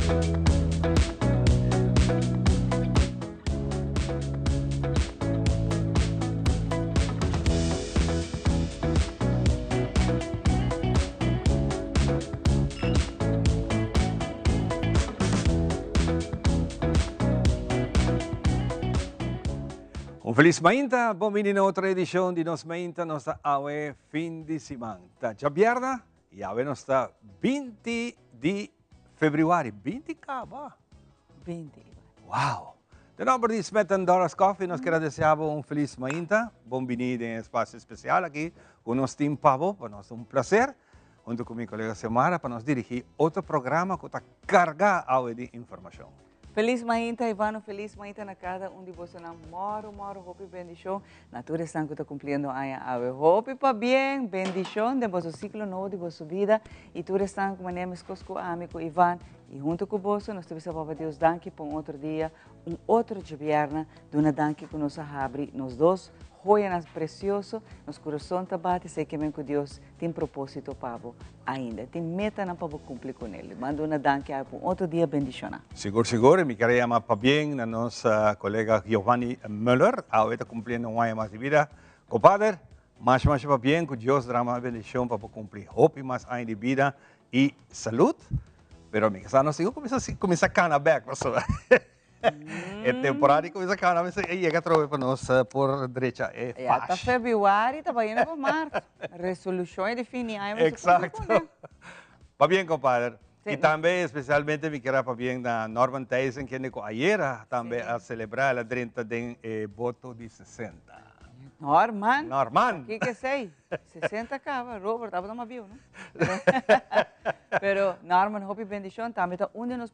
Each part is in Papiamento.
Un felis mainta, bon bini na otro edicion di nos mainta, nos ta awe fin di siman. Ta djabièrnè y awe nos ta 20 di februari, 20 caba. 20. Wow! Den nomber di Smith and Doras Coffee nos kier a desea bo un felis mainta, bon bini den e espacio especial aki cu nos tin pa bo, pa nos ta un placer hunto cu mi colega Xiomara pa nos dirigi otro programa cu ta carga awe di informacion. Felis mainta Ivano, felis mainta na cada un di bosonan, moro moro hopi bendicion na tur esnan cu ta cumpliendo aña awe. Hopi pabien, bendicion den boso ciclo nobo di boso bida y tur esnan cu manera mescos cu ami cu Ivan y hunto cu boso nos ta bisa Papa Dios danki pa un otro dia, un otro djebierna, duna danki cu nos a habri nos dos joyanan precioso, nos curason ta bati, esey ke men cu Dios tin propósito pa bo ainda. Tin metanan pa bo cumpli con el. Manda una danki awe pa un otro dia bendiciona. Sigur sigur, y mi kier a yama pabien na nos colega Giovanni Muller, awe ta cumpliendo un aña mas di bida. Compadre, masha masha pabien, cu Dios drama e bendicion pa bo cumpli hopi mas aña di bida y salud. Pero mi sa nos tin cu cuminsa cana bek pasobra. E temporada di cuminsa cana mester e yega atrobe pa nos por drecha e Ya ta fash. februari, ta bayendo pa mart. Resolucion e di fin di aña mester cumpli Exacto. cune. Pabien compadre. Sí. Y tambe especialmente mi kier a pabien na Norman Thijssen kende cu ayera tambe a celebra el a drenta den e boto di 60. Norman. Norman. Kiko esey? 60 caba, Robert, abo ta mas bieu, no? Pero Norman, hopi bendicion. Tambe ta un di nos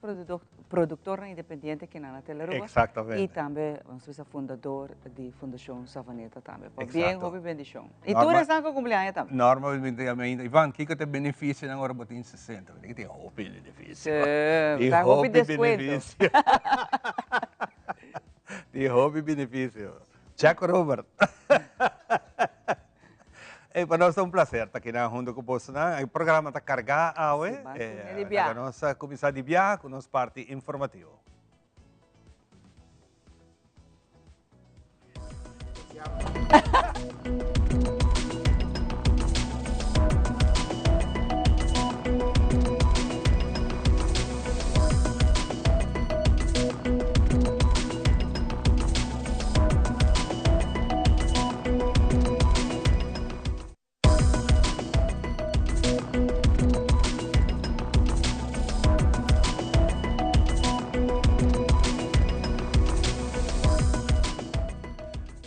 productornan independiente kinan na Tele Aruba. Exactamente. Y tambe nos bisa fundador di Fundacion Savaneta tambe. Pa bien, hopi bendicion. Y Norman, tur esnan cu cumpli aña tambe. Norman, mi ta yama ainda, Ivan, kico ta e beneficionan ora bo tin 60? Bo tin cu tin hopi beneficio. Sí, Tin ta hopi hopi descuento. beneficio. Tin hopi beneficio. Check Robert. Ey, pa nos ta un placer ta kinan hunto cu bosonan. E programa ta carga awe. Sí, ban cuminsá di biaha. Laga nos cuminsá di biaha cu nos parti informativo.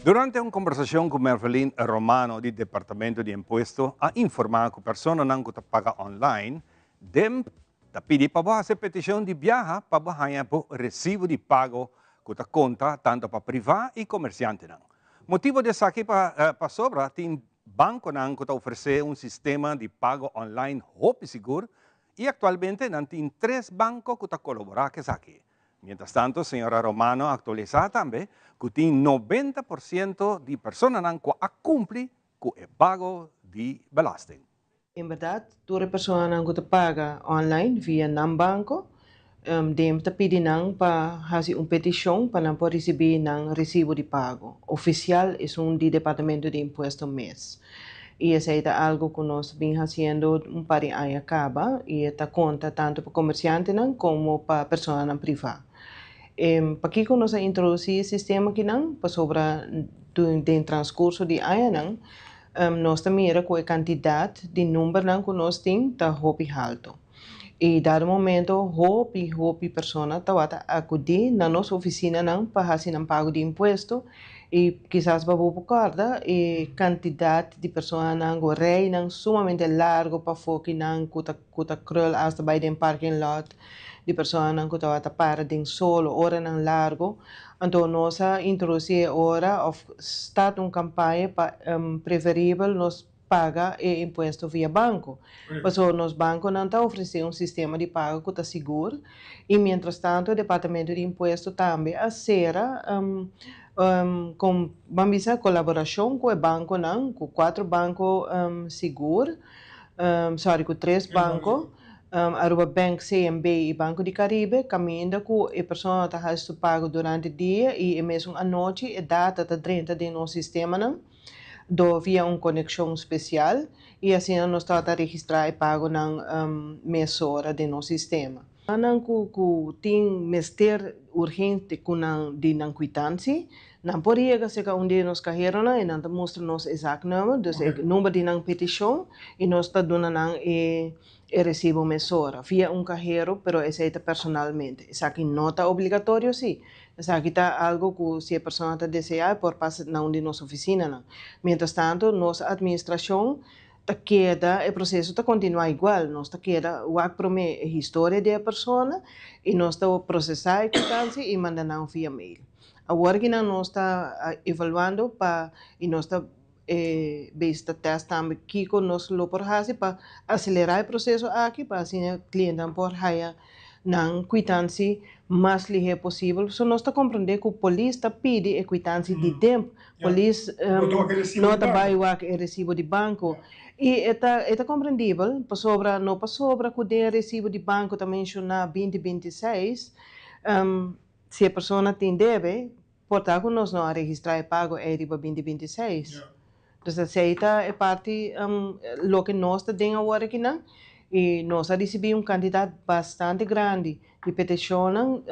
Durante un kombersashon ku Mervelin Romano di Departamento di Impuesto a informá ku personanan ku ta paga online den Ta pidi pa bo hasi petishon di biaha pa bo haña bo resibo di pago ku ta konta tantu pa privá i komersiantenan. Motibo di esaki pa pasobra tin bankonan ku ta ofresé un sistema di pago online hopi sigur i aktualmente nan tin tres banko ku ta kolaborá ku esaki. Mientrastanto señora Romano a aktualisá tambe ku tin 90% di personanan ku a kumpli ku e pago di belasting. En berdad, tur e personanan cu ta paga online via nan banco, DEMP ta pidi nan pa haci un peticion pa nan por ricibi nan recibo di pago oficial, esun di Departamento di Impuesto mes. Y esey ta algo cu nos ta bin haciendo un par di aña caba y e ta conta tanto pa comerciantenan como pa personanan priva. Pakico nos a introduci e sistema akinan? Pasobra den transcurso di añanan, Nos ta mira ku e kantidat di numbernan ku nos tin ta hopi haltu. I dado momento hopi hopi persona tabata akudí na nos ofisinanan pa hasi nan pago di impuesto i kisas bo por kòrda e kantidat di personanan ku reinan sumamente largu pafó kinan ku ta ku ta krul asta bai den parking lot di personanan ku tabata para den solo oranan largu. Anto nos a introduci e ora of start un campaña pa preferibel nos paga e impuesto via banco. Pasobra nos banconan ta ofrece un sistema di pago cu ta sigur y mientras tanto e departamento di impuesto tambe a cera con ban bisa colaboracion cu e banconan, cu cuatro banco sigur, sorry cu tres banco. Aruba Bank, CMB y Banco di Caribe, caminda cu e persona ta haci su pago durante dia y e mesun anochi e data ta drenta den nos sistemanan do via un conexion special y asina nos ta registra e pagonan mesora den nos sistema. Nan cu tin mester urgente cu nan di nan kwitantie, nan por yega cerca un di nos caheronan y nan ta mustra nos e zaaknummer, dus e number di nan peticion y nos ta duna nan e recibo mesora via un cahero, pero esey ta personalmente. Esaki no ta obligatorio si, esaki ta algo cu si e persona ta desea e por pasa na un di nos oficinanan. Mientras tanto nos administracion ta keda, e proceso ta continua igual, nos ta keda wak prome e historia di e persona y nos ta procesa e kwitantie y manda nan via mail. Awor aki nan nos ta evaluando pa y nos ta bezig ta test tambe kico nos lo por haci pa acelera e proceso aki pa asina e clientenan por haya nan kwitantie mas lihe posibel. So nos ta comprende cu polis ta pidi e kwitantie di DIMP. Polis no ta bay wak e recibo di banco. Y e ta e ta comprendibel pasobra no pasobra cu den e recibo di banco ta menciona binti 26, si e persona tin debe, por ta cu nos no a registra e pago ey riba binti 26. Dus esey ta e parti loke nos ta den awor akinan y nos a ricibi un cantidad bastante grandi di peticionnan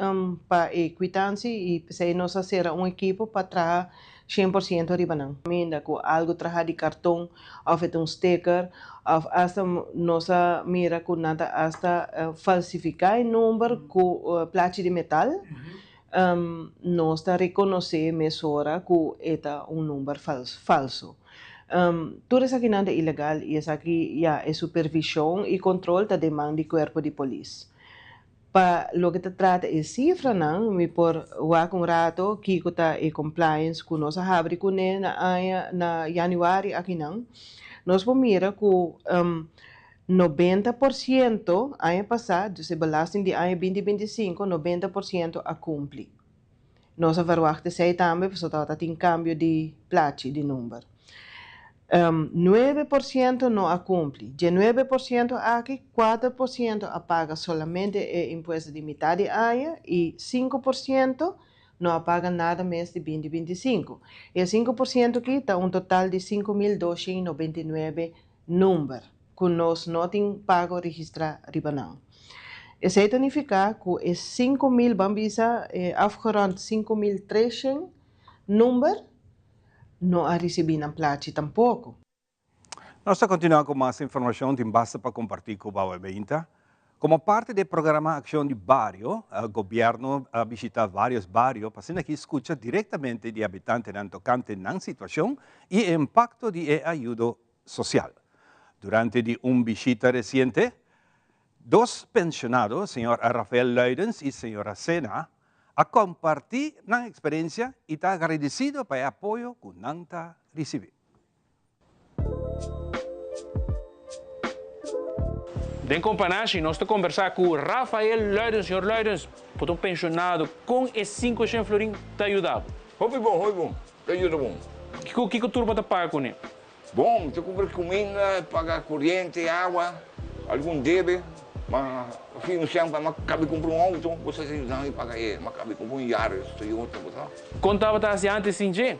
pa e kwitantie y p'esey nos a cera un ekipo pa traha 100% riba nan. Caminda cu algo traha di carton of e ta un sticker of hasta nos a mira cu nan ta hasta falsifica e number cu plachi di metal, nos ta reconoce mesora cu e ta un number falso. Tur esakinan ta ilegal y esaki ya e supervision y control ta den man di cuerpo di polis. Pa loke ta trata e cifranan, mi por wak un rato kico ta e compliance cu nos a habri cune na aña na januari akinan. Nos por mira cu 90% aña pasa, dus e belasting di aña 2025, 90% a cumpli. Nos a verwacht esey tambe pasobra tabata tin cambio di plachi di number. 9% no a cumpli. Dje 9% aki, 4% a paga solamente e impuesto di mitad di aña y 5% no a paga nada mes di 2025. E 5% aki ta un total di 5299 number cu nos no tin pago registra riba nan. Esey ta nifica cu e 5000, ban bisa, afgerond 5300 number no a ricibi nan plachi tampoco. Nos ta continua cu mas informacion tin basta pa comparti cu bo awe. Como parte di e programa Accion di Bario, gobierno a bishita varios bario pa asina aki scucha directamente di habitantenan tocante nan situacion y e impacto di e ayudo social. Durante di un bishita reciente, dos pensionado, señor Rafael Luidens y señora Sena, a comparti nan experiencia y ta agradecido pa e apoyo cu nan ta ricibi. Den Companashi nos ta combersa cu Rafael Luidens. Señor Luidens, bo ta un pensionado, con e 500 florin ta yuda bo? Hopi bon, hopi bon. Ta yuda bon. Kico, kico tur bo ta paga cune? Bon, ta cumpra cuminda, paga coriente, awa, algun debe, ma fin pa mi cabe cumpra un auto, bo sa yuda mi paga e, mi cabe cumpra un Yaris, Toyota, bo sa. Con tabata haci antes sin dje?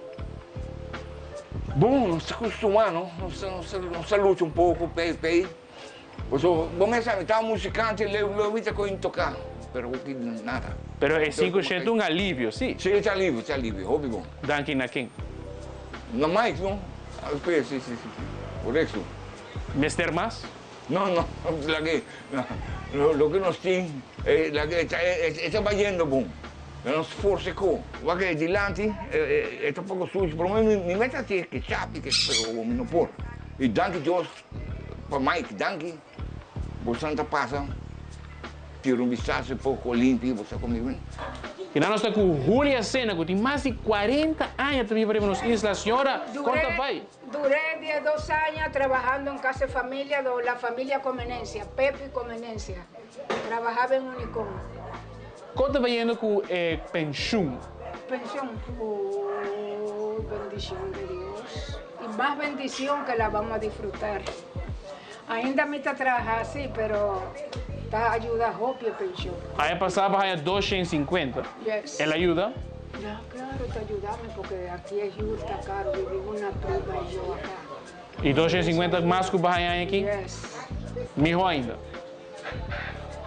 Bon, nos ta costuma, no? Nos ta, nos ta, nos ta lucha un poco, pey, pey. Pasobra, bo mes sa, mi tabata musicante, leu, leu mi ta con toca, pero hopi nada. Pero e 500 un alivio, si? Si, ta alivio, ta alivio, hopi bon. Danki na ken? Na Mike, no? Si, si, si, si, correcto. Mester mas? No, no, laga, loke nos tin, laga, e ta bayendo bon. Nos forsa cu wak e dilanti, e ta poco sushi, pero mi meta haci ke chapi, pero mi no por. Y danki Dios pa Mike, danki, bo santa pasa, tira un vistazo poco limpi, bo sa con mi. Y nan nos ta cu Julia Sena, cu tin mas di 40 aña ta biba riba nos isla. Señora, con ta bay? Duré 12 años trabajando en casa de familia, de la familia Comenencia, Pepe Comenencia. Trabajaba en Unicom. Con ta bayendo cu e pensioen? Pensión, oh, bendición de Dios. Y más bendición que la vamos a disfrutar. Ainda me está trabajando así, pero. Ta ayuda hopi e penshon. Aña pasá bo haña 250. Yes. El a yuda? Ya, claro, ta yudami porque aki e huur ta caro, vivimos una prima y yo acá. Y 250 mas cu bo haña aña aki? Yes. Miho ainda.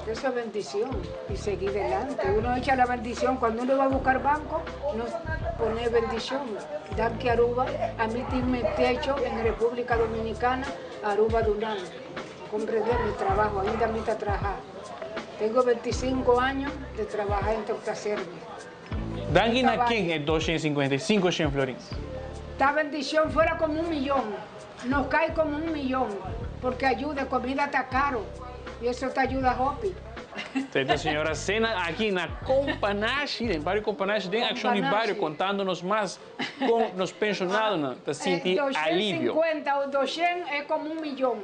Eso es bendición y seguir adelante. Uno echa la bendición. Cuando uno va a buscar banco, no pone bendición. Danki Aruba, ami tin mi techo en República Dominicana, Aruba dunami. Comprende mi trabajo, ainda mi ta traha. Tengo 25 años de trabajar en Torta Service. Danki na ken e 255 shen florin? Ta bendicion fuera como un millon. Nos cay como un millon, porque ayuda, comida ta caro y eso ta ayuda hopi. Esta señora Sena aki na Companashi, den bario Companashi, den Accion di Bario, contando nos mas con nos pensionadonan ta sinti alivio. 250 o 200 es como un millon.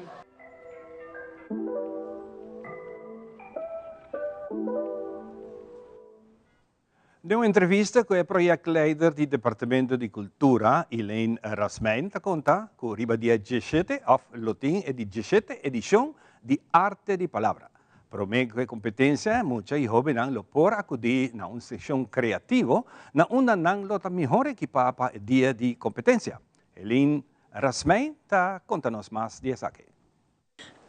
Den un entrevista ku e proyektleider di Departamento di Kultura, Elaine Rasmijn, ta konta ku riba dia diesshete òf lo tin e di diesshete edishon di Arte di Palabra. Promé ku e kompetensia, mucha i hóbennan lo por akudí na un seshon kreativo na unda nan lo ta mihor ekipá pa e dia di kompetensia. Elaine Rasmijn ta konta nos mas di esaki.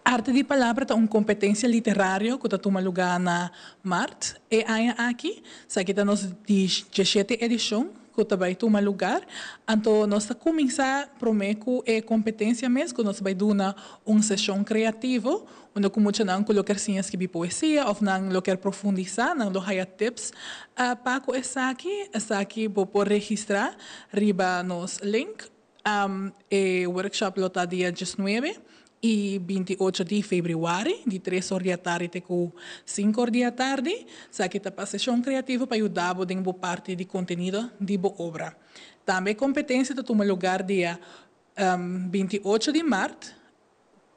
Arte di Palabra ta un kompetensia literario ku ta tuma lugá na mart e aña aki. Esaki ta nos di djeshete edishon ku ta bai tuma lugar. Anto nos ta kuminsá promé ku e kompetensia mes ku nos ta bai duna un seshon kreativo unda ku muchanan ku lo ker siña skibi poesia òf nan lo ker profundisá nan lo haya tips pa ku esaki. Esaki bo por registrá riba nos link. E workshop lo ta dia diesnuebe i 28 di febrüari, di tres or di atardi te ku sinku or di atardi. Esaki ta pa seshon kreativo pa yuda bo den bo parti di kontenido di bo obra. Tambe e kompetensia ta tuma lugar dia 28 di mart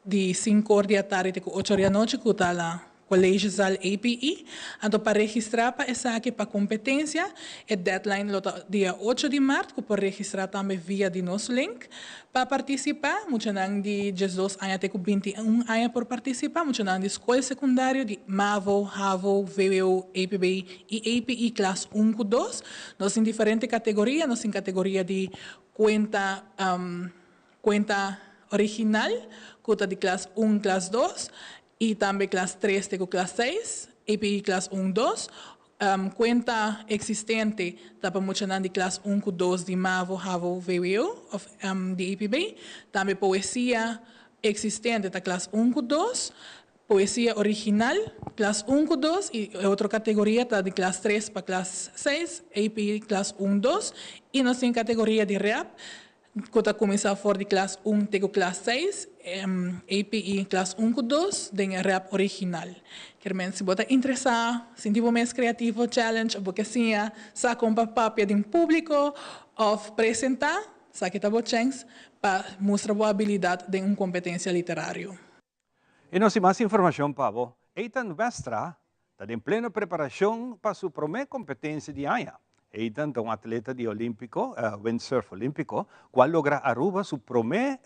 di sinku or di atardi te ku ocho or di anochi ku ta na Collegezaal APE. Anto pa registrá pa esaki pa kompetensia e deadline lo ta dia ocho di mart ku por registrá tambe via di nos link. Pa partisipá muchanan di 12 aña te ku 21 aña por partisipá, muchanan di skol sekundario di mavo, havo, vwo, APB i APE klas un ku dos. Nos tin diferente kategoria, nos tin kategoria di kuenta Cuenta original cu ta di klas un, klas dos y tambe klas tres te cu klas seis, API klas un, dos. Cuenta existente ta pa muchanan di klas un cu dos di mavo, havo, vwo of di APB. Tambe poesia existente ta klas un cu dos. Poesia original, klas un ku dos i e otro kategoria ta di klas tres pa klas seis, AP klas un, dos, i nos tin kategoria di rap ku ta kuminsá for di klas un te ku klas seis, AP i klas un ku dos den e rap original. Kier men si bo ta interesá, sinti bo mes kreativo, challenge òf bo ke siña sa kon pa papia den públiko òf presentá, esaki ta bo chèns pa mustra bo abilidat den un kompetensia literario. I nos tin mas informashon pa bo. Ethan Westra ta den pleno preparashon pa su promé kompetensia di aña. Ethan ta un atleta di olímpiko, windsurf olímpiko, ku a logra Aruba su promé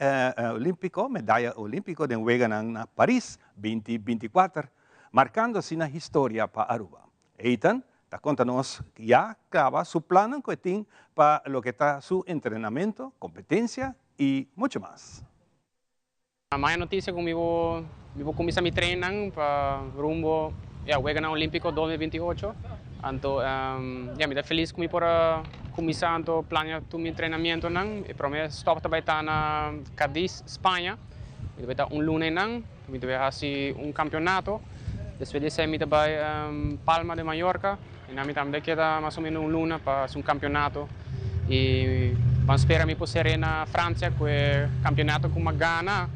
olímpiko, medaya olímpiko den weganan na Paris 2024, markando asina historia pa Aruba. Ethan ta konta nos ya kaba su plannan ku e tin pa loke ta su entrenamentu, kompetensia i muchu mas. Maya noticia cu mi bo mi bo cuminsa mi trainnan pa rumbo ya Weganan Olimpico 2028. Anto ya mi ta feliz cu mi por a cuminsa anto plania tur mi entrenamientonan. E prome stop ta bay ta na Cadiz, Spaña. Mi ta bay ta un luna eynan. Mi ta bay haci un campeonato. Despues di esey mi ta bay Palma de Mallorca. Eynan mi tambe ta keda mas o menos un luna pa haci un campeonato. Y ban spera mi por sere na Francia cu e campeonato cu mi a gana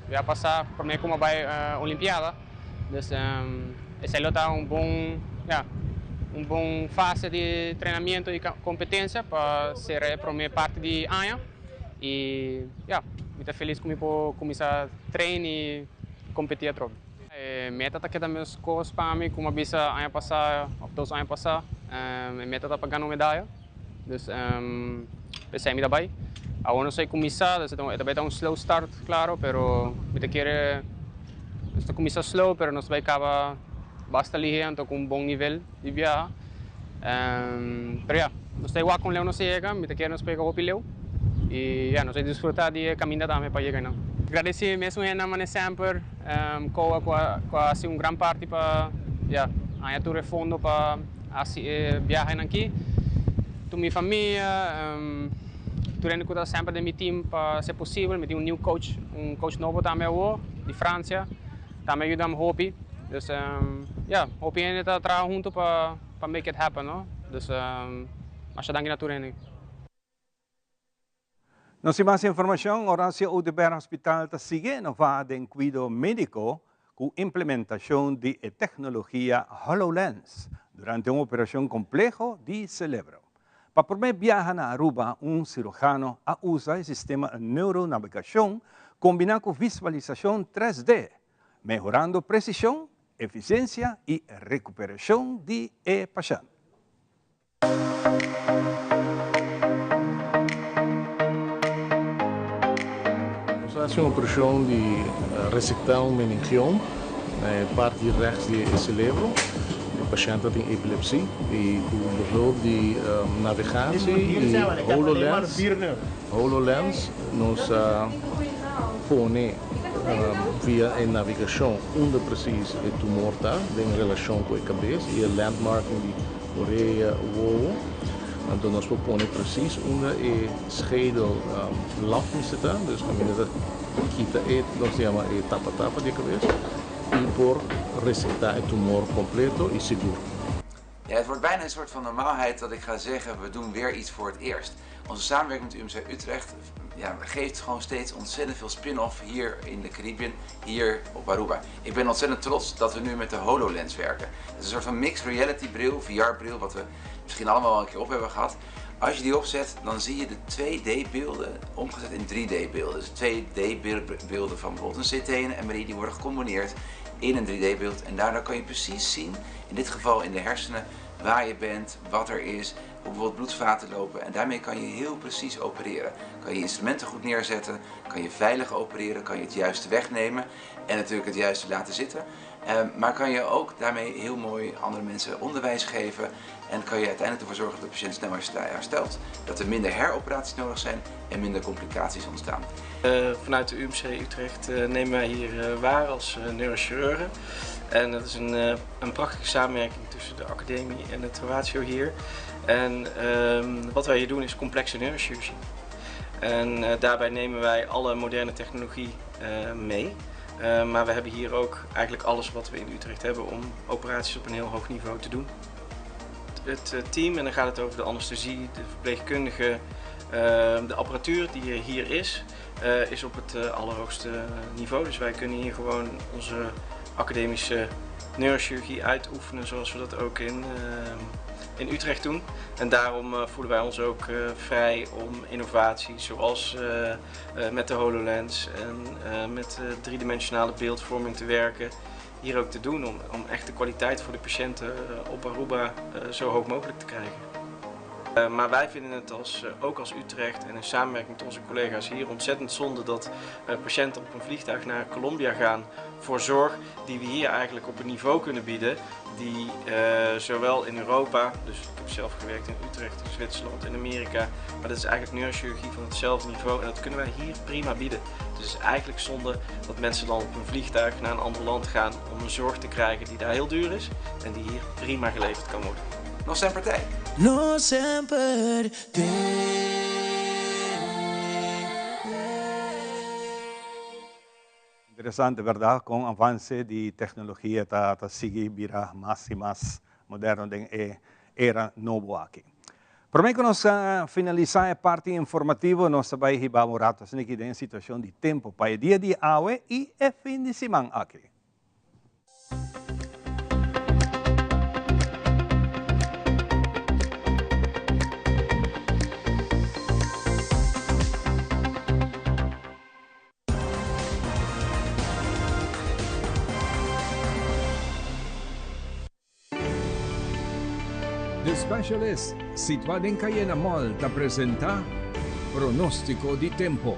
ya pasa prome cu mi a bay Olimpiada. Dus esey lo ta un bon, ya, un bon fase di entrenamiento y competencia pa sera e prome parti di aña. Y ya, mi ta feliz cu mi por cuminsa train y competi atrobe. E meta ta keda mescos pa mi cu mi a bisa aña pasa of dos aña pasa. E meta ta pa gana un medaya. Dus p'esei mi ta bai. Awor nos a cuminsa, dus e ta bai ta un slow start claro, pero mi ta kere Nos ta kuminsá slow pero nos ta bai kaba basta lihé anto ku un bon nivel di biaha. Pero ya, nos ta e wak kon leu nos a yega, mi ta kere nos por yega hopi leu i ya, nos a disfrutá di e kaminda tambe pa yega einan. Gradesí mesun hendenan manera semper, Koa ku a ku a hasi un gran parti pa ya, haña tur e fondo pa hasi e biahenan aki. Tur mi famia, tur hende ku ta semper den mi team pa hasi posibel. Mi tin un new coach, un coach nobo tambe awor di Francia, tambe a yudami hopi. Dus ya, hopi hende ta traha hunto pa pa make it happen no. Dus masha danki na tur hende. Nos tin mas informacion, Horacio Oduber Hospital ta sigui inova den cuido medico cu implementacion di e tecnologia HoloLens durante un operacion compleho di celebro. Pa prome biaha na Aruba un cirujano a usa e sistema neuronavigacion combina cu visualisacion 3D, mehorando precision, eficiencia y recuperacion di e pashent. Nos a hasi un operashon di resektá un meningiom na e parti rechts di e selebro. E pashènt ta tin epilepsi i ku behulp di navegatie i HoloLens, HoloLens, nos a pone via e navegashon unda presis e tumor ta den relashon ku e kabes i e landmarking di Orea, wowo. Anto nos por pone precies unda e schedel laf mester ta, dus kaminda ta kita e, nos ta yama e tapa tapa di e kabes, i por resekta e tumor kompleto i sigur. Ja, het wordt bijna een soort van normaalheid dat ik ga zeggen, we doen weer iets voor het eerst. Onze samenwerking met UMC Utrecht ja, geeft gewoon steeds ontzettend veel spin-off hier in de Caribbean, hier op Aruba. Ik ben ontzettend trots dat we nu met de HoloLens werken. Het is een soort van mixed reality bril, VR-bril, wat we misschien allemaal al een keer op hebben gehad. Als je die opzet, dan zie je de 2D-beelden omgezet in 3D-beelden. Dus 2D-beelden van bijvoorbeeld een CT en een MRI, die worden gecombineerd in een 3D-beeld. En daardoor kan je precies zien, in dit geval in de hersenen, waar je bent, wat er is, hoe bijvoorbeeld bloedvaten lopen. En daarmee kan je heel precies opereren. Kan je instrumenten goed neerzetten, kan je veilig opereren, kan je het juiste wegnemen en natuurlijk het juiste laten zitten. Maar kan je ook daarmee heel mooi andere mensen onderwijs geven en kan je uiteindelijk ervoor zorgen dat de patiënt snel herstelt, dat er minder heroperaties nodig zijn en minder complicaties ontstaan. Vanuit de UMC Utrecht nemen wij hier waar als neurochirurgen. En dat is een prachtige samenwerking tussen de academie en het Horatio hier. En wat wij hier doen is complexe neurochirurgie. En daarbij nemen wij alle moderne technologie mee. Maar we hebben hier ook eigenlijk alles wat we in Utrecht hebben om operaties op een heel hoog niveau te doen. Het team, en dan gaat het over de anesthesie, de verpleegkundigen, de apparatuur die er hier is, is op het allerhoogste niveau. Dus wij kunnen hier gewoon onze academische neurochirurgie uitoefenen zoals we dat ook in Utrecht doen. En daarom voelen wij ons ook vrij om innovaties zoals met de HoloLens en met driedimensionale beeldvorming te werken, hier ook te doen om echt de kwaliteit voor de patiënten op Aruba zo hoog mogelijk te krijgen. Maar wij vinden het ook als Utrecht en in samenwerking met onze collega's hier ontzettend zonde dat patiënten op een vliegtuig naar Colombia gaan voor zorg die we hier eigenlijk op een niveau kunnen bieden die zowel in Europa, dus ik heb zelf gewerkt in Utrecht, in Zwitserland, in Amerika, maar dat is eigenlijk neurochirurgie van hetzelfde niveau en dat kunnen wij hier prima bieden. Dus het is eigenlijk zonde dat mensen dan op een vliegtuig naar een ander land gaan om een zorg te krijgen die daar heel duur is en die hier prima geleverd kan worden. Nos semper tei. Nos semper tei. Interesante, berdad? Con avance di tecnologia ta sigui bira mas y mas moderno den e era nobo aki. Prome cu nos finalisa e parti informativo, nos ta bay hiba un rato asina aki den e situacion di tempo pa e dia di awe y e fin di siman aki. The Specialist, situá den Cayena Mall, ta presentá Pronóstiko di Tempo.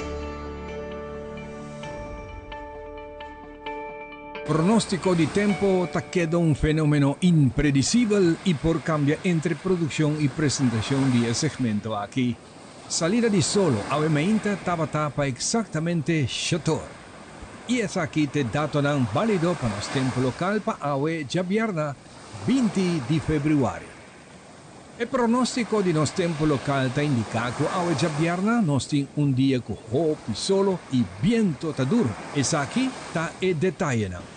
Pronóstiko di tempu ta keda un fenómeno impredisibel i por kambia entre produkshon i presentashon di e segmento aki. Salida di solo awe mainta tabata pa eksaktamente shetor. I esaki t'e datonan bálido pa nos tempu lokal pa awe djabièrnè 20 di febrüari. E pronóstiko di nos tempu lokal ta indiká ku awe djabièrnè nos tin un dia ku hopi solo i biento ta duru. Esaki ta e detayenan.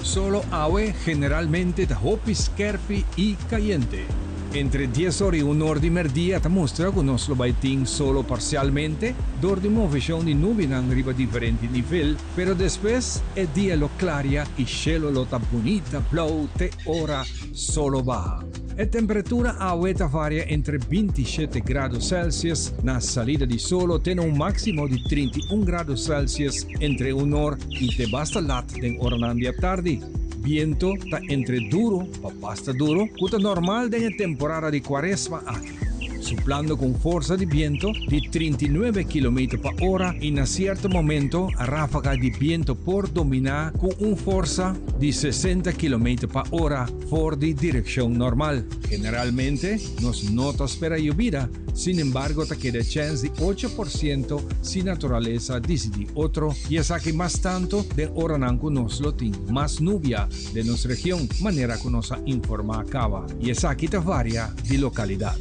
Solo awe generalmente ta hopi skèrpi i kayente. Entre dies or i un or di mèrdia ta mustra ku nos lo bai tin solo parsialmente dor di moveshon di nubinan riba diferente nivel, pero despues e dia lo klaria i shelo lo ta bunita blou te ora solo baha. E temperatura awe ta varia entre 27 grado Celsius na salida di solo te na un máksimo di 31 grado Celsius entre un or i te basta lat den oranan di atardi. Biento ta entre duro pa basta duro ku ta normal den e temporada di kuaresma aki, suplando ku un forsa di biento di 39 kilometer pa ora i na sierto momento ráfaga di biento por dominá ku un forsa di 60 kilometer pa ora for di direkshon normal. Generalmente nos no ta spera yobida. Sin embargo ta keda chèns di 8% si naturalesa disidí otro i esaki mas tantu den oranan ku nos lo tin mas nubia den nos region, manera ku nos a informá kaba. I esaki ta varia di lokalidat.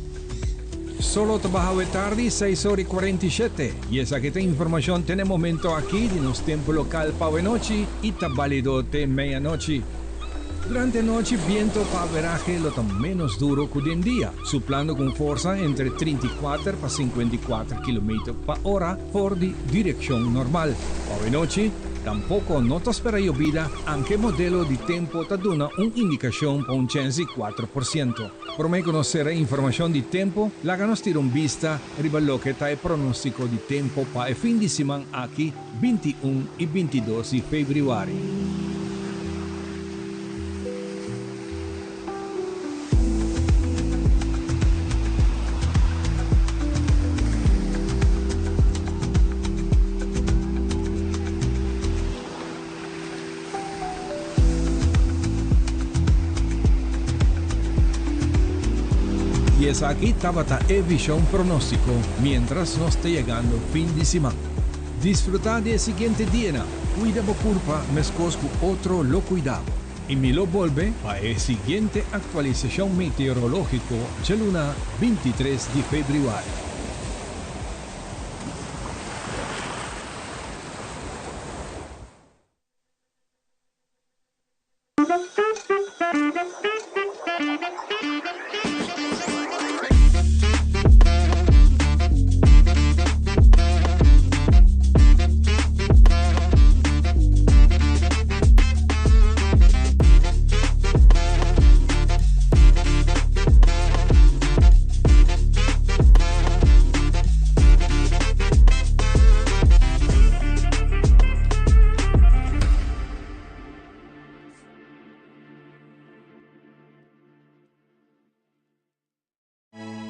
Solo ta baha awe tardi seis ora i 47 i esaki ta informashon te na e momento aki di nos tempu lokal pa awe nochi i ta balido te meianochi. Durante anochi biento pa averahe lo ta ménos duro ku den dia, suplando ku un forsa entre 34 pa 54 kilometer pa ora for di direkshon normal. Pa awenochi tampoko no ta spera yobida, anke modelo di tempu ta duna un indikashon pa un chèns di 4%. Promé ku nos sera e informashon di tempu, laga nos tira un bista riba loke ta e pronóstiko di tempu pa e fin di siman aki, 21 i 22 di febrüari. I esaki tabata e vision pronóstiko miéntras nos ta yegando fin di siman. Disfrutá di e siguiente dianan, kuida bo kurpa meskos ku otro lo kuida bo. I mi lo bolbe pa e siguiente aktualisashon meteorológiko djaluna 23 di febrüari.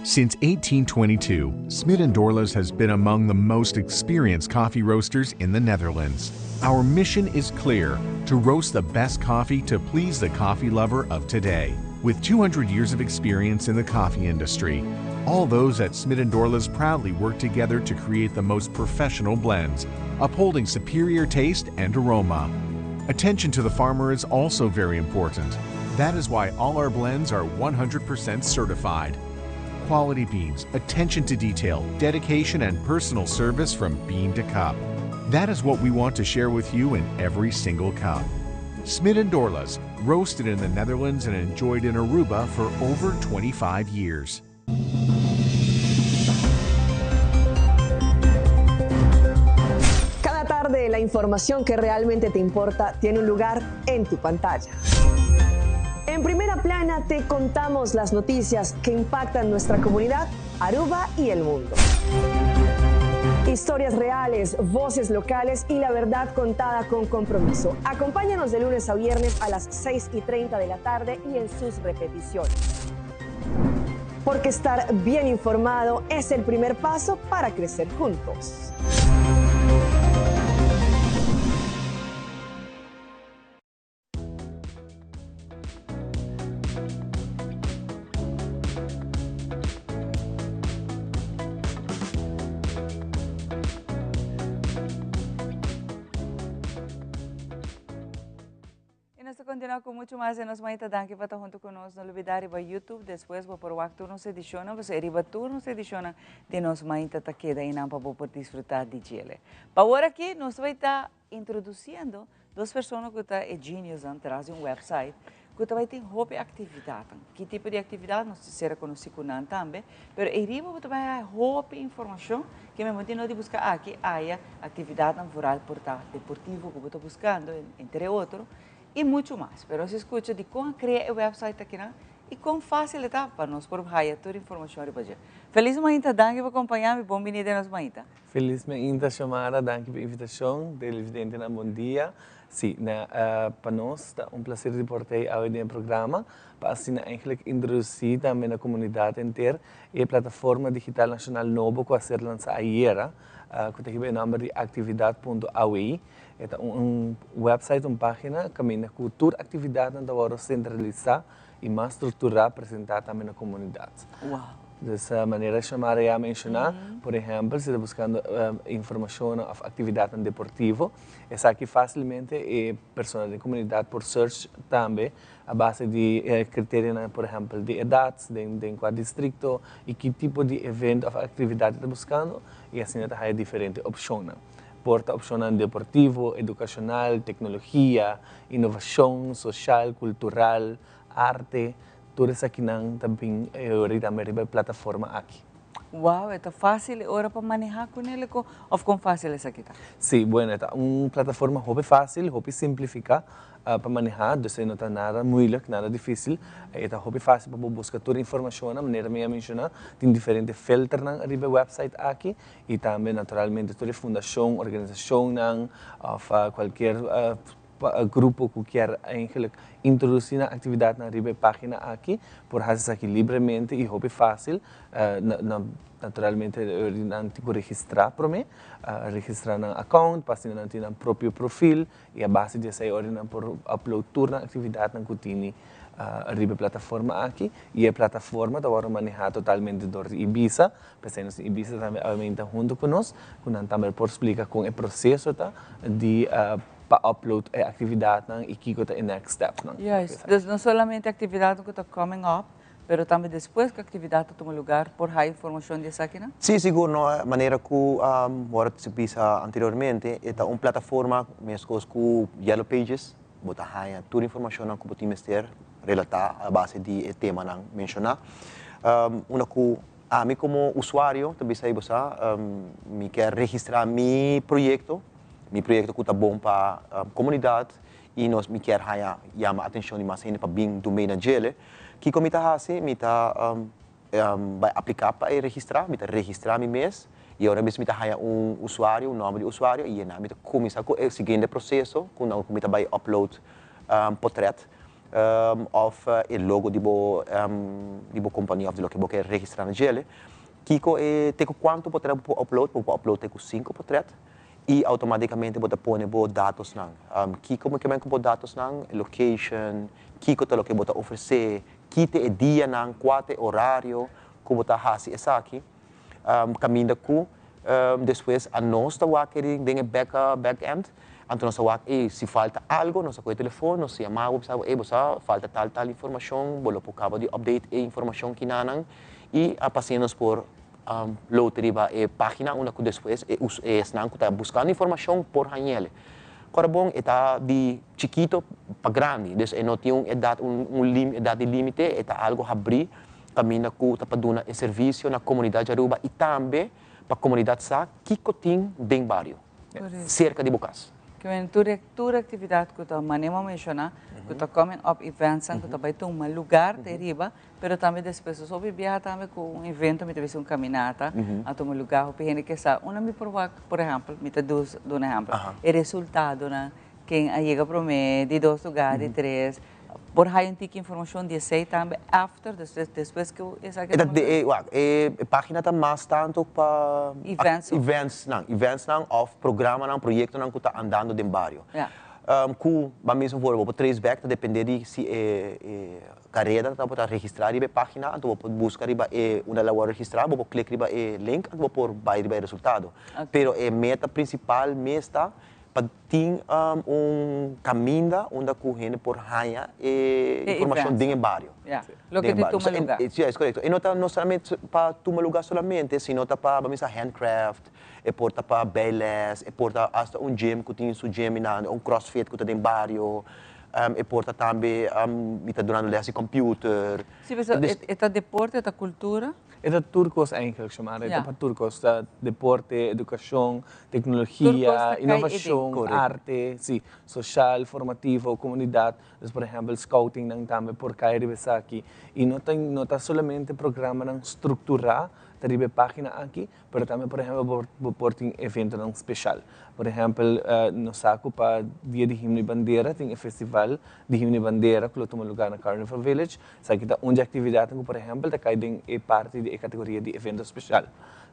Since 1822, Smit & Dorlas has been among the most experienced coffee roasters in the Netherlands. Our mission is clear: to roast the best coffee to please the coffee lover of today. With 200 years of experience in the coffee industry, all those at Smit & Dorlas proudly work together to create the most professional blends, upholding superior taste and aroma. Attention to the farmer is also very important. That is why all our blends are 100% certified. Quality beans, attention to detail, dedication, and personal service from bean to cup. That is what we want to share with you in every single cup. Smit & Dorlas, roasted in the Netherlands and enjoyed in Aruba for over 25 years. Cada tarde la información que realmente te importa tiene un lugar en tu pantalla. En primera plana te contamos las noticias que impactan nuestra comunidad, Aruba y el mundo. Historias reales, voces locales y la verdad contada con compromiso. Acompáñanos de lunes a viernes a las 6:30 de la tarde y en sus repeticiones. Porque estar bien informado es el primer paso para crecer juntos. nos ta continua cu mucho mas den Nos Mainta. Danki pa ta hunto cu nos. No lubida riba YouTube, despues bo por wak tur nos edicionnan, pasobra riba tur nos edicionnan di Nos Mainta ta keda einan pa bo por disfruta di djele. Pa awor aki nos ta bay ta introduciendo dos persona cu ta e geniusnan tras di un website cu ta bay tin hopi actividadnan. Ki tipo di actividad nos ta ser conoci cu nan tambe, pero eyriba bo ta bay haya hopi informacion ke men bo tin no di busca aki, aya, actividadnan vooral por ta deportivo cu bo ta buscando, entre otro, y mucho mas. Pero nos scucha di con a crea e website akinan y con facil e ta pa nos por haya tur informacion riba dje. Feliz mainta, danki pa acompaña mi, bon bini den nos mainta. Feliz mainta Xiomara, danki pa e invitacion, televidentenan bon dia. Si, na pa nos ta un placer di por ta awe den e programa pa asina eigenlijk introduci tambe na comunidad henter e plataforma digital nacional nobo cu a ser lansa ayera cu ta hiba e nomber di actividad punto aw. E ta un website, un pagina caminda cu tur actividadnan ta worde centralisa y mas structura presenta tambe na comunidad. Dus manera Xiomara ya a menciona, por ehempel si ta buscando informacionnan of actividadnan deportivo, esaki facilmente e persona den comunidad por search tambe a base di criterionan por ehempel di edad, den cua districto y ki tipo di evento of actividad e ta buscando y asina ta haya diferente opcionnan. Por ta opcionnan deportivo, educacional, tecnologia, innovacion, social, cultural, arte, tur esakinan ta bin tambe riba e plataforma aki. Wow, e ta facil e ora pa maneha cu nele of con facil esaki ta? Si, bueno, e ta un plataforma hopi facil, hopi simplifica pa maneha, dus e no ta nada moeilijk, nada dificil. E ta hopi facil pa bo busca tur informacionnan, manera mi a menciona, tin diferente filternan riba e website aki y tambe naturalmente tur e fundacion, organisacionnan of cualkier grupo cu kier eigenlijk introduci nan actividadnan riba e pagina aki por haci esaki libremente y hopi facil. Naturalmente nan tin cu registra prome, registra nan account pa asina nan tin nan propio profil y a base di esey ora nan por upload tur nan actividadnan cu tini riba e plataforma aki y e plataforma ta worde maneha totalmente door di Ibisa. P'esei nos tin Ibisa tambe awe hunto cu nos, cu nan tambe por splica con e proceso ta di pa upload e actividadnan y kico ta e next stepnan. Juist, dus no solamente actividadnan cu ta coming up, pero tambe despues cu actividad ta tuma lugar por haya informacion di esakinan? Si, sigur, no, manera cu worde bisa anteriormente, e ta un plataforma mescos cu Yellow Pages, bo ta haya tur informacionnan cu bo tin mester relata a base di e temanan menciona. Unda cu ami como usuario ta bisa bo sa, mi kier registra mi proyecto, mi proyecto cu ta bon pa comunidad y nos mi kier haya yama atencion di mas hende pa bin duna na djele. Kico mi ta haci? Mi ta bay aplica pa registra, mi ta registra mi mes y awor mi ta haya un usuario, un nomber di usuario y mi ta cuminsa cu e siguiente proceso, cu mi ta bay upload portret of e logo di bo compania of di loke bo kier registra na djele. Kico e te cuanto portret bo upload, bo upload te cu cinco portret y automaticamente bo ta pone bo datosnan. Kico mi kiermen cu bo datosnan, location, kico ta loke bo ta ofrece, ki ta e dianan, cua ta e horario, cu bo ta haci esaki. Caminda cu despues a nos ta wak den e back end, anto nos ta wak e si falta algo, nos ta coge telefon, nos yama bo, bisa bo, sa falta tal tal informacion, bo lo por caba di update e informacion kinanan y a pasa nos por load riba e pagina unda cu despues e esnan cu ta buscando informacion por hañele. Ora bon, e ta di chikito pa grandi, dus e no tin un edad, un edad di limite, e ta algo habri caminda cu ta pa duna e servicio na comunidad di Aruba y tambe pa comunidad sa kico tin den bario, cerca di bo cas. Kiermen tur actividad cu ta manera menciona, cu ta coming up events, cu ta bay tuma lugar te riba, pero tambe despues so biaha tambe cu un evento, mi ta un caminata, a tuma lugar, hopi hende kier sa, unda mi por wak, por ehempel, mi ta dus un ehempel, e resultadonan, ken a yega prome, di dos lugar, di tres, por haya un tiki informacion di esey tambe after, despues cu esaki E, de, e, wak, e pagina ta mas tanto pa events. Eventsnan, eventsnan of programanan, proyectonan cu ta andando den bario. Cu, ba mesmo voor, bo trace back, ta depende di si e careda ta por registra riba e pagina, anto bo por busca riba e unda la registra, bo por click riba e link, anto bo por bay riba e resultado. Pero e meta principal mes ta. Pa tin un caminda unda cu hende por haya e informacion den e bario. Ya, loke ta tuma lugar. Si, es corecto. E no ta no solamente pa tuma lugar solamente, sino ta pa, bo misa handcraft, e por ta pa bijles, e por ta hasta un gym cu tin su gym einan, un crossfit cu ta den bario, e por ta tambe mi ta dunando les di computer. Si, pasobra e ta deporte, e ta cultura. E ta tur kos eigenlijk, Xiomara. E ta pa tur kos. Ta deporte, edukashon, teknologia, inovashon, arte, si, soshal, formativo, komunidat. Dus por ehèmpel scoutingnan tambe por kai riba esaki. I no ta no ta solamente programanan strukturá ta riba e página aki, pero tambe por ehèmpel bo bo por tin eventonan speshal. Por ehèmpel nos sa ku pa Dia di Himno i Bandera tin e festival di Himno i Bandera ku lo tuma lugá na Carnival Village. Esaki ta un di aktividatnan ku por ehèmpel ta kai den e parti di e kategoria di evento speshal.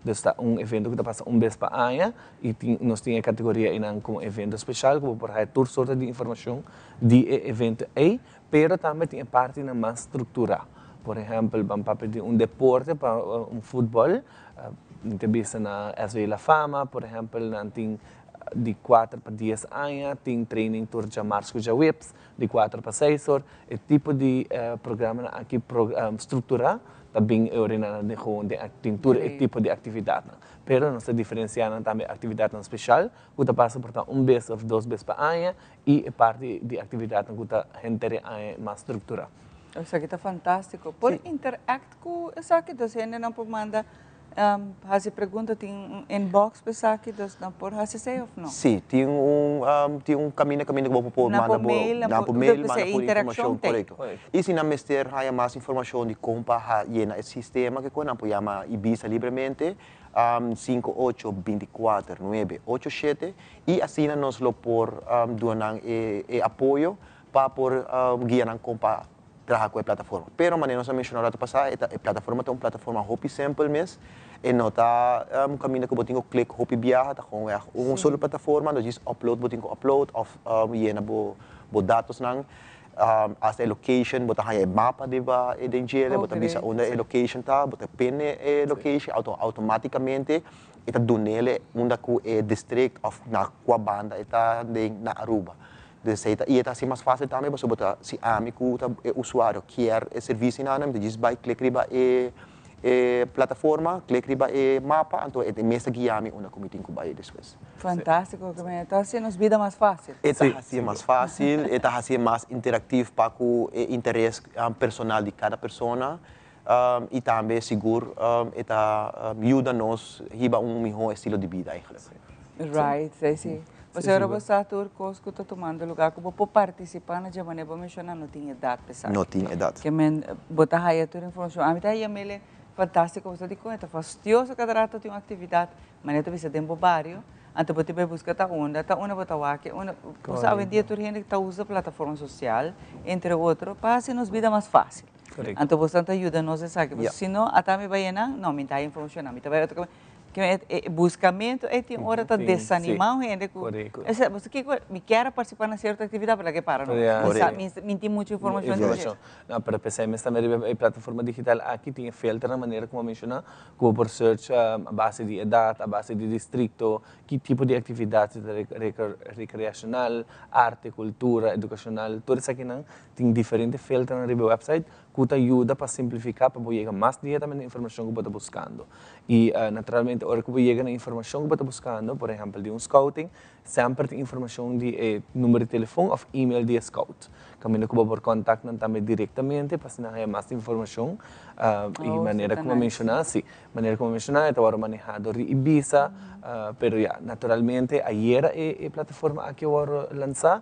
Dus ta un evento ku ta pasa un bes pa aña i tin nos tin e kategoria einan komo evento speshal ku bo por haya tur sorto di informashon di e evento ei, pero tambe tin e partinan mas strukturá. Por ehèmpel ban papia di un deporte pa un futbòl, mi ta bisa na SV La Fama por ehèmpel nan tin di kuater pa dies aña tin training tur djamars ku djaweps, Di kuater pa seis or, e tipo di programanan aki strukturá ta bin e orinanan den gewoon den den tur e tipo di aktividatnan. Pero nos ta diferensiá nan tambe aktividatnan speshal ku ta pasa por ta un bes òf dos bes pa aña i e parti di aktividatnan ku ta henter e aña mas strukturá. Esaki ta fantástiko. Por interact ku esaki? Dos hendenan por manda Hasi pregunta tin un inbox pa esaki dus nan por hasi esei of no? Sí, tin un tin un kaminda kaminda ku bo por manda bo nan por mail manda por informashon korekto. I si nan mester haña mas informashon di kon pa yena e sistema kiko nan por yama Ibisa libremente sinku ocho binti kuater nuebe ocho shete i asina nos lo por duna nan e apoyo pa por guia nan kon pa traha ku e plataforma. Pero manera nos a menshoná rato pasá e ta e plataforma ta un plataforma hopi simpel mes, e no ta un kaminda ku bo tin ku klik hopi biaha, ta gewoon wèg un solo plataforma, nos djis upload bo tin ku upload òf yena bo bo datosnan, hasta e location, bo ta haña e mapa riba e den djele, bo ta bisa unda e location ta, bo ta pene e location, outomátikamente e ta dunele unda ku e district òf na kua banda e ta den na Aruba. Dus esei ta, i e ta hasi mas fásil tambe pasobra bo ta, si ami ku ta e usuario kier e servisionan, mi ta djis bai klik riba e e plataforma, klik riba e mapa, anto e mes ta guia mi unda ku mi tin ku bai despues. Fantástiko, ke manera ta hasi nos bida mas fásil. E ta hasié mas fásil, e ta hasié mas interaktief pa ku e interes personal di kada persona i tambe sigur e ta yuda nos hiba un mihó estilo di bida eigenlijk. Right, sí, sí. Pasobra bo sa tur kos ku ta tumando lugá ku bo por partisipá na dje manera bo menshoná no tin edat pa esaki. No tin edat. Ke men bo ta haya tur informashon. Ami ta haya mele fantástiko pasobra dikon e ta fastioso kada rato tin un aktividat manera ta bisa den bo bario anto bo tin bai buska ta unda ta unda bo ta wak e unda bo sa awendia tur hende ta usa plataforma sosial entre otro pa hasi nos bida mas fásil. Anto bo ta yuda nos esaki pasobra si no ata mi bai enan no mi ta haya informashonnan mi ta bai otro kaminda. E buscamento ei tin ora ta desanima un hende cu esei kico mi kier a participa na cierto actividad pero laga e para no mi tin mucho informacion di dje. No pero pesey mes tambe riba e plataforma digital aki tin e filternan manera como a menciona cu bo por search a base di edad a base di districto ki tipo di actividad si ta recreacional arte cultura educacional tur esakinan tin diferente filternan riba e website ku ta yuda pa simplifiká pa bo yega mas diretamente na informashon ku bo ta buskando. I naturalmente ora ku bo yega na informashon ku bo ta buskando, por ehèmpel di un scouting, semper tin informashon di e number di telefon òf email di e scout. Kaminda ku bo por kòntakt nan tambe direktamente pa asina haña mas informashon. I manera ku bo menshoná, si, manera ku bo menshoná e ta wòrdu manehá dor di Ibisa, pero ya, naturalmente ayera e plataforma aki a wòrdu lansá.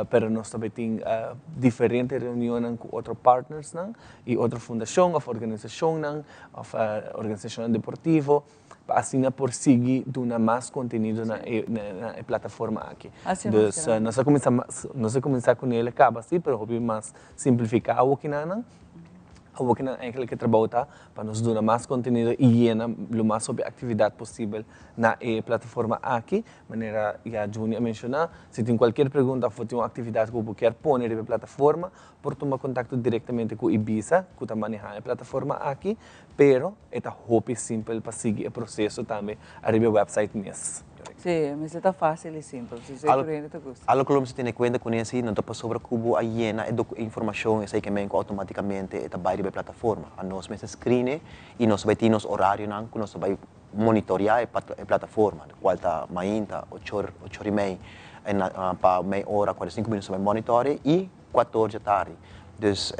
Pero nos ta bay tin diferente reunionnan cu otro partnersnan y otro fundacion of organisacionnan of organisacionnan deportivo pa asina por sigui duna mas contenido na e na e plataforma aki. Dus nos a cuminsa nos a cuminsa cu nele caba si pero hopi mas simplifica awokinanan. Awokinan eigenlijk e trabou ta pa nos duna mas contenido y yena lo mas hopi actividad posibel na e plataforma aki. Manera ya Juni a menciona, si tin cualkier pregunta of bo tin un actividad cu bo kier pone riba e plataforma, por tuma contacto directamente cu Ibisa, cu ta maneha e plataforma aki, pero e ta hopi simpel pa sigui e proceso tambe ariba e website mes. Si, mester ta fásil i simpel, si esei tur hende ta gusta. Algo ku lo mester tene kuenta kuné si no ta pasobra ku bo a yena e informashon esei ke men ku outomátikamente e ta bai riba e plataforma. Anos mester screen e i nos ta bai tin nos orarionan ku nos ta bai monitoreá e plataforma, kual ta mainta ocho ocho i mei pa mei ora 45 minüt nos ta bai monitorea i 4 or djatardi. Dus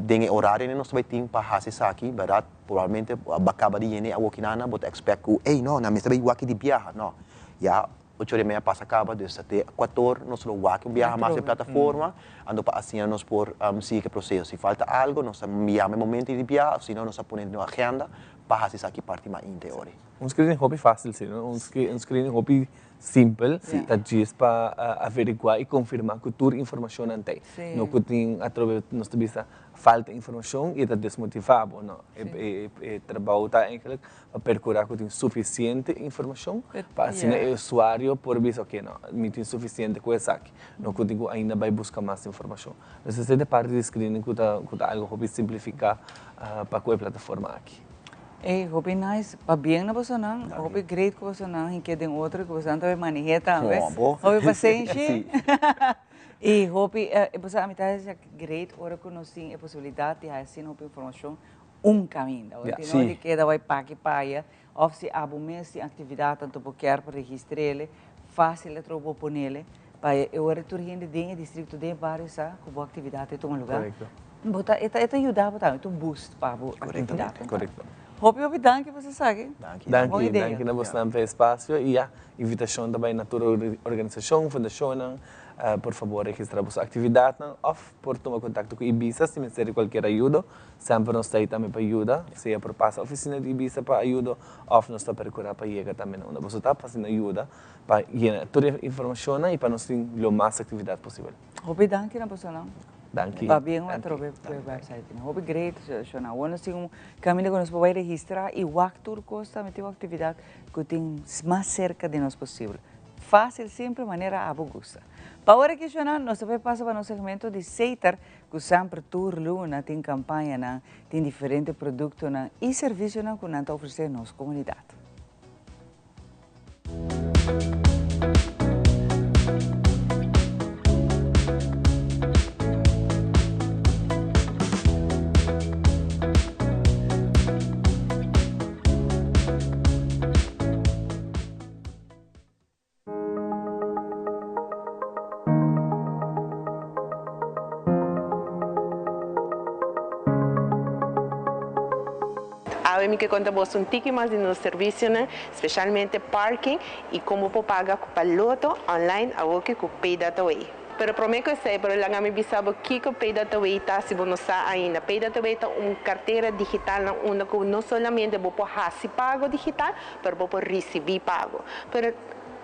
den e orarionan nos ta bai tin pa hasi esaki, bèrdat? Probablemente bo a kaba di yena e awokinana, bo ta expect ku, ey no, nan mester bai wak di biaha. No, ya ocho ora y media pasa kaba, dus ta te kuator nos lo wak un biaha mas e plataforma, anto pa asina nos por sigui ku e proseso. Si falta algo, nos ta yama e momento di biaha, of si no nos ta pone den nos agenda pa hasi esaki parti mainta e ora. Un screening hopi fácil si, no? Un screening hopi simpel, ta djis pa averiguá i konfirmá ku tur informashonnan ta ei. No ku tin atrobe nos ta bisa falta informashon i e ta desmotivá bo, no. E trabou ta eigenlijk pa perkurá ku tin sufisiente informashon pa asina e usuario por bisa oke no, mi tin sufisiente ku esaki, no ku tin ku ainda bai buska mas informashon. Entonces esei ta e parti di screening ku ta ku ta algu hopi simplifiká pa ku e plataforma aki. Ey, hopi nice. Pabien na bosonan. Hopi great ku bosonan hinke den otro i ku bosonan ta bay maneh'é tambe. Hopi pasenshi. I hopi, boso a mi ta haci great ora ku nos tin e posibilidat di haci asina hopi informashon un kaminda. Ora tin no di keda bay paki paya òf si abo mes tin aktividat anto bo kier pa registr'el, fásil atrobe bo ponele pa e ora tur hende den e distrikto, den e bario sa ku bo aktividat ta tuma lugar. Bo ta, e ta, e ta yuda bo tambe, e ta un boost pa bo actividad. Correcto. Hopi, hopi danki pa esaki. Danki. Danki, danki na bosnan pa e espacio y ya, invitacion ta bay na tur organisacion, fundacionnan, por fabor registra boso actividadnan of por tuma contacto cu Ibisa si mester di cualkier ayudo, semper nos ta ahi tambe pa yuda, sea por pasa oficina di Ibisa pa ayudo of nos ta percura pa yega tambe na unda boso ta pa asina yuda pa yena tur e informacionnan y pa nos tin lo mas actividad posibel. Hopi danki na bosonan. Danki. Pabien atrobe ku e website. Hopi great Shona. Awor nos tin un kaminda ku nos por bai registrá i wak tur kos tambe tin un aktividat ku tin mas serka di nos posibel. Fásil, simpel, manera abo gusta. Pa awor aki Shona, nos ta bai pasa pa nos segmento di Setar ku semper tur luna tin kampañanan, tin diferente produktonan i servisionan ku nan ta ofresé nos komunidat. Awe mi ke konta boso un tiki mas di nos servisionan, spesialmente parking i kon bo por paga ku pa loto online awoki ku Paydataway. Pero promé ku esei, pero laga mi bisa bo kiko Paydataway ta si bo no sa ainda. Paydataway ta un kartera digital na unda ku no solamente bo por hasi pago digital, pero bo por risibí pago. Pero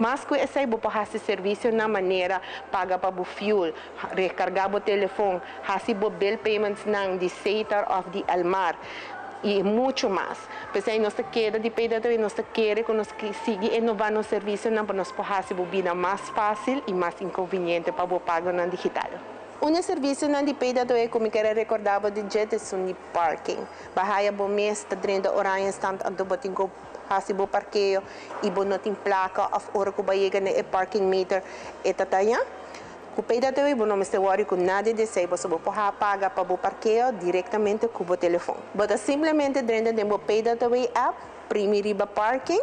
Mas ku esei bo por hasi servisionan manera paga pa bo fuel, rekargá bo telefon, hasi bo bill paymentsnan di Setar òf di Elmar i muchu mas. P'esei nos ta keda di PW, nos ta kere ku nos sigui inová nos servisionan pa nos por hasi bo bida mas fásil i mas inkonviniente pa bo pagonan digital. Un e servisionan di PW ku mi kere rekordá bo di dje ta esun di parking. Bo haya bo mes ta drenta Oranjestad anto bo tin ku Hasi bo parkeo i bo no tin plaka òf ora ku bo a yega na e parking meter e ta taña. Ku PWA bo no mester wòri ku nada di esei pasobra bo por haha paga pa bo parkeo direktamente ku bo telefon. Bo ta simplemente drenta den bo PWA app, primi riba parking,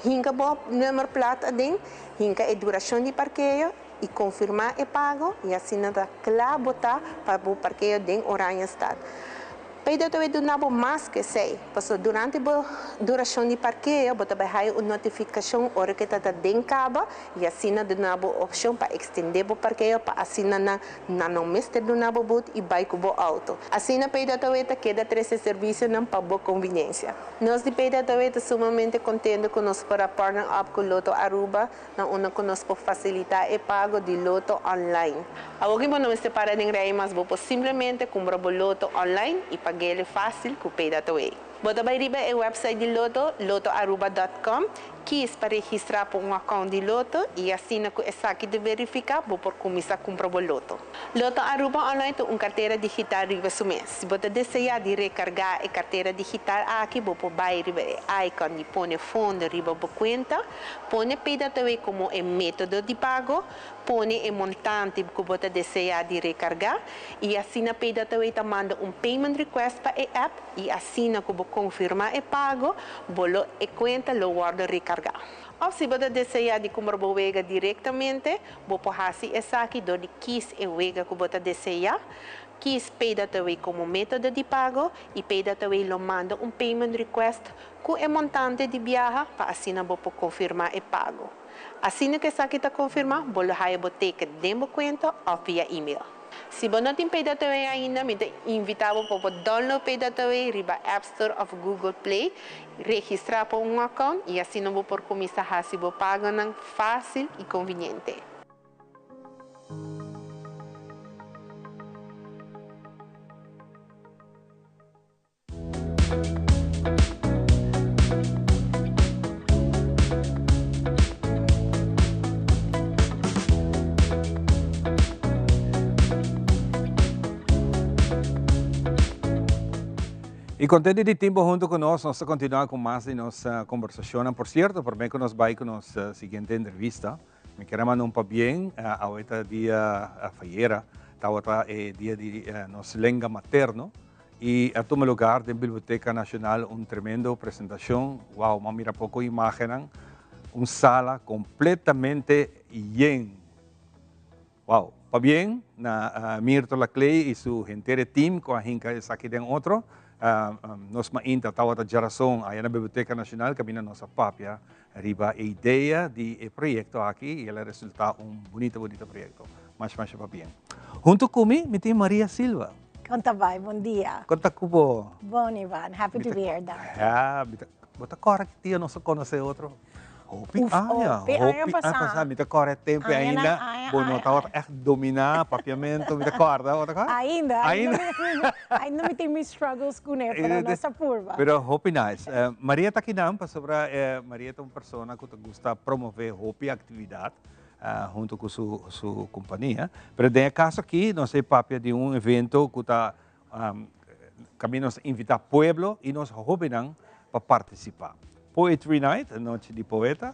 hinka bo nummer plat aden, hinka e durashon di parkeo i konfirmá e pago i asina ta kla bo ta pa bo parkeo den Oranjestad. P'e ta duna bo mas ku esei, pasobra durante bo durashon di parkeo bo ta bai haya un notifikashon ora ku e ta ta den kaba i asina duna bo opshon pa ekstendé bo parkeo pa asina nan nan no mester duna bo but i bai ku bo outo. Asina PWA ta keda trese servisionan pa bo konviniensia. Nos di PWA ta sumamente kontento ku nos por a partner up ku Lotto Aruba na unda ku nos por fasilitá e pago di loto online. Awor ki bo no mester para den rei mas, bo por simplemente kumpra bo loto online i pag'el fásil ku Paydataway. Bo ta bai riba e website di loto, lottoaruba dot com, Kies pa registrá pa un account di Lotto y asina cu esaki ta verifica bo por cuminsa cumpra bo Lotto. Lotto Aruba Online ta un cartera digital riba su mes. Si bo ta desea di recarga e cartera digital aki bo por bay riba e icon di pone fondo riba bo cuenta, pone Paydataway como e metodo di pago, pone e montante cu bo ta desea di recarga y asina Paydataway ta manda un payment request pa e app y asina cu bo confirma e pago, bo lo e cuenta lo wordo recarga. Of si bo ta desea di cumpra bo wega directamente, bo por haci esaki door di kies e wega cu bo ta desea, kies Paydataway como metodo di pago y Paydataway lo manda un payment request cu e montante di biaha pa asina bo por confirma e pago. Asina cu esaki ta confirma, bo lo haya bo ticket den bo cuenta of via email. Si bo no tin Paydataway ainda, mi ta invita bo pa bo download Paydataway riba App Store of Google Play, registra pa un account y asina bo por cuminsa haci bo pagonan facil y conveniente. Y contento di tin bo hunto cu nos, nos ta continua cu mas di nos conversacionnan. Por cierto, prome cu nos bay cu nos siguiente entrevista, mi kier a manda un pabien, awe ta dia fayera, tabata e dia di nos lenga materno. Y a tuma lugar den Biblioteca Nacional un tremendo presentacion. Wow, m'a mira poco imagennan. Un sala completamente yen. Wow, pabien na Mirto Laclay y su henter e team cu a hinca esaki den otro. Nos mainta tawata djarason aya na Biblioteca Nacional caminda nos a papia riba e idea di e proyecto aki y el a resulta un bunita bunita proyecto. Masha masha pabien. Hunto cu mi, mi tin Maria Silva. Con ta bay? Bon dia. Con ta cu bo? Bon Ivan, happy to be here danki. Ja, mi ta, bo ta cora ki dia nos a conoce otro? Hopi aña, hopi aña pasa. Mi ta cora e tempo ainda bo no tabata echt domina papiamento, mi ta corda, bo ta corda? Ainda, ainda, ainda mi tin mi struggles cune, pero nos ta purba. Pero hopi nice. Maria ta kinan pasobra Maria ta un persona cu ta gusta promove hopi actividad hunto cu su su compania. Pero den e caso aki nos e papia di un evento cu ta Caminda nos ta invita pueblo y nos hobennan pa participa. Poetry Night, Nochi di Poeta,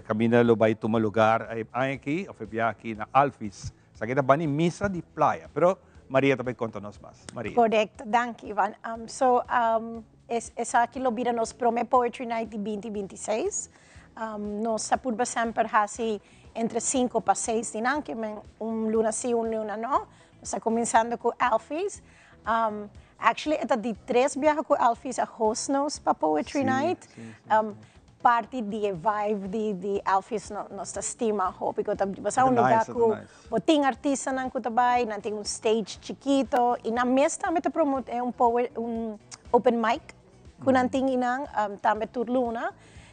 caminda lo bay tuma lugar e aña aki of e biaha aki na Alphys. Esaki ta bani misa di playa, pero Maria ta bay conta nos mas. Maria. Correcto, danki Ivan. So, esaki lo bira nos prome Poetry Night di binti 26. Nos ta purba semper haci entre cinco pa seis di nan, kimen un luna si, un luna no. Nos ta kuminsando ku Alphys. Actually e ta di tres biaha ku Alphys a host nos pa Poetry Night. Parti di e vibe di di Alphys nos ta stima hopi ku ta basa un luga ku bo tin artistanan ku ta bai, nan tin un stage chikito i nan mes tambe ta promote un un open mic ku nan tin einan tambe tur luna.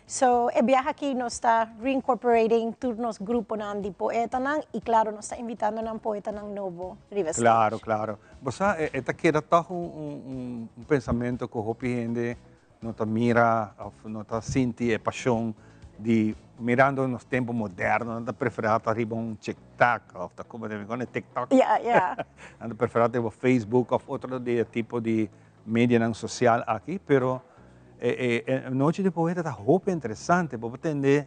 So e biaha aki nos ta reincorporating tur nos gruponan di poetanan y claro nos ta invitando nan poetanan nobo riba stage. Claro, claro. Bo sa e ta keda toch un un pensamento cu hopi hende no ta mira of no ta sinti e pasion di mirando nos tempo moderno nan ta prefera ta riba un tiktok of ta como ta e tiktok? Yeah, yeah. Nan ta prefera ta riba Facebook of otro di e tipo di medianan social aki, pero e e nochi di poeta ta hopi interesante, bo por tende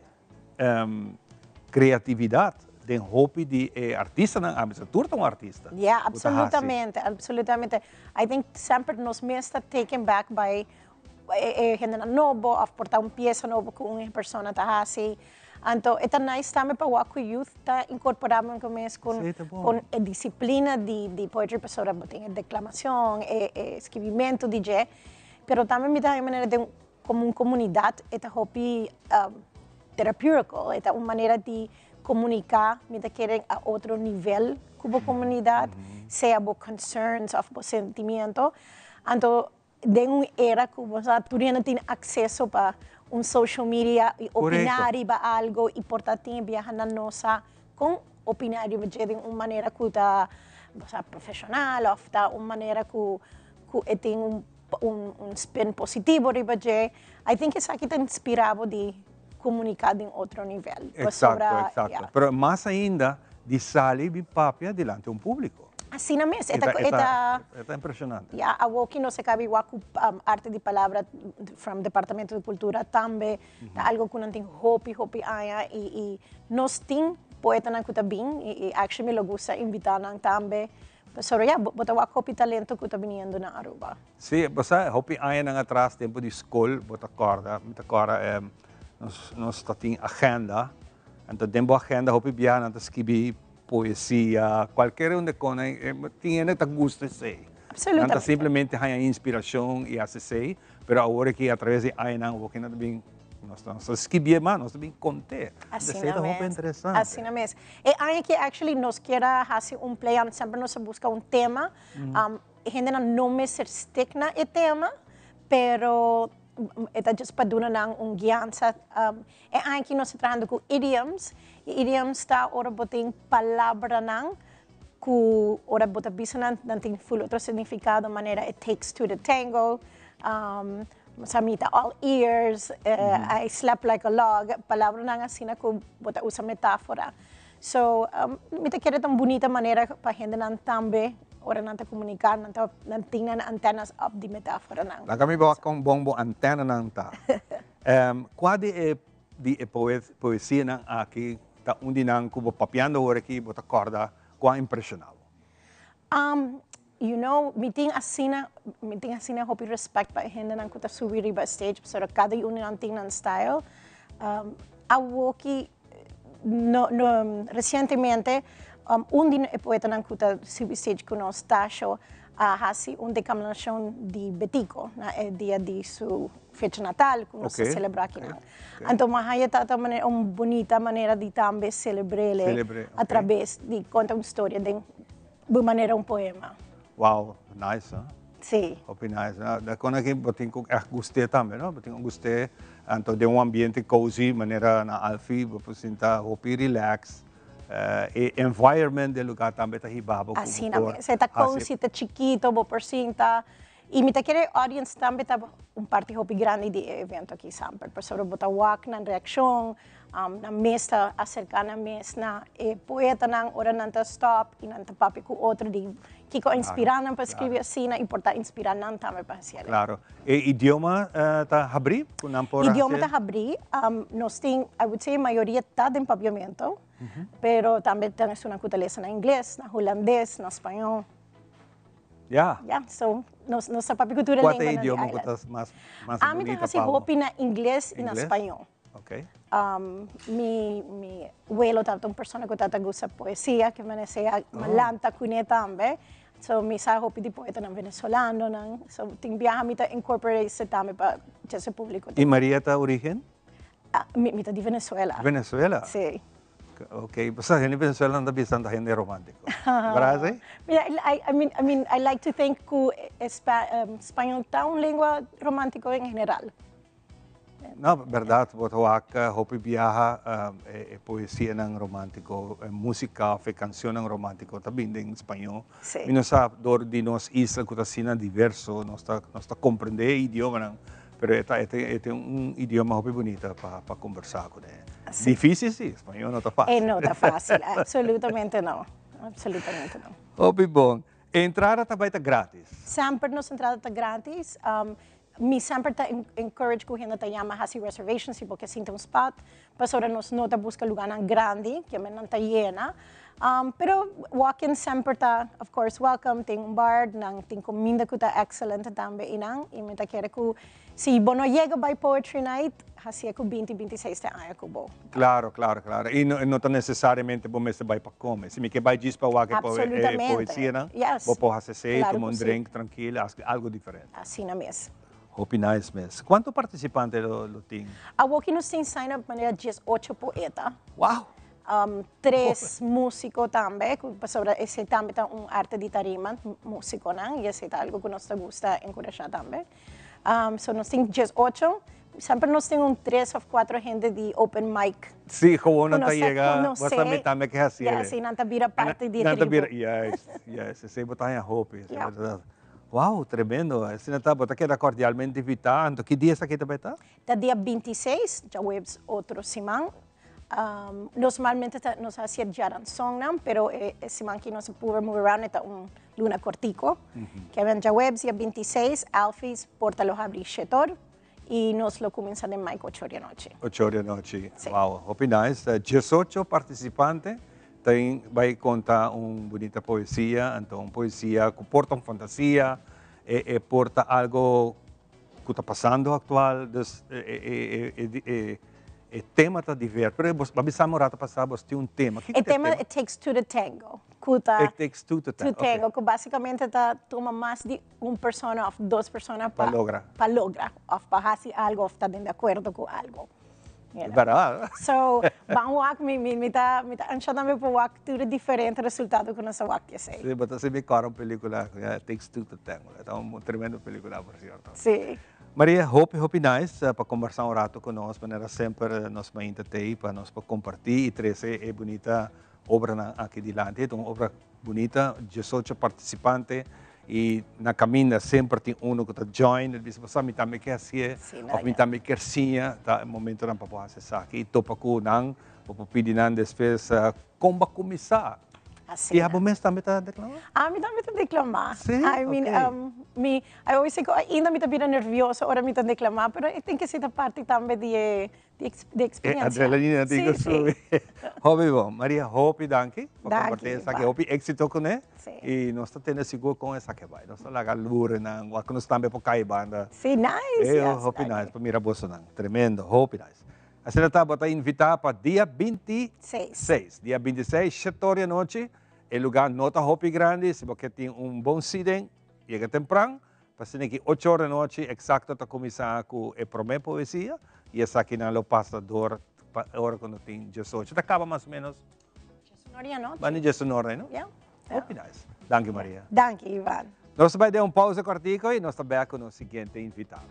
creatividad den hopi di e artistanan, a bisa tur ta un artista. Yeah, absolutamente, absolutamente. I think semper nos mes ta taken back by e hendenan nobo of por ta un pieza nobo cu un persona ta haci. Anto e ta nice tambe pa wak cu youth ta incorpora nan mes con con e disciplina di di poetry pasobra bo tin e declamacion, e e skibimento di dje, pero tambe mi ta haña manera den como un comunidad e ta hopi terapeutical, e ta un manera di comunica mi ta kere a otro nivel cu bo comunidad, sea bo concerns of bo sentimiento, anto Den un era ku bo sa tur hende tin akseso pa un social media i opiná riba algo i por ta tin e biaha nan no sa kon opiná riba dje den un manera ku ta bo sa profeshonal òf ta un manera ku ku e tin un un spin positivo riba dje. I think esaki ta inspirá bo di. komuniká den otro nivel. Eksakto, eksakto. Pero mas ainda di sali bin papia dilanti un públiko. Asina mes, e ta, e ta. E ta impresionante. Ya, awor ki nos a kaba igual ku Arte di Palabra from Departamento di Kultura tambe ta algo ku nan tin hopi, hopi aña i i nos tin poetanan ku ta bin i i actually mi lo gusta invitá nan tambe pasobra ya, bo ta wak hopi talento ku ta biniendo na Aruba. Sí, bo sa hopi añanan atras tempu di skol bo ta kòrda, mi ta kòrda nos nos ta tin agenda, anto den bo agenda hopi biaha nan ta skibi poesia, kualker un de kon tin hende ta gusta esei. Absolutamente. Nan ta simplemente haña inspirashon i hasi esei, pero awor aki atraves di añanan awor ki nan ta bin nos ta skibié mas, nos ta bin kont'é. Asina Esei ta hopi mes. interesante. Asina mes. E aña aki actually nos kier a hasi un play on, semper nos a buska un tema, E hendenan no mester stick na e tema, pero e ta just pa duna nan un guiansa. E aña aki nos ta trahando ku idioms, i idioms ta ora bo tin palabranan ku ora bo ta bisa nan, nan tin ful otro signifikado, manera it takes two to tango, sa mi ta all ears, I slept like a log, palabranan asina ku bo ta usa metafora. So, mi ta kere ta un bunita manera pa hendenan tambe ora nan ta komuniká, nan ta nan tin nan antenas up di metaforanan. Laga mi wak kon bon bo antenanan ta. Kua di e di e poesianan aki ta un di nan ku bo papiando awor aki bo ta kòrda ku a impreshoná bo? You know, mi tin asina, mi tin asina hopi respect pa e hendenan ku ta subi riba stage, pasobra kada un di nan tin nan style. Awoki, no, no, resientemente, un di e poetanan ku ta subi stage ku nos, Tasho, a hasi un declamacion di Betico na e dia di su fecha natal ku nos ta selebrá akinan. Anto mi a haña ta ta un bunita manera di tambe selebr'é atrabes di konta un storia den Bu manera un poema. Wow, nice huh? Sí. Hopi nice. Da con aki bo tin cu echt gust'é tambe, no? Bo tin cu gust'é, anto den un ambiente cozy manera na Alfi, bo por sinta hopi relax. E environment den lugar tambe ta hiba bo cu bo por Asina mes, e ta cozy, ta chikito, bo por sinta. Y mi ta kere e audience tambe ta un parti hopi grandi di e evento aki samper, pasobra bo ta wak nan reaccion, nan mes ta acerca nan mes na e poetanan ora nan ta stop y nan ta papia cu otro di kico a inspira nan pa scribi asina y por ta inspira nan tambe pa haci algo. Claro. E idioma ta habri cu nan por haci? Idioma ta habri. Nos tin, I would say mayoria ta den papiamento, pero tambe tin esunnan cu ta lesa na ingles, na hulandes, na spañol. Ya. Ya, so nos nos ta papia ku tur e Kua ta e lenguanan di idioma ku island. ta mas mas Ami ta bunita hasi pa bo? hopi na ingles i na Ingles? spañó. Ok. Mi mi welo tabata un persona ku tabata gusta poesia, ke mane sea Oh. malanta kuné tambe. So mi sa hopi di poetanan venezolanonan. So tin biaha mi ta incorporate esei tambe pa djes e publico I Maria ta origen? Mi mi ta di Venezuela. Venezuela? Si. Ok, pasobra hende Venezuela nan ta bisa nan ta hende romántico. Verdad así? Mira, I, I mean, I mean, I like to think cu spañol ta un lengua romántico en general. No, verdad, bo ta wak hopi biaha e poesianan romántico, e música of e cancionnan romántico ta bin den spañol. Sí. Mi no sa dor di nos isla cu ta asina diverso, nos ta, nos ta comprende e idiomanan, Pero e ta, e ta un idioma hopi bunita pa pa conversa cune. Si. Dificil si, spañol no ta facil. E no ta facil, absolutamente no, absolutamente no. Hopi bon. E entrada ta bai ta gratis? Semper nos entrada ta gratis. Mi semper ta encourage cu hende ta yama haci reservation si bo ke sinta un spot, pasobra nos no ta busca lugarnan grandi, kiamen nan ta yena. Pero walk-in semper ta of course welcome, tin un bar, nan tin cuminda cu ta excellent tambe eynan y mi ta kere cu si bo no yega bay Poetry Night, haci'e cu binti, binti seis te aña cu bo. Claro, claro, claro. Y no ta necesariamente bo mester bay pa come. Si mi ke bay djis pa wak e poesianan, bo por haci esey, tuma un drink trankil, haci algo diferente. Asina mes. Hopi nice mes. Cuanto participante lo tin? Awoki nos tin sign up manera diesocho poeta. Wow! Tres músiko tambe, ku pasobra esei tambe ta un arte di tarima, músikonan, i esei ta algu ku nos ta gusta enkurashá tambe. So nos tin diesocho, semper nos tin un tres òf kuatro hende di open mic. Sí, gewoon nan ta yega, bo sa mi tambe ke hasi Ya, sí, nan ta bira parti di e tribu. Juist, juist, esei bo ta haña hopi, esei bo ta. Wow, tremendo. Asina ta, bo ta keda cordialmente invita. Anto ki dia esaki ta bay ta? Ta dia 26, djaweps otro siman. Normalmente ta nos haci e djaranzonnan, pero e siman aki nos a puru move around, e ta un luna cortico. Kevin, djaweps dia 26, Alfie's porta lo habri shetor y nos lo cuminsa den mic ocho or di anochi. Ocho or di anochi. Wow, hopi nice. Diesocho participante ta bay conta un bunita poesia, anto un poesia cu por ta un fantasia, e por ta algo cu ta pasando actual, dus e tema ta divers. Pero bo a bisa mi un rato pasa bo tin un tema. Kico ta e tema? It takes two to tango. Cu ta It takes two to tango, to tango, cu basicamente ta tuma mas di un persona of dos persona pa logra. Pa logra of pa haci algo of ta den de acuerdo cu algo. You know? Berdad. So, ban wak, mi, mi, mi ta, mi ta ansha tambe pa wak tur e diferente resultado cu nos a wak di esey. Sí, bo ta haci mi cora un pelicula, It Takes Two to Tango. Ta un tremendo pelicula, por cierto. Sí. Maria, hopi, hopi nice pa combersa un rato cu nos, manera semper nos mainta t'ey pa nos por comparti y trece e bunita obranan aki dilanti. E ta un obra bunita, diesocho participante y na caminda semper tin uno cu ta join, el bisa, Pasá mi tambe ke hacié, of mi tambe kier siña, ta e momentonan pa bo haci esaki y topa cu nan, bo por pidi nan despues con bo a cuminsa. Asina. Y abo mes tambe ta declama? Ami tambe ta declama. Sí? I mean, Ok. mi, I always say cu ainda mi ta bira nervioso ora mi ta declama, pero e tin ke ser ta parti tambe di e di E experiencia. adrenalina tin cu subi. Hopi bon. Maria, hopi danki pa comparti esaki. Hopi exito cune. Sí. Y nos ta tene sigur con esaki a bay. Nos ta laga lurenan, wak nos tambe por cay banda. Sí, nice. Yes, hopi nice pa mira bosonan. Tremendo, hopi nice. Asina ta, bo ta invita pa dia 26. Dia 26, shetor di anochi. E lugar no ta hopi grandi. Si bo ke tin un bon seating, yega tempran. Pa asina ki ocho or di anochi exacto ta cuminsa cu e prome poesia y esakinan lo pasa door pa e ora cu no tin diesocho. Ta caba mas o menos? Diesun or di anochi. Banda diesun or no? Ya. Hopi nice. Danki Maria. Danki Ivan. Nos ta bay den un pausa cortico y nos ta bek cu nos siguiente invitado.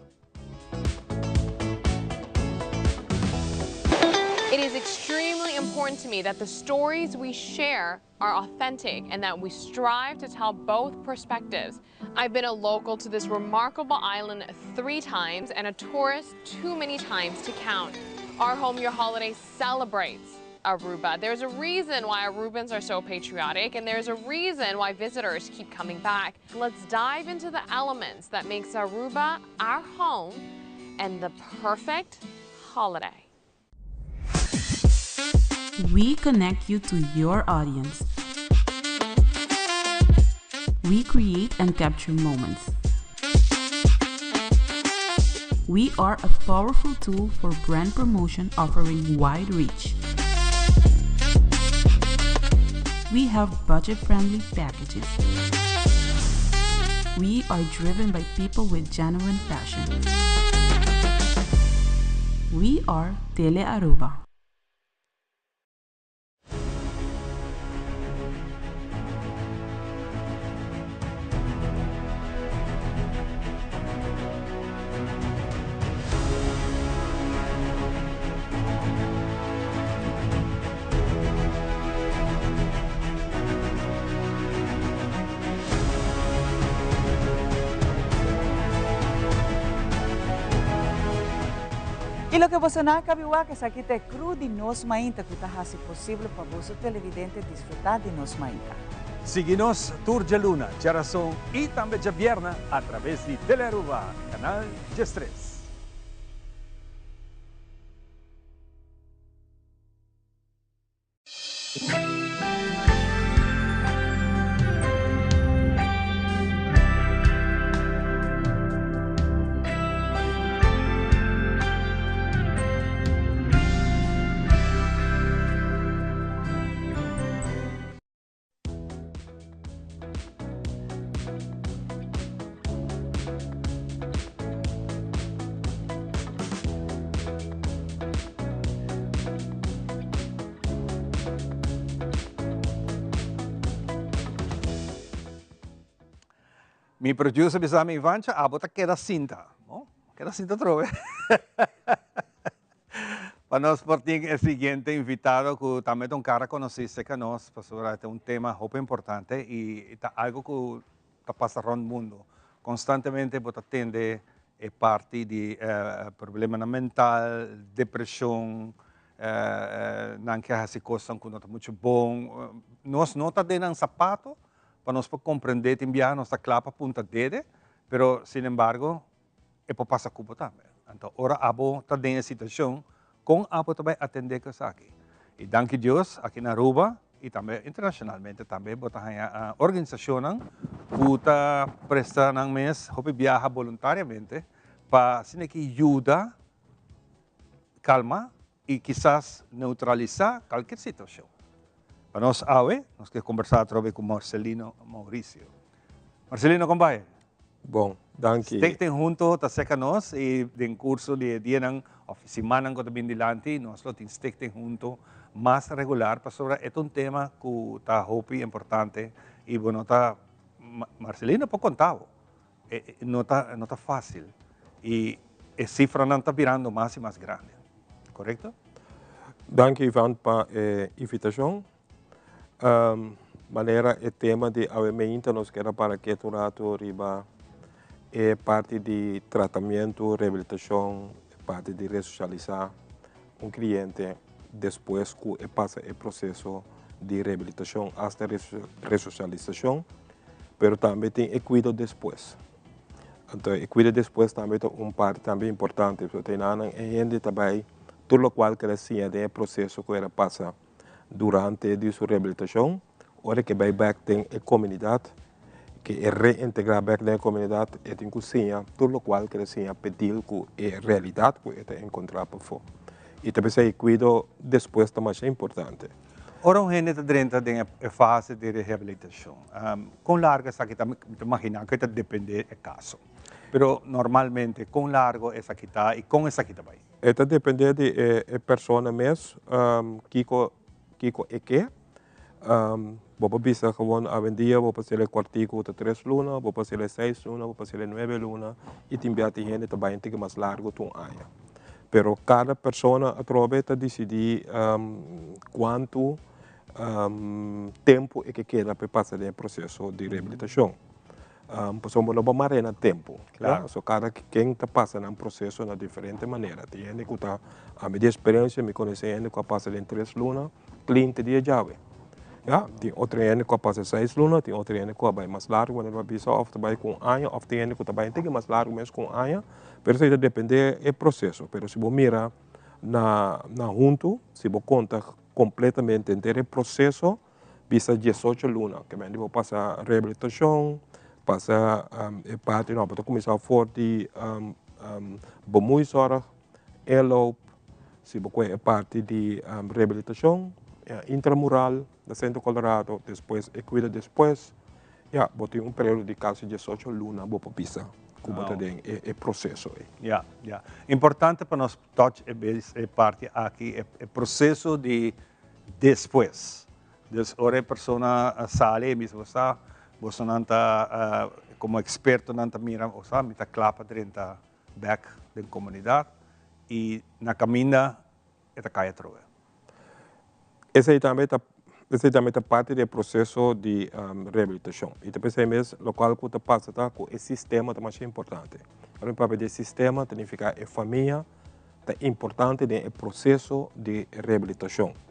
It is extremely important to me that the stories we share are authentic and that we strive to tell both perspectives. I've been a local to this remarkable island three times and a tourist too many times to count. Our Home Your Holiday celebrates Aruba. There's a reason why Arubans are so patriotic and there's a reason why visitors keep coming back. Let's dive into the elements that makes Aruba our home and the perfect holiday. We connect you to your audience. We create and capture moments. We are a powerful tool for brand promotion offering wide reach. We have budget friendly packages. We are driven by people with genuine passion. We are Tele Aruba. Y loke boso nan a cabi wak esaki ta e crew di Nos Mainta cu ta haci posible pa boso televidente disfruta di Nos Mainta. Sigui nos tur djaluna, djarason y tambe djabierna a traves di Telearuba, canal 13. Mi producer bisa mi, Ivancha, abo ta keda sinta. No, keda sinta atrobe. Pa nos por tin e siguiente invitado cu tambe ta un cara conoci cerca nos, pasobra ta un tema hopi importante y ta algo cu ta pasa rond mundo. Constantemente bo ta tende e parti di problemanan mental, depresion, nan ke haci cosnan cu no ta mucho bon. Nos no ta den nan sapato pa nos por comprende, tin biaha nos ta cla pa punta dede, pero sin embargo e por pasa cu bo tambe. Anto ora abo ta den e situacion, con abo ta bay atende cu esaki? Y danki Dios aki na Aruba y tambe internacionalmente tambe bo ta haya organisacionnan cu ta presta nan mes hopi biaha boluntariamente pa asina ki yuda calma y kisas neutralisa cualkier situacion. Pa nos awe, nos ke combersa atrobe cu Marcelino Mauricio. Marcelino, con bay? Bon, danki. Stichting Hunto ta cerca nos y den curso di e dianan of simannan cu ta bin dilanti nos lo tin Stichting Hunto mas regular pasobra e ta un tema cu ta hopi importante y bo no ta, Marcelino por conta bo, no ta no ta facil y e cifranan ta birando mas y mas grandi, corecto? Danki Ivan pa e invitacion. Manera e tema di awe meinta nos keda para ketu un rato riba e parti di tratamiento, rehabilitacion, e parti di resocialisa un cliente despues cu e pasa e proceso di rehabilitacion hasta resocialisacion, pero tambe tin e cuido despues. Anto e cuido despues tambe ta un parti tambe importante, pasobra ta enanan e hende ta bay tur locual cu el a siña den e proceso cu el a pasa. Durante di su rehabilitacion, ora ke bai bek den e comunidad, ke e reintegra bek den e comunidad, e tin cu siña tur locual ke ta siña p'e deal cu e realidad cu e ta encontra pafó. Y ta p'esei cuido despues ta masha importante. Ora un hende ta drenta den e fase di rehabilitacion, con largo esaki ta? Mi ta imagina cu e ta depende e caso, pero normalmente con largo esaki ta y con esaki ta bai? E ta depende di e persona mes kiko kiko e ke. Bo por bisa gewoon awendia bo por haciel e cuartico ta tres luna, bo por haciel e seis luna, bo por haciel e nuebe luna y tin bia tin hende ta bay un tiki mas largo tur un aña. Pero cada persona atrobe ta dicidi cuanto tempo e ke keda pa e pasa den e proceso di rehabilitacion. Pasobra bo no por mara na tempu. Claro. So kada ken ta pasa nan proseso na diferente manera. Tin hende ku ta, ami di eksperensia mi konosé hende ku a pasa den tres luna klin te dia djawe. Ya, tin otro hende ku a pasa seis luna, tin otro hende ku a bai mas largu manera bo a bisa òf ta bai ku un aña òf tin hende ku ta bai un tiki mas largu mes ku un aña, pero esei ta dependé e proseso. Pero si bo mira na na huntu, si bo konta kompletamente henter e proseso, Bisa diesocho luna, ke men di bo pasa rehabilitashon, pasa e parti no, bo ta kuminsá for di bemoeizorg, inloop, si bo kohe e parti di rehabilitashon intramural na Centro Colorado, despues e kuido despues, ya, bo tin un periodo di kasi diesocho luna bo por bisa ku bo ta den e proseso ei. Ya, ya. Importante pa nos touch e base e parti aki, e proseso di Despues. Dus ora e persona sali e mismo sa, bosonan ta como expertonan ta mira, o sa mi ta cla pa drenta bek den comunidad y na caminda e ta cay atrobe. Esey tambe ta esey tambe ta parti di e proceso di rehabilitacion y ta pesey mes locual cu ta pasa ta cu e sistema ta masha importante. Ora mi papia di e sistema ta nifica e famia, ta importante den e proseso di rehabilitashon.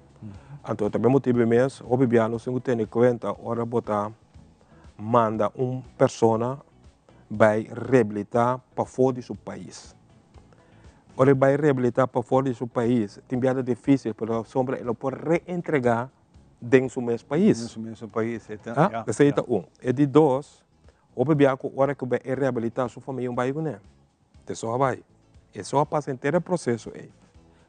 Anto ta be motibu mes hopi bia nos tin ku tene kuenta ora bo ta manda un persona bai rehabilitá pafó di su pais. Ora e bai rehabilitá pafó di su pais tin bia ta difísil pasobra e no por reentregá den su mes pais. Den su mes pais. Esei ta un. E di dos, hopi bia ku ora ku bai e rehabilitá su famia un bai kuné. Te so a bai. E so a pasa henter e proseso ei.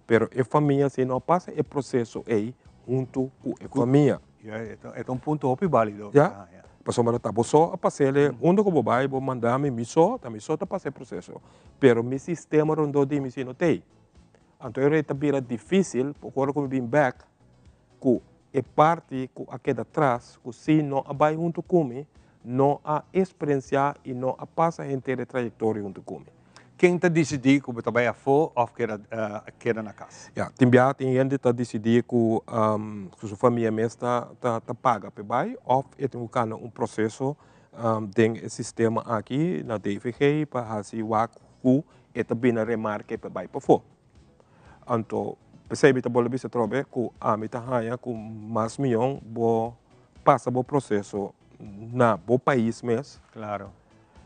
Pero e famia si no a pasa e proseso ei huntu ku e famia. Ya, e ta un punto hopi balido. Ya, pasobra ta bo so a pas'el unda ku bo bai bo manda mi, mi so, ta mi so ta pasa e proseso. Pero mi sistema rondó di mi si no t'ei. Anto e ta bira difisil pasobra ora ku mi bin bèk ku e parti ku a keda tras ku si no a bai huntu ku mi, no a eksperensiá i no a pasa henter e trayektoria huntu ku mi. Ken ta disidí ku bo ta bai afó òf keda keda na kas? Ya, tin biaha tin hende ta disidí ku ku su famia mes ta ta paga p'e bai òf e tin ku kana un proseso. den e sistema aki na DVG pa hasi wak ku e ta bini remarke pa bai pafó. Anto p'esei mi ta bolbe bisa atrobe ku ami ta haña ku mas mihó bo pasa bo proseso na bo pais mes,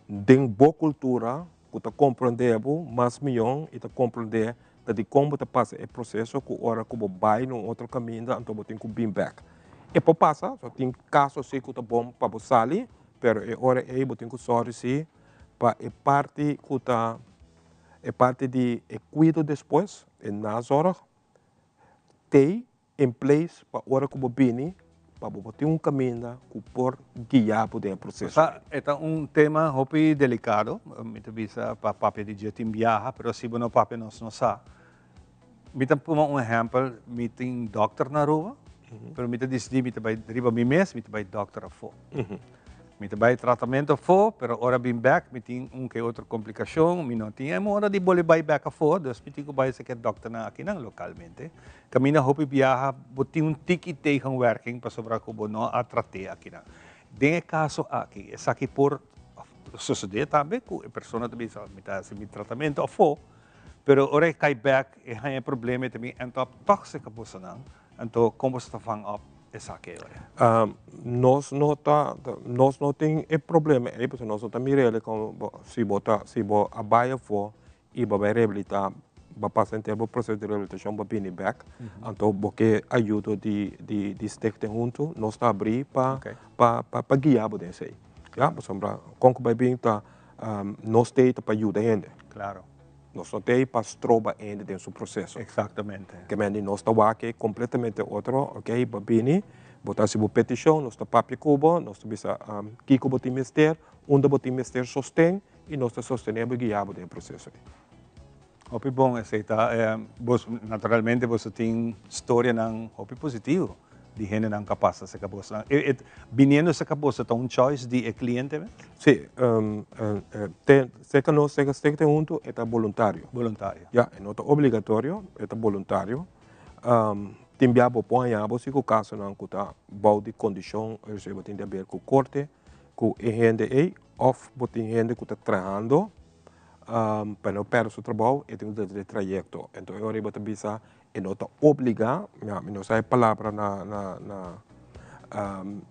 den bo kultura ku ta komprondé bo mas mihó i ta komprondé ta dikon bo ta pasa e proseso ku ora ku bo bai na un otro kaminda anto bo tin ku bin bèk. E por pasa, so tin kaso si ku ta bon pa bo sali, pero e ora ei bo tin ku sòru si pa e parti ku ta e parti di e kuido despues, e nazorg, t'ei in place pa ora ku bo bini pa bo por tin un kaminda ku por guia bo den e proseso. Sa, e ta un tema hopi delikado, mi ta bisa pa papia di dje tin biaha, pero si bo no papia nos no sa. Mi ta puma un ehèmpel, mi tin dòkter na Aruba, pero mi ta disidí mi ta bai riba mi mes, mi ta bai dòkter afó. Mi ta bai tratamentu afó, pero ora bin bèk mi tin un ke otro komplikashon, mi no tin e moda di bolbe bai bèk afó, dus mi tin ku bai seke dòkternan akinan lokalmente. Kaminda hopi biaha bo tin un tiki tegenwerking pasobra ku bo no a trat'é akinan. Den e kaso aki, esaki por sosodé tambe ku e persona ta bisa mi ta hasi mi tratamentu afó, Pero ora e kai bek e haña e problema e ta bin end up tòg serka bosonan, anto kon boso ta vang op esaki e ora? Nos no ta, nos no tin e problema ei pasobra nos no ta mira el komo si bo ta, si bo a bai afó i bo a bai rehabilitá, bo a pasa henter bo proseso di rehabilitashon bo a bini bek, anto bo ke ayudo di di Stichting Huntu, nos ta abrí pa pa pa guia bo den esei, ya, pasobra kon ku bai bin ta Nos t'ei ta pa yuda hende. Claro. Nos no t'ei pa stroba hende den su proceso. Exactamente. Ke men di nos ta wak ei completamente otro, ok, bo bini, bo ta haci bo peticion, nos ta papia cu bo, nos ta bisa kico bo tin mester, unda bo tin mester sosten y nos ta sostene bo y guia bo den e proceso ei. Hopi bon esei ta. Bos, naturalmente boso tin storianan hopi positivo di hendenan ku a pasa serka boso. E biniendo serka boso ta un choice di e kliente mes? Si, te serka nos, serka Stichting Huntu e ta boluntario. Boluntario. Ya, e no ta obligatorio, e ta boluntario. Tin bia bo por haña bo si ku kasonan ku ta bou di kondishon, bo tin di haber ku korte ku e hende ei òf bo tin hende ku ta trahando Pa no pèrdè su trabou e tin ku duna e trayekto. Enton e ora ei bo ta bisa e no ta obligá, ya mi no sa e palabra na na na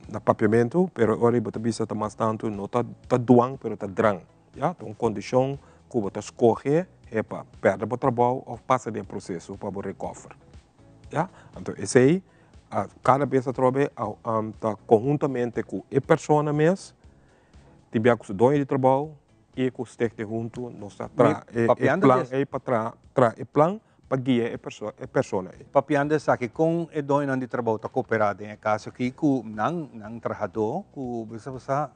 na papiamentu, pero e ora ei bo ta bisa ta mas tantu no ta ta duan pero ta dran, ya. Ta un kondishon ku bo ta skohe e pa pèrdè bo trabou òf pasa den e proseso pa bo rekòver, ya. Anto esei kada bes atrobe ta konhuntamente ku e persona mes tin bia ku su doño di trabou I ku Stichting huntu nos ta traha e plan ei pa traha traha e plan pa guia e e persona ei. Papiando esaki, kon e doñonan di trabou ta koperá den e kaso aki ku nan nan trahadó ku bisa bo sa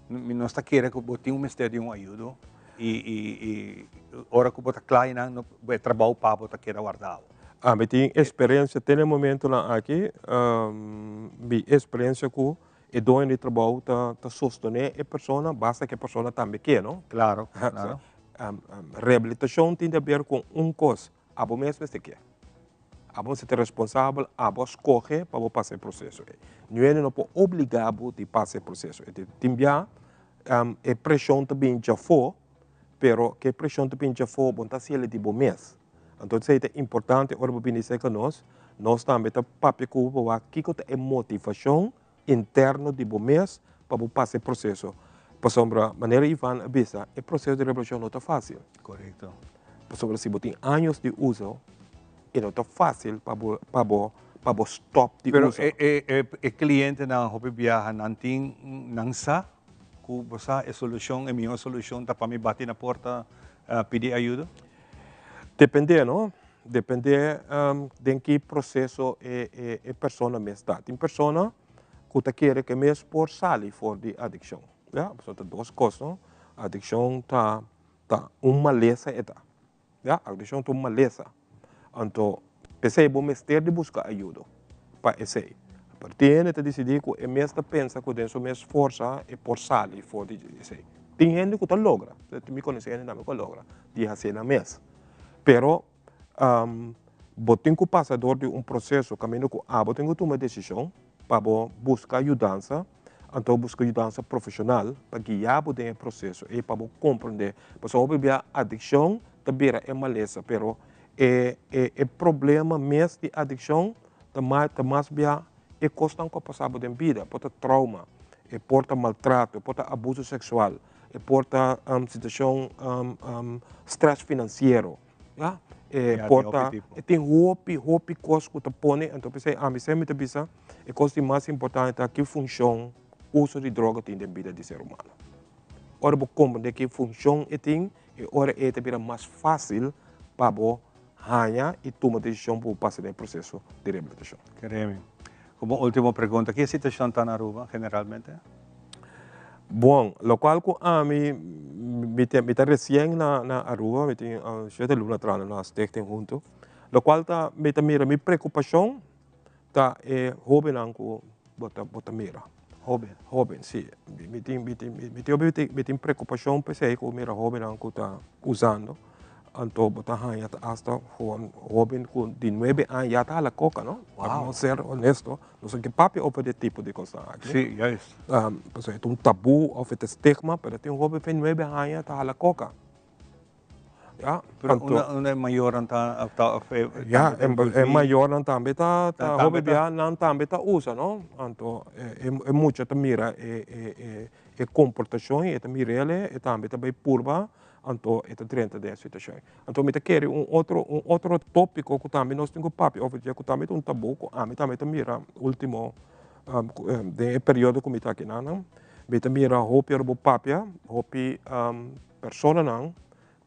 mi nos ta kere ku bo tin un mester di un ayudo i i i ora ku bo ta kla einan no e trabou pa bo ta keda wardá. Ami tin eksperensia te na e momentonan aki mi eksperensia ku E doño di trabou ta ta sostené e persona basta ku e persona tambe ke, no? Klaro, klaro. Rehabilitashon tin di aber ku un kos, abo mes mester ke. Abo mester ta responsabel, abo a skohe pa bo pasa e proseso ei. Niun hende no por obligá bo di pasa e proseso ei. Tin bia e preshon ta bin djafó, pero ku e preshon ta bin djafó bo no ta hasi el di bo mes. Anto esei ta importante ora bo bini serka nos, nos tambe ta papia ku bo pa wak kiko ta e motivashon interno di bo mes pa bo pasa e proseso. Pasobra manera Ivan a bisa, e proseso di rehabilitashon no ta fásil. Korekto. Pasobra si bo tin años di uso, e no ta fásil pa bo pa bo pa bo stòp di Pero uso. e e e klientenan hopi biaha nan tin nan sa ku bo sa e solushon, e mihó solushon ta pa mi bati na porta pidi ayudo? Depende no, depende den ki proceso e persona mes ta. Tin persona cu ta kere cu e mes por sali for di adiccion, ya, pasobra ta dos cos no, adiccion ta ta un malesa e ta, ya, adiccion ta un malesa, anto p'esey bo mester di busca ayudo pa esey. Pero tin hende ta dicidi cu e mes ta pensa cu den su mes forsa e por sali for di esey. Tin hende ku ta logra, mi konosé hende tambe ku a logra di hasié nan mes. Pero bo tin ku pasa dor di un proseso kaminda ku abo tin ku tuma e desishon pa bo buska yudansa. Anto buska yudansa profeshonal pa guia bo den e proseso ei pa bo komprondé. Pasobra hopi bia adikshon ta bira e malesa, pero e e e problema mes di adikshon ta ma ta mas bia e kosnan ku a pasa bo den bida. Por ta trauma, e por ta maltrato, e por ta abuso seksual, e por ta situashon strès finansiero. Ya, e Ya, por tin ta, hopi tipo. e tin hopi, hopi kos ku ta pone, anto p'esei ami semper ta bisa, e kos di mas importante ta ki funshon uso di droga tin den bida di ser humano. Ora bo komprende ki funshon e tin, e ora ei ta bira mas fásil pa bo haña i tuma desishon pa bo pasa den e proseso di rehabilitashon. Keremi, komo último pregunta, ki e situashon ta na Aruba generalmente? Bon, lokual ku ami, mi ta mi ta resien na na Aruba, mi tin shete luna trahando na Stichting Hunto, lokual ta mi ta mira mi preokupashon ta e hobennan ku bo ta bo ta mira. Hoben? Hoben, si. Mi tin mi tin mi tin mi tin preokupashon p'esei ku mira hobennan ku ta usando. Anto bo ta haña ta asta hoben ku di nuebe aña ya ta hala koka no. Wow. Nos ser honesto, nos no ke papia over di e tipo di kosnan aki. Si, juist. Pasobra e ta un tabú òf e ta stigma, pero tin un hoben fe nuebe aña ta hala koka. Ya, Pero anto. unda unda e mayornan ta ta òf e Ya, tambe ta e envolví? mayornan tambe ta Ta ta tambe hopi ta. bia nan tambe ta usa no. Anto e e mucha ta mira e e e e komportashon i e ta mir'el e tambe ta bai purba Anto e ta drenta den e situashon. Anto mi ta kere un otro un otro topiko ku tambe nos tin ku papia over dje ku tambe ta un tabú ku ami tambe ta mira ultimo den e periodo ku mi ta akinan mi ta mira hopi ora bo papia hopi personanan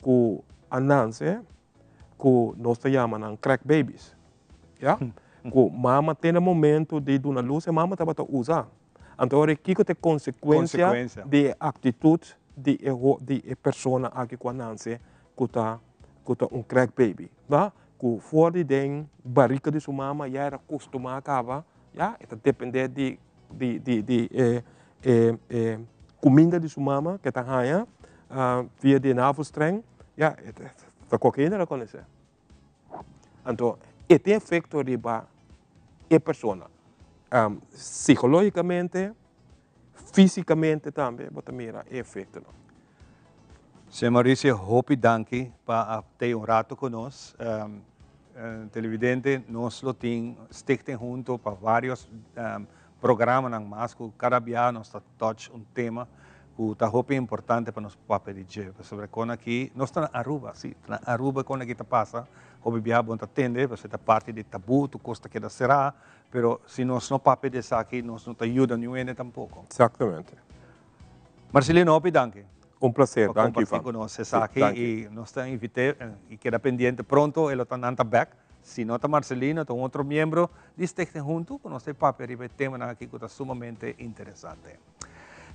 ku a nanse ku nos ta yama nan crack babies ya ku mama te na momento di duna lus e mama tabata usa. Anto ora kiko ta e konsekuensia di e aktitut di e di e persona aki ku a nanse ku ta ku ta un crack baby ta ku for di den barika di su mama ya era kustumá kaba ya e ta depende di di di di e e e kuminda di su mama ke ta haña via di e navelstreng ya e ta kokaina ta konosé. Anto e tin efecto riba e persona. Psicologicamente, fisicamente tambe bo ta mira e efectonan. Señor Mauricio, hopi danki pa a tei un rato cu nos. Televidente, nos lo tin Stichting Hunto pa varios programanan mas cu cada biaha nos ta touch un tema cu ta hopi importante pa nos papia di dje, pasobra con aki nos ta na Aruba, si, ta na Aruba con aki ta pasa, hopi biaha bo no ta tende, pasobra ta parti di tabu, tur cos ta keda cera, pero si nos no papia di esaki nos no ta yuda niun hende tampoco. Exactamente. Marcelino, hopi danki. Un placer, pa danki comparti Ivan. cu nos Si, esaki danki. y nos ta invite y keda pendiente pronto e lo ta nan ta bek, si no ta Marcelino ta un otro miembro di Stichting Hunto cu nos ta papia riba e temanan aki cu ta sumamente interesante.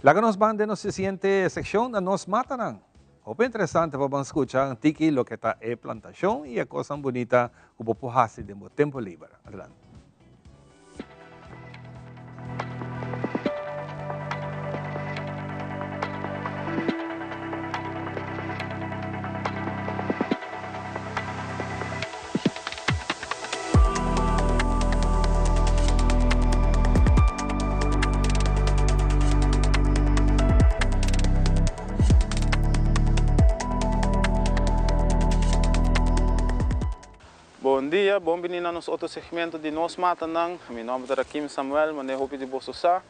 Laga nos ban den nos siguiente seccion na Nos Matanan. Hopi interesante pa ban scucha un tiki loke ta e plantacion y e cosnan bunita cu bo por haci den bo tempo liber. Adelante. Bon dia, bon bini na nos otro segmento di Nos Matanan. Mi nomber ta Rakim Samuel, mane hopi di boso sa.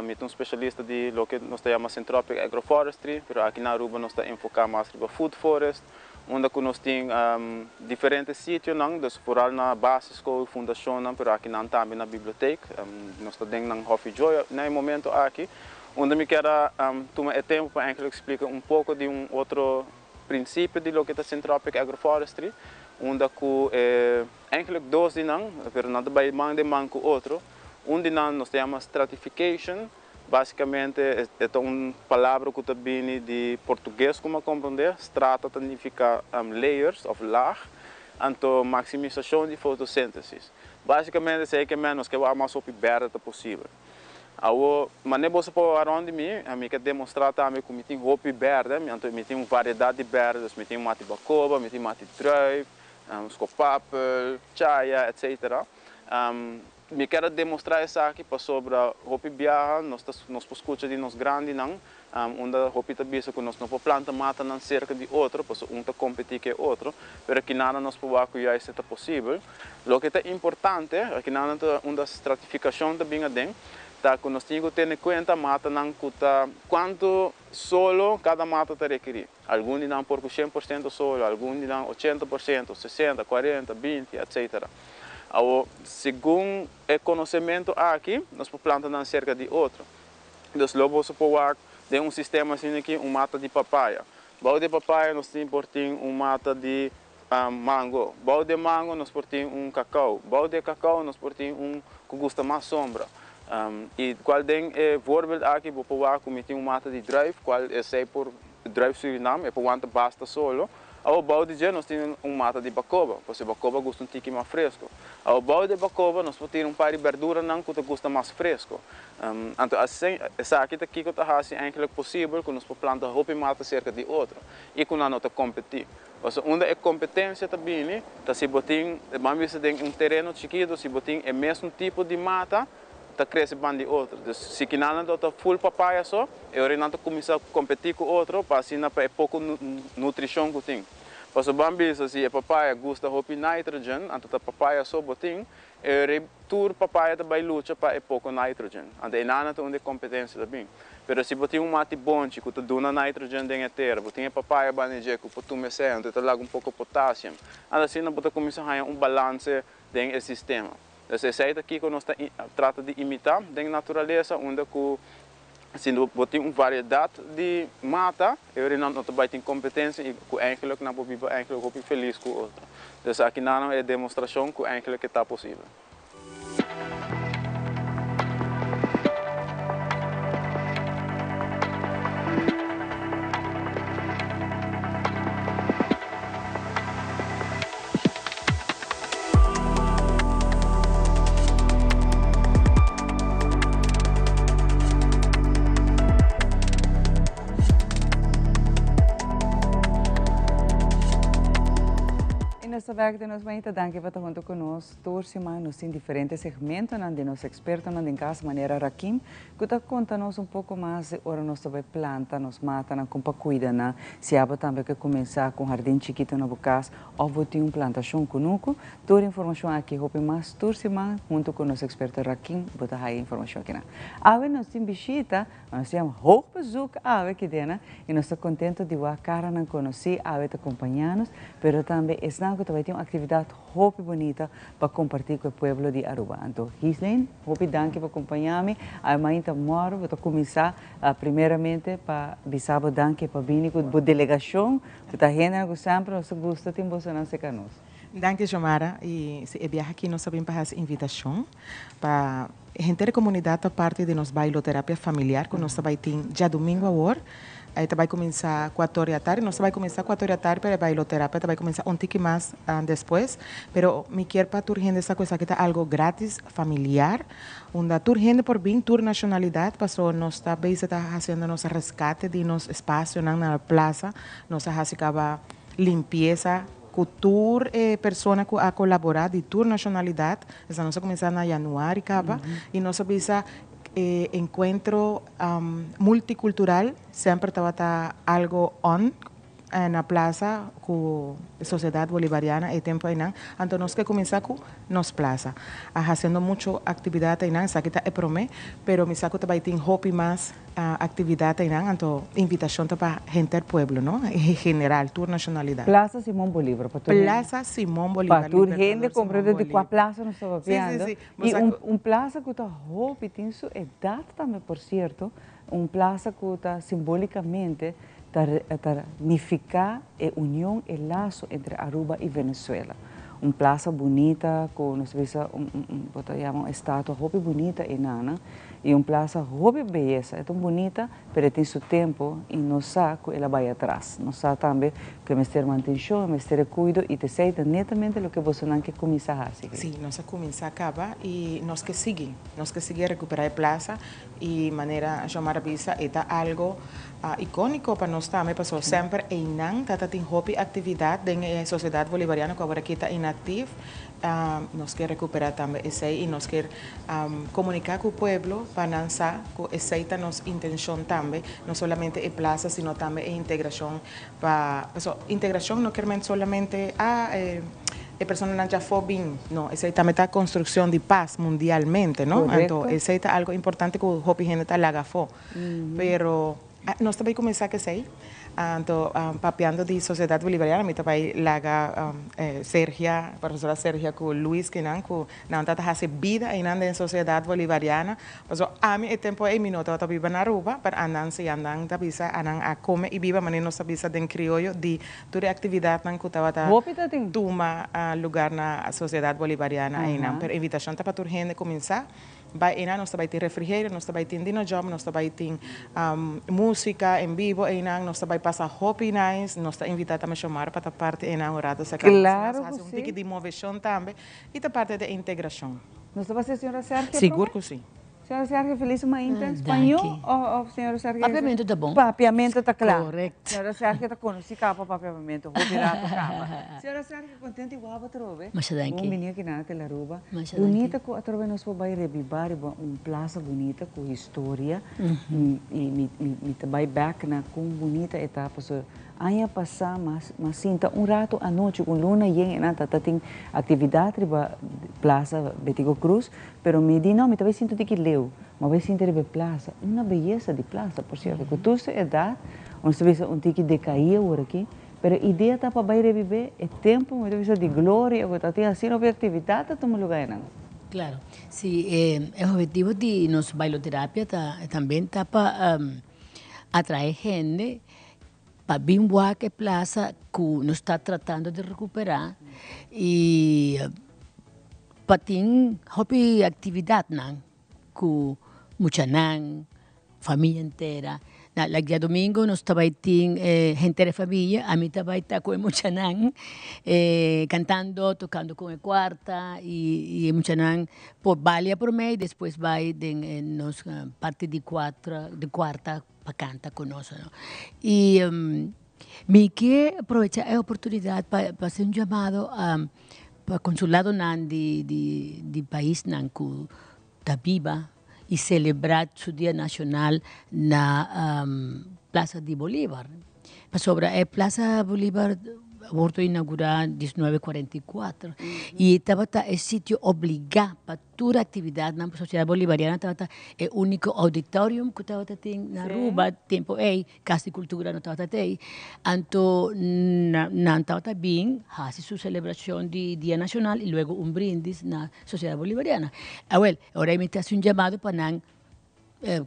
Mi ta un specialista di loke nos ta yama Syntropic Agroforestry, pero aki na Aruba nos ta enfoca mas riba food forest, Unda ku nos tin diferente sitionan, dus vooral na basisschool, fundacionnan, pero aki nan tambe na bibliotheek. Nos ta den nan Hoffi Joy na e momento aki. Unda mi kier a tuma e tempo pa eigenlijk splika un poko di un otro principio di loke ta Syntropic Agroforestry, unda ku e eigenlijk dos di nan, pero nan ta bai man den man ku otro. Un di nan nos ta yama stratification. Básicamente e ta un palabra cu ta bini di portugues cu mi a comprende, strata ta nifica layers of laag, anto maximisacion di fotosíntesis. Básicamente esey ke men nos ke wak mas hopi berde ta posibel. Awo, mane boso por wak rond di mi, mi ke demostra tambe cu mi tin hopi berde, anto mi tin un variedad di berde, dus mi tin mati bacoba, mi tin mati druif, scopapel, chaya, etc. Mi kier a demostra esaki pasobra hopi biaha nos ta nos por skucha di nos grandinan unda hopi ta bisa ku nos no por planta matanan serka di otro pasobra un ta kompetí ku e otro, pero aki nan nos por wak ku juist e ta posibel. Loke ta importante, aki nan ta unda stratifikashon ta bin aden, ta ku nos tin ku tene kuenta matanan ku ta kuantu solo kada mata ta rekerí. Algun di nan por ku 100% solo, algun di nan 80%, 60, 40, 20, etcetera. Awor, segun e konosementu aki, nos por planta nan serka di otro. Dus lo boso por wak den un sistema asina aki un mata di papaya. Bou di papaya nos tin por tin un mata di mango. Bou di mango nos por tin un kakao. Bou di e kakao nos por tin un ku gusta mas sombra. I kual den e voorbeeld aki bo por wak ku mi tin un mata di druif, kual esei por druif Surinam, e por wanta basta solo. Awor bou di dje nos tin un mata di bakoba, pasobra bakoba gusta un tiki mas fresco. Awor bou di bakoba nos por tira un par di berduranan ku ta gusta mas fresco. Anto esaki ta kiko ta hasi eigenlijk posibel ku nos por planta hopi mata serka di otro i ku nan no ta kompetí. Pasobra unda e kompetensia ta bini ta si bo tin, ban bisa den un tereno chikitu, si bo tin e mesun tipo di mata ta krese ban di otro. Dus si kinanan ta ta full papaya so, e ora nan ta kuminsá kompetí ku otro pa asina pa e poko nutrishon ku tin. Pasobra ban bisa si e papaya gusta hopi nitrogen, anto ta papaya so bo tin, e ora tur papaya ta bai lucha pa e poko nitrogen. Anto e nan ta unda e kompetensia ta bin. Pero si bo tin un mati bonchi ku ta duna nitrogen den e tera, bo tin e papaya banda dje ku por tuma esei, anto e ta laga un poko potassium. Anto asina bo ta kuminsá haña un balanse den e sistema. Dus esei ta kiko nos ta trata di imitá den naturalesa unda ku si bo tin un variedat di mata e ora nan no ta bai tin kompetensia i ku eigenlik nan por biba eigenlik hopi felis ku otro. Dus aki nan e demostrashon ku eigenlik e ta posibel. Y nos ta bek den nos manita. Danki pa ta hunto cu nos. Tur siman nos tin diferente segmentonan di nos expertonan den cas manera Rakim cu ta conta nos un poco mas di ora nos ta bay planta nos matanan con pa cuida nan. Si abo tambe ke cuminsa cu un hardin chikito na bo cas Of bo tin un plantashon kunuku? Tur informashon aki hopi mas tur siman huntu ku nos eksperto Rakim bo ta haya informashon akinan. Awe nos tin bishita, nos tin hoog bezoek awe kidena i nos ta kontento di wak karanan konosí awe ta kompañá nos, pero tambe esnan ku ta bai tin un aktividat hopi bunita pa kompartí ku e pueblo di Aruba. Anto Ghislaine, hopi danki pa kompañá mi. Awe mainta mòru bo ta kuminsá primeramente pa bisa bo danki pa bini ku bo delegashon. Cu ta hendenan cu semper nos ta gusta tin bosonan cerca nos. Danki Xiomara y si e biaha aki nos ta bin pa haci invitacion pa henter e comunidad ta parti di nos bailoterapia familiar cu nos ta bay tin djadomingo awor. E ta bay cuminsa cuator di atardi. Nos ta bay cuminsa cuator di atardi pero e bailoterapia ta bay cuminsa un tiki mas despues. Pero mi kier pa tur hende sa cu esaki ta algo gratis familiar Unda tur hende por bin, tur nacionalidad, paso nos ta bezig ta haciendo nos rescate di nos espacionan na plaza. Nos a haci caba limpieza cu tur e persona cu a colabora di tur nacionalidad. Esta nos a cuminsa na januari caba y nos a bisa e encuentro multicultural semper tabata algo on. Na plaza cu Sociedad Bolivariana e tempo eynan, anto nos ke cuminsa cu nos plaza. A haciendo mucho actividad eynan, esaki ta e prome, pero mi sa cu ta bay tin hopi mas actividad eynan, anto invitacion ta pa henter pueblo, no, en general, tur nacionalidad. Plaza Simon Bolivar, pa tur hende. Plaza Simon Bolivar, Pa tur Libertador hende Simon comprende di cua Bolivar. plaza nos ta Sí, sí, papiando. sí. Bo Y sa cu. un plaza cu ta hopi, tin su edad tambe, por cierto, un plaza cu ta simbolicamente ta ta nifica e union, e laso entre Aruba y Venezuela. Un plaza bunita cu nos ta bisa un un bo ta yama un estatua hopi bunita eynana y un plaza hopi beyesa. E ta un bunita pero e tin su tempo y nos sa cu el a bay atras. Nos sa tambe cu e mester mantencion, e mester e cuido y t'esey ta netamente loke bosonan ke cuminsa haci. Si, nos a cuminsa caba y nos ke sigui. Nos ke sigui recupera e plaza Y manera Xiomara a bisa e ta algo iconico pa nos tambe pasobra semper eynan ta ta tin hopi actividad den e Sociedad Bolivariano cu awor aki ta eynan. native, nos kier recupera tambe esey y nos kier comunica cu pueblo pa nan sa cu esey ta nos intencion tambe, no solamente e plaza sino tambe e integracion pa, paso integracion no kier men solamente ah e personanan djafó bin, no, esey tambe ta construccion di paz mundialmente, no, anto esey ta algo importante cu hopi hende ta laga afó, pero Nos ta bay cuminsa cu esey. Anto papiando di Sociedad Bolivariana mi ta bay laga Sergia, profesora Sergia cu Luis kinan cu nan ta ta haci bida eynan den Sociedad Bolivariana. Pasobra ami e tempo ey mi no tabata biba na Aruba, pero anan si andan ta bisa anan a come y biba manera nos ta bisa den crioyo di tur e actividadnan cu tabata tuma lugar na Sociedad Bolivariana eynan. Pero invitacion ta pa tur hende cuminsa. Bai einan nos ta bai tin refrigerio, nos ta bai tin dino job, nos ta bai tin musica en vivo einan, nos ta bai pasa hopi nice, nos ta invita tambe Xiomara pa ta parti einan un rato cerca nos, nos haci un tiki di movecion tambe y ta parte di e integracion. Nos ta basa señora Sergio prome? Sigur cu si. Señora Sergio feliz mainta en spaño of señora Sergio? Papiamento ta bon. Papiamento ta cla. Correcto. Señora Sergio ta conoci caba pa papiamento hopi rato caba. Señora Sergio contento y wou atrobe. Masha danki. Bon bini aki na Telaruba. Masha danki. Bunita cu atrobe nos por bay rebiba riba un plaza bunita cu historia y mi ta bay bek na con bunita e ta pasobra aña pasa mas sinta un rato anochi cu luna yen e nan ta tin actividad riba plaza Betico Croes pero mi di no mi ta bay sinta un tiki leu mi a bay sinta riba e plaza una beyesa di plaza por cierto cu tur su edad nos ta bisa un tiki decaí awor aki Pero e idea ta pa bai rebibé e tempu, mi ta bisa, di gloria ku ta tin asina hopi aktividat ta tuma lugá einan. Claro. Si, e objetivo di nos bailoterapia ta tambe ta pa atrae hende pa bin wak e plaza ku nos ta tratando di recuperá i pa tin hopi actividadnan ku muchanan. Famia entera. Na la diadomingo nos ta bai tin e henter e famia, ami ta bai ta ku e muchanan kantando, tokando ku e kuarta i e muchanan por balia promé i despues bai den e nos parti di kuatra di kuarta pa kanta ku nos. I mi ke aprovecha e oportunidat pa hasi un yamado pa konsuladonan di di paisnan ku ta biba y celebra su dia nacional na Plaza di Bolívar. Pasobra e Plaza Bolívar a wordo inaugura 1944 y tabata e sitio obliga pa tur actividadnan pa Sociedad Bolivariana tabata e unico auditorium cu tabata tin na Aruba tempo ey. Cas di Cultura no tabata tei, anto nan tabata bin haci su celebracion di Dia Nacional y luego un brindis na Sociedad Bolivariana. Awel, ora mi ta haci un llamado pa nan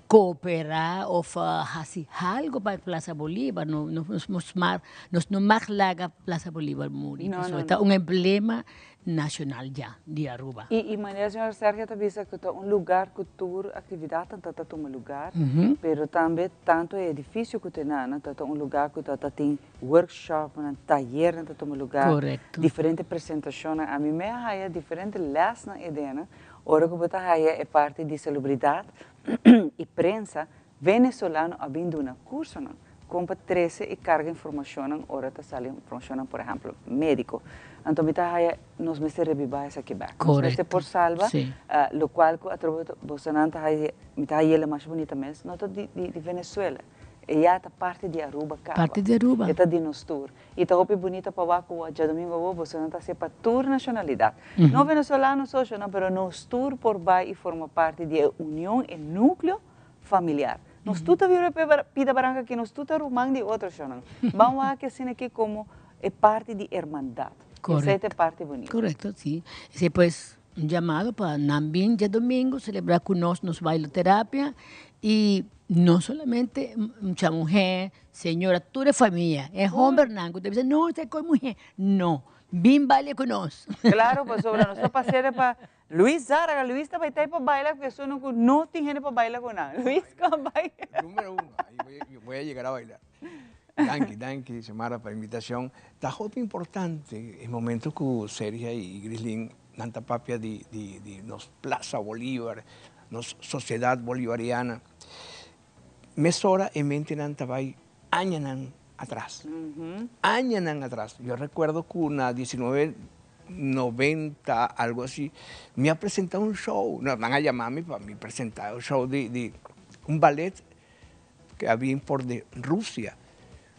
coopera of haci algo pa Plaza Bolivar, no nos no mag laga Plaza Bolivar muri, pasobra ta un emblema nacional ya di Aruba. Y manera señor Sergio ta bisa cu ta un lugar cu tur actividadnan ta ta tuma lugar, pero tambe tanto e edificio cu ta nan ta ta un lugar cu ta ta tin workshopnan, tayernan ta tuma lugar, diferente presentacionnan. Ami me a haya diferente lesnan edenan ora cu bo ta haya e parti di salubridad y prensa Venezolano a bin duna cursonan con pa trece y carga informacionnan ora ta sali informacionnan por ehemplo medico. Anto mi ta haya nos mester rebiba esaki bek. Nos mester por salba locual cu atrobe bosonan ta haya mi ta hay'e masha bunita mes no ta di Venezuela e ya ta parti di Aruba caba. Parti di Aruba. E ta di nos tur. Y ta hopi bunita pa wak cu djadomingo awo bosonan ta haci pa tur nacionalidad. No venezolano so no pero nos tur por bay y forma parti di e union e nucleo familiar. Nos tur ta vive pa pida baranka aki, nos tur ta ruman di otro shownan. Ban wak asina aki como e parti di hermandad. Esei ta e parti bunita. Correcto, si. Esei pues un llamado pa nan bin djadomingo celebra cu nos nos bailoterapia y no solamente mucha muher, señora, tur e famia. E hombernan cu ta bisa no esei coy muher, no. Bin balia cu nos. Claro, pasobra nos ta pasera pa Luis Zárraga, Luis ta bai ta pa baila cu esun cu no tin hende pa baila cu nan. Luis con bai. Numero uno, ahí voy, voy a llegar a bailar. Danki, danki Xiomara pa invitacion. Ta hopi importante e momento cu Sergia y Grislin nan ta papia di, di, di nos Plaza Bolívar, nos Sociedad Bolivariana. Mesora e mentenan ta bai añanan atras. Añanan atras. Yo recuerdo cu na 19. 90, algo así, mi a presenta un show, no, nan a yama mi pa mi presenta un show di, di un ballet que a bin for di Rusia,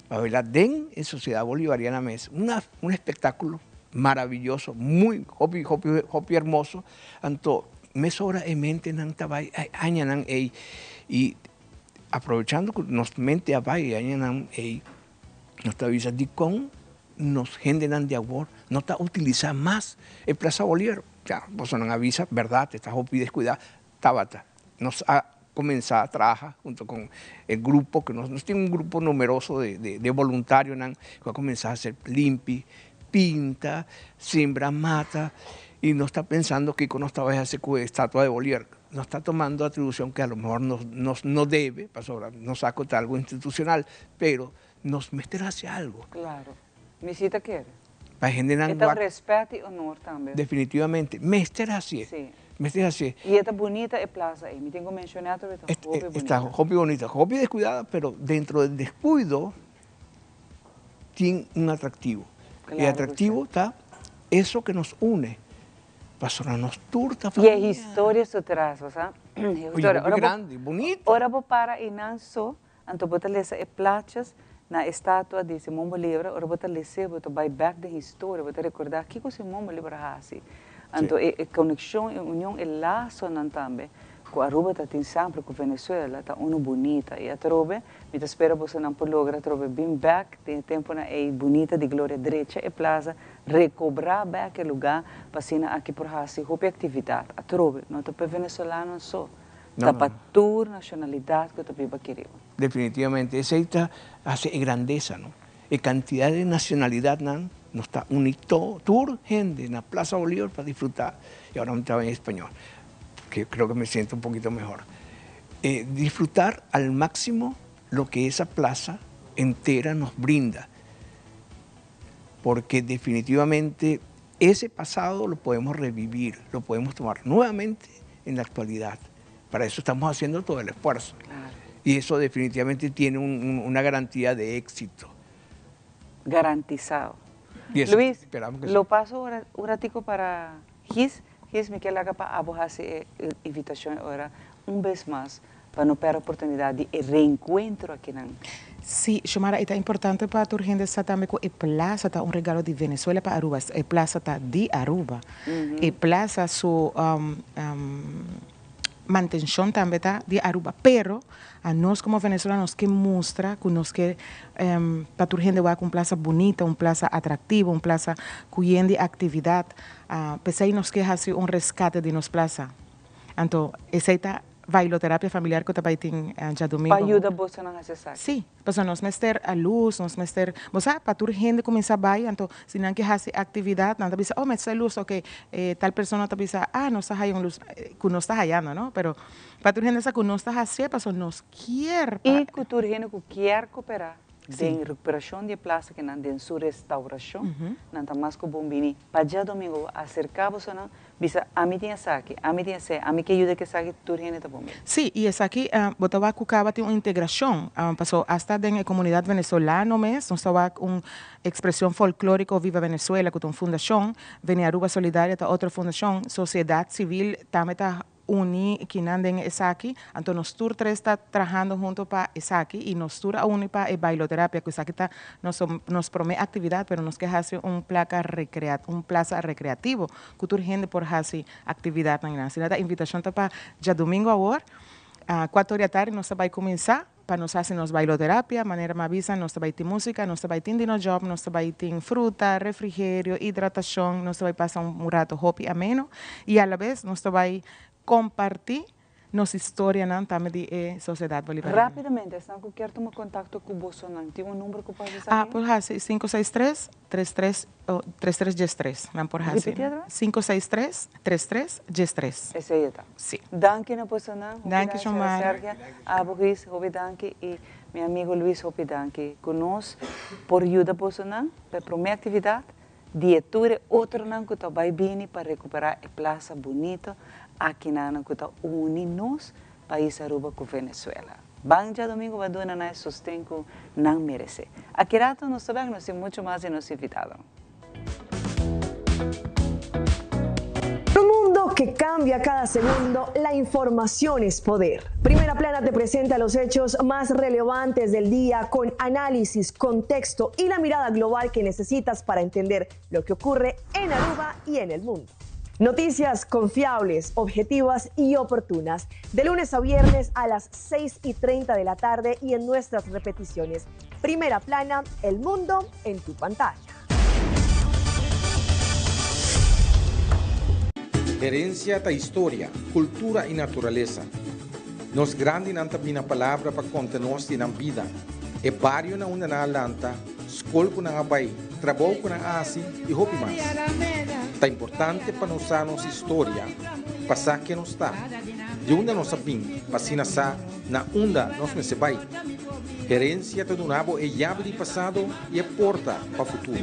pa baila den e Sociedad Bolivariana mes, una, un espectáculo maravilloso, muy, hopi, hopi, hopi hermoso, anto mesora e mentenan ta bay e añanan ey, y aprovechando cu nos mente a bay e añanan ey, nos ta bisa dicon nos hendenan di awor no ta utilisa mas e Plaza Bolívar. Ya, bosonan a bisa, berdad, e ta hopi descuida, tabata. Nos a cuminsa a traha hunto con e grupo, que nos nos tin un grupo numeroso de de de voluntarionan cu a cuminsa hacer limpi, pinta, simbra mata, y nos ta pensando kico nos ta bay haci cu e estatua de Bolívar. Nos ta tomando atribucion que a lo mehor nos nos no debe, pasobra nos a cu ta algo institucional, pero Nos mester haci algo. Claro. Mi si ta kere. Pa hendenan E ta un respet y honor tambe. Definitivamente. Mester hacié. Si. Mester hacié. Y e ta bunita e plaza ey. Mi tin cu menciona tur e ta hopi bunita. E ta hopi bunita. Hopi descuidada, pero dentro del descuido tin un atractivo. Claro. E atractivo ta eso que nos une. Pasobra nos tur ta Y e familia. historia su tras, bo sa. E historia. Hopi grandi, bunita. Ora bo para eynan so, Anto bo ta lesa e plachas na e statua di Simon Bolívar, ora bo ta les'é bo ta bai bèk den historia, bo ta rekordá kiko Simon Bolívar a hasi. Anto e e konekshon, e union, e lasonan tambe ku Aruba ta tin semper ku Venezuela ta unu bunita. I atrobe mi ta spera bosonan por logra atrobe bin bèk den e tempunan ei bunita di gloria, drecha e plaza, rekobrá bèk e lugá pa asina aki por hasi hopi aktividat atrobe, no ta pa e venezolanonan so. Ta pa tur nacionalidad cu ta biba aki riba. Definitivamente esey ta haci e grandeza, no? E cantidad di nacionalidadnan nos ta uni tur hende na Plaza Bolívar pa disfruta, y ahora mi ta en español, que creo que me siento un poquito mejor, disfrutar al máximo lo que esa plaza entera nos brinda, porque definitivamente ese pasado lo podemos revivir, lo podemos tomar nuevamente en la actualidad. Para eso estamos haciendo todo el esfuerzo. Y eso definitivamente tiene una garantía de éxito. Garantizado. Y eso Luis, esperamos que lo sí. paso un ratico para Gis. Gis, mi kier laga pa abo haci e invitacion ora un bes mas pa no perde oportunidad di e reencuentro akinan. Sí, Xiomara, e ta importante pa tur hende sa tambe cu e plaza ta un regalo di Venezuela pa Aruba. E plaza ta di Aruba. E plaza su mantencion tambe ta di Aruba. Pero a nos como Venezolanos ke mustra cu nos ke pa tur hende wak un plaza bunita, un plaza atractivo, un plaza cu yen di actividad. P'esey nos ke haci un rescate di nos plaza. Anto esey ta bailoterapia familiar ku ta bai tin djadumingu. Pa yuda bosonan hasi esaki. Sí, pasobra nos mester a lus, nos mester, bo sa, pa tur hende kuminsá bai, anto si nan ke hasi aktividat, nan ta bisa, oh mester lus, oke, tal persona ta bisa, ah nos ta haya un lus, ku nos ta hayando, no, pero pa tur hende sa ku nos ta hasié pasobra nos kier pa. I ku tur hende ku kier koperá den rekuperashon di e plasa kinan, den su restaurashon, nan ta mas ku bon bini pa djadumingu aserká bosonan Bisa, Ami tin esaki, ami tin esei, ami ke yuda ku esaki, tur hende ta bon. Sí, i esaki bo ta wak ku kaba tin un integrashon, paso asta den e komunidat venezolano mes nos ta wak un ekspreshon folklóriko Viva Venezuela ku ta un fundashon, Veni Aruba Solidaria ta otro fundashon, sosiedat sivil tambe ta uni kinan den esaki, anto nos tur tres ta trahando hunto pa esaki i nos tur a uni pa e bailoterapia ku esaki ta nos nos prome aktividat pero nos ke hasi un plaka rekrea un plasa rekreativo ku tur hende por hasi aktividatnan einan. Asina ta invitashon ta pa djadumingu awor kuater di atardi nos ta bai kuminsá pa nos hasi nos bailoterapia, manera mi a bisa nos ta bai tin músika, nos ta bai tin dino job, nos ta bai tin fruta, refrigerio, hidratashon, nos ta bai pasa un rato hopi ameno i alabes nos ta bai kompartí nos historianan tambe di e Sociedad Bolivariana. Rápidamente, esnan ku kier tuma kontakto ku bosonan, tin un number ku por hasi Ah, esaki? por hasi 563, 33, oh, 33 diestres. Nan por hasi. Ripití atrás. 563, 33 diestres. Esei e ta. Sí. Danki na bosonan. Hopi Danki, danki, Xiomara. Sergia. Abo Gris, hopi danki. I mi amigo Luis, hopi danki. Ku nos por yuda bosonan pa e promé aktividat di e tur e otronan ku ta bai bini pa rekuperá e plasa bunito akinanan ku ta uni nos pais Aruba ku Venezuela. Ban djadomingo ba duna nan e sosten ku nan meresé. Aki rato nos ta bek, nos tin muchu mas di nos invitadonan. En un mundo que cambia cada segundo, la información es poder. Primera Plana te presenta los hechos más relevantes del día con análisis, contexto y la mirada global que necesitas para entender lo que ocurre en Aruba y en el mundo. Noticias confiables, objetivas y oportunas. De lunes a viernes a las 6:30 de la tarde y en nuestras repeticiones. Primera Plana, el mundo en tu pantalla. Herencia ta historia, cultura y naturalesa. Nos grandinan ta bini na palabra pa conta nos di nan bida, e bario na unda nan a lanta, scol cu nan a bay, trabou cu nan a haci y hopi mas. Ta importante pa nos sa nos historia, pa sa ken nos ta, di unda nos a bin, pa asina sa na unda nos mester bay. Herencia ta duna bo e yabi di pasado y e porta pa futuro.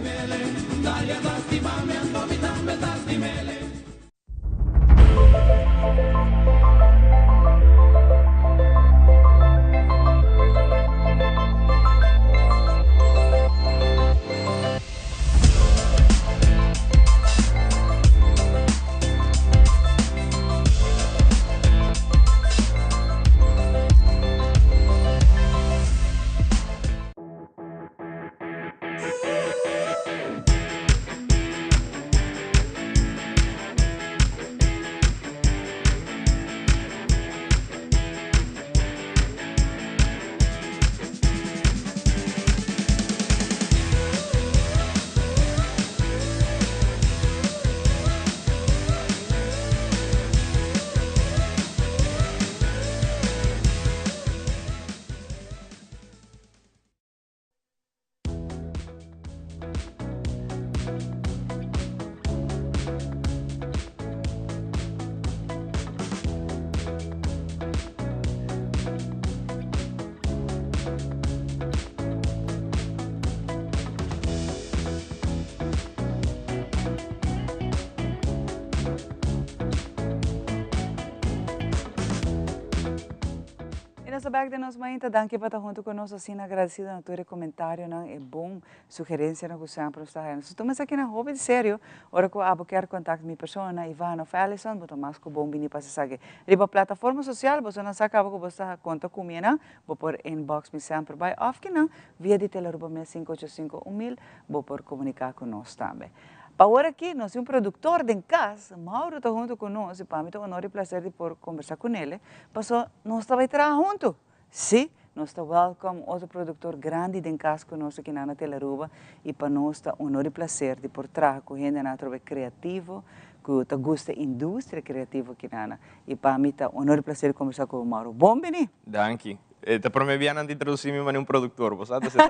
Y nos ta bek den nos mainta. Danki pa ta hunto cu nos. Asina agradecido na tur e comentarionan, e bon sugerencianan cu semper nos ta haya. Nos ta tuma esakinan hopi di serio. Ora cu abo kier contact mi persona, Iván of Alison, bo ta mas cu bon bini pa esaki. Riba plataforma social, boso nan sa caba cu bo sa conta cu mi enan, bo por inbox mi semper bay of kinan via di Telearuba mes cinco ocho cinco un mil, bo por comunica cu nos tambe. Pa awor aki nos tin un productor den cas, Mauro ta hunto cu nos y pa mi ta un honor y placer di por conversa cu nele, paso nos ta bay traha hunto. Sí, nos ta welcome otro productor grandi den cas cu nos aki na Telearuba y pa nos ta honor y placer di por traha cu hendenan atrobe creativo, cu ta gusta industria creativo aki na y pa mi ta honor y placer di conversa cu Mauro. Bon bini! Danki. E ta prome bia nan ta introduci mi manera un productor, bo sa? Entonces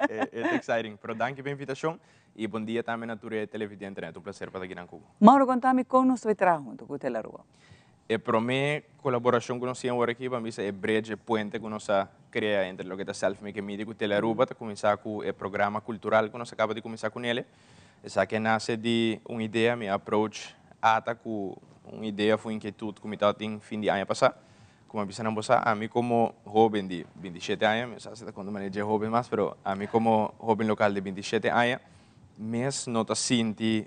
e ta exciting. Pero danki pa invitacion y bon dia tambe na tur e televidentenan. E ta un placer pa ta aki nan cu bo. Mauro, conta mi con nos ta bay traha hunto cu Telearuba? E prome colaboracion cu nos tin awor aki, ban bisa e bridge, e puente cu nos a crea entre loke ta Self Make Media cu Telearuba, ta cuminsa cu e programa cultural cu nos a caba di cuminsa cu nele. Esaki a nace di un idea, mi a approach ata cu un idea of un inquietud cu mi tabatin fin di aña pasa. Como a bisa nan bo sa, ami como hoben di 27 aña, mi no sa si ta conta manera dje hoben mas, pero ami como hoben local di 27 aña, mes no ta sinti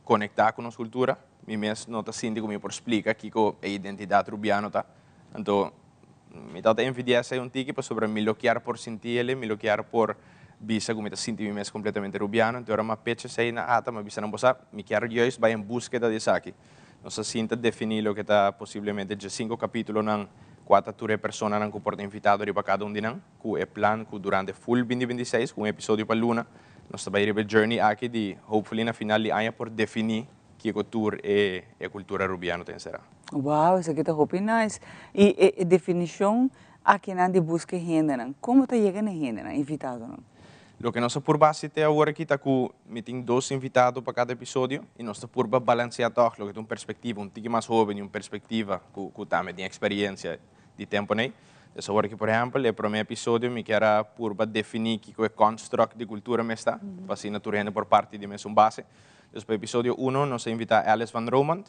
conecta cu nos cultura, mi mes no ta sinti cu mi por splica kico e identidad Rubiano ta. Anto, mi tabata envidia esey un tiki pasobra mi lo kier por sinti el'e, mi lo kier por bisa cu mi ta sinti mi mes completamente Rubiano. Anto ora mi a pecha esey na ata, mi a bisa nan, bo sa, mi kier juist bay en buskeda di esaki. Nos a sinta defini loke ta posiblemente djesinco capitulonan cua ta tur e personanan cu por ta invitado riba cada un di nan, cu e plan cu durante full binti binti seis, cu un episodio pa luna, nos ta bay riba e journey aki di hopefully na final di aña por defini kico tur e e cultura Rubiano ta encera. Wow, esaki ta hopi nice. Y e e definicion akinan di busca e hendenan, como ta yega na e hendenan, invitadonan? Loke nos a purba hasi te awor aki ta ku mi tin dos invitado pa kada episodio i nos ta purba balanseá tòg loke ta un perspektiva un tiki mas hóben i un perspektiva ku ku tambe tin eksperensia di tempu nei. Des awor aki por ehèmpel e promé episodio mi kier a purba definí kiko e construct di kultura mes ta pa asina tur hende por parti di mesun base. Des pa episodio uno nos a invitá Alice van Romondt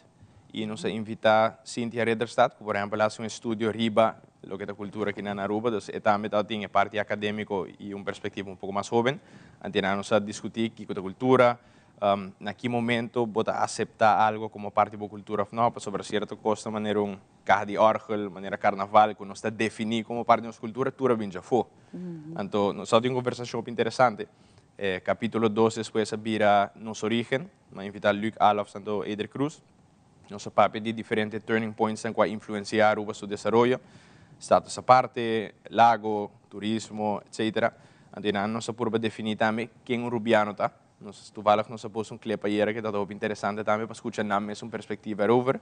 i nos a invitá Cynthia Ridderstad ku por ehèmpel a hasi un estudio riba loke ta kultura aki na Aruba, dus e tambe tabatin e parti akadémiko i un perspektiva un poko mas hóben. Antenan nos a diskutí kiko ta kultura, Na ki momento bo ta acepta algo como parti di bo cultura of no, pasobra cierto cos ta manera un caha di orgel, manera carnaval, cu nos ta defini como parti di nos cultura, tur a bin djafó. Anto, nos a tin un conversacion hopi interesante. E capitulo dos despues a bira Nos Origen, mi a invita Luc Alofs anto Eder Cruz. Nos a papia di diferente turning pointsnan cu a influencia Aruba su desaroyo, status aparte, lago, turismo, etcetera. Anto einan nos a purba defini tambe ken un Rubiano ta. Nos toevallig nos a post un clip ayera cu ta hopi interesante tambe pa scucha nan mes un perspectiva erover.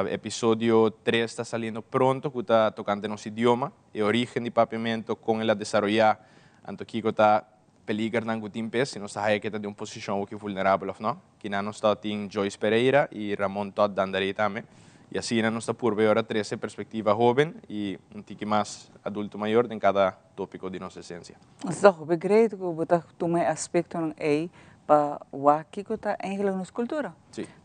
Episodio tres ta saliendo pronto cu ta tocante nos idioma, e origen di Papiamento, con el a desaroya, anto kico ta peligernan cu tin p'es, si nos ta haya cu e ta den un posicion hoki vulnerabel of no. Kinan nos ta tin Joyce Pereira y Ramon Todd Dandaré tambe. Y asina nos ta purba e ora trece perspectiva hoben y un tiki mas adulto mayor den cada topico di nos esencia. Nos ta hopi great cu bo ta tuma e aspectonan ey pa wak kico ta eigenlijk nos cultura.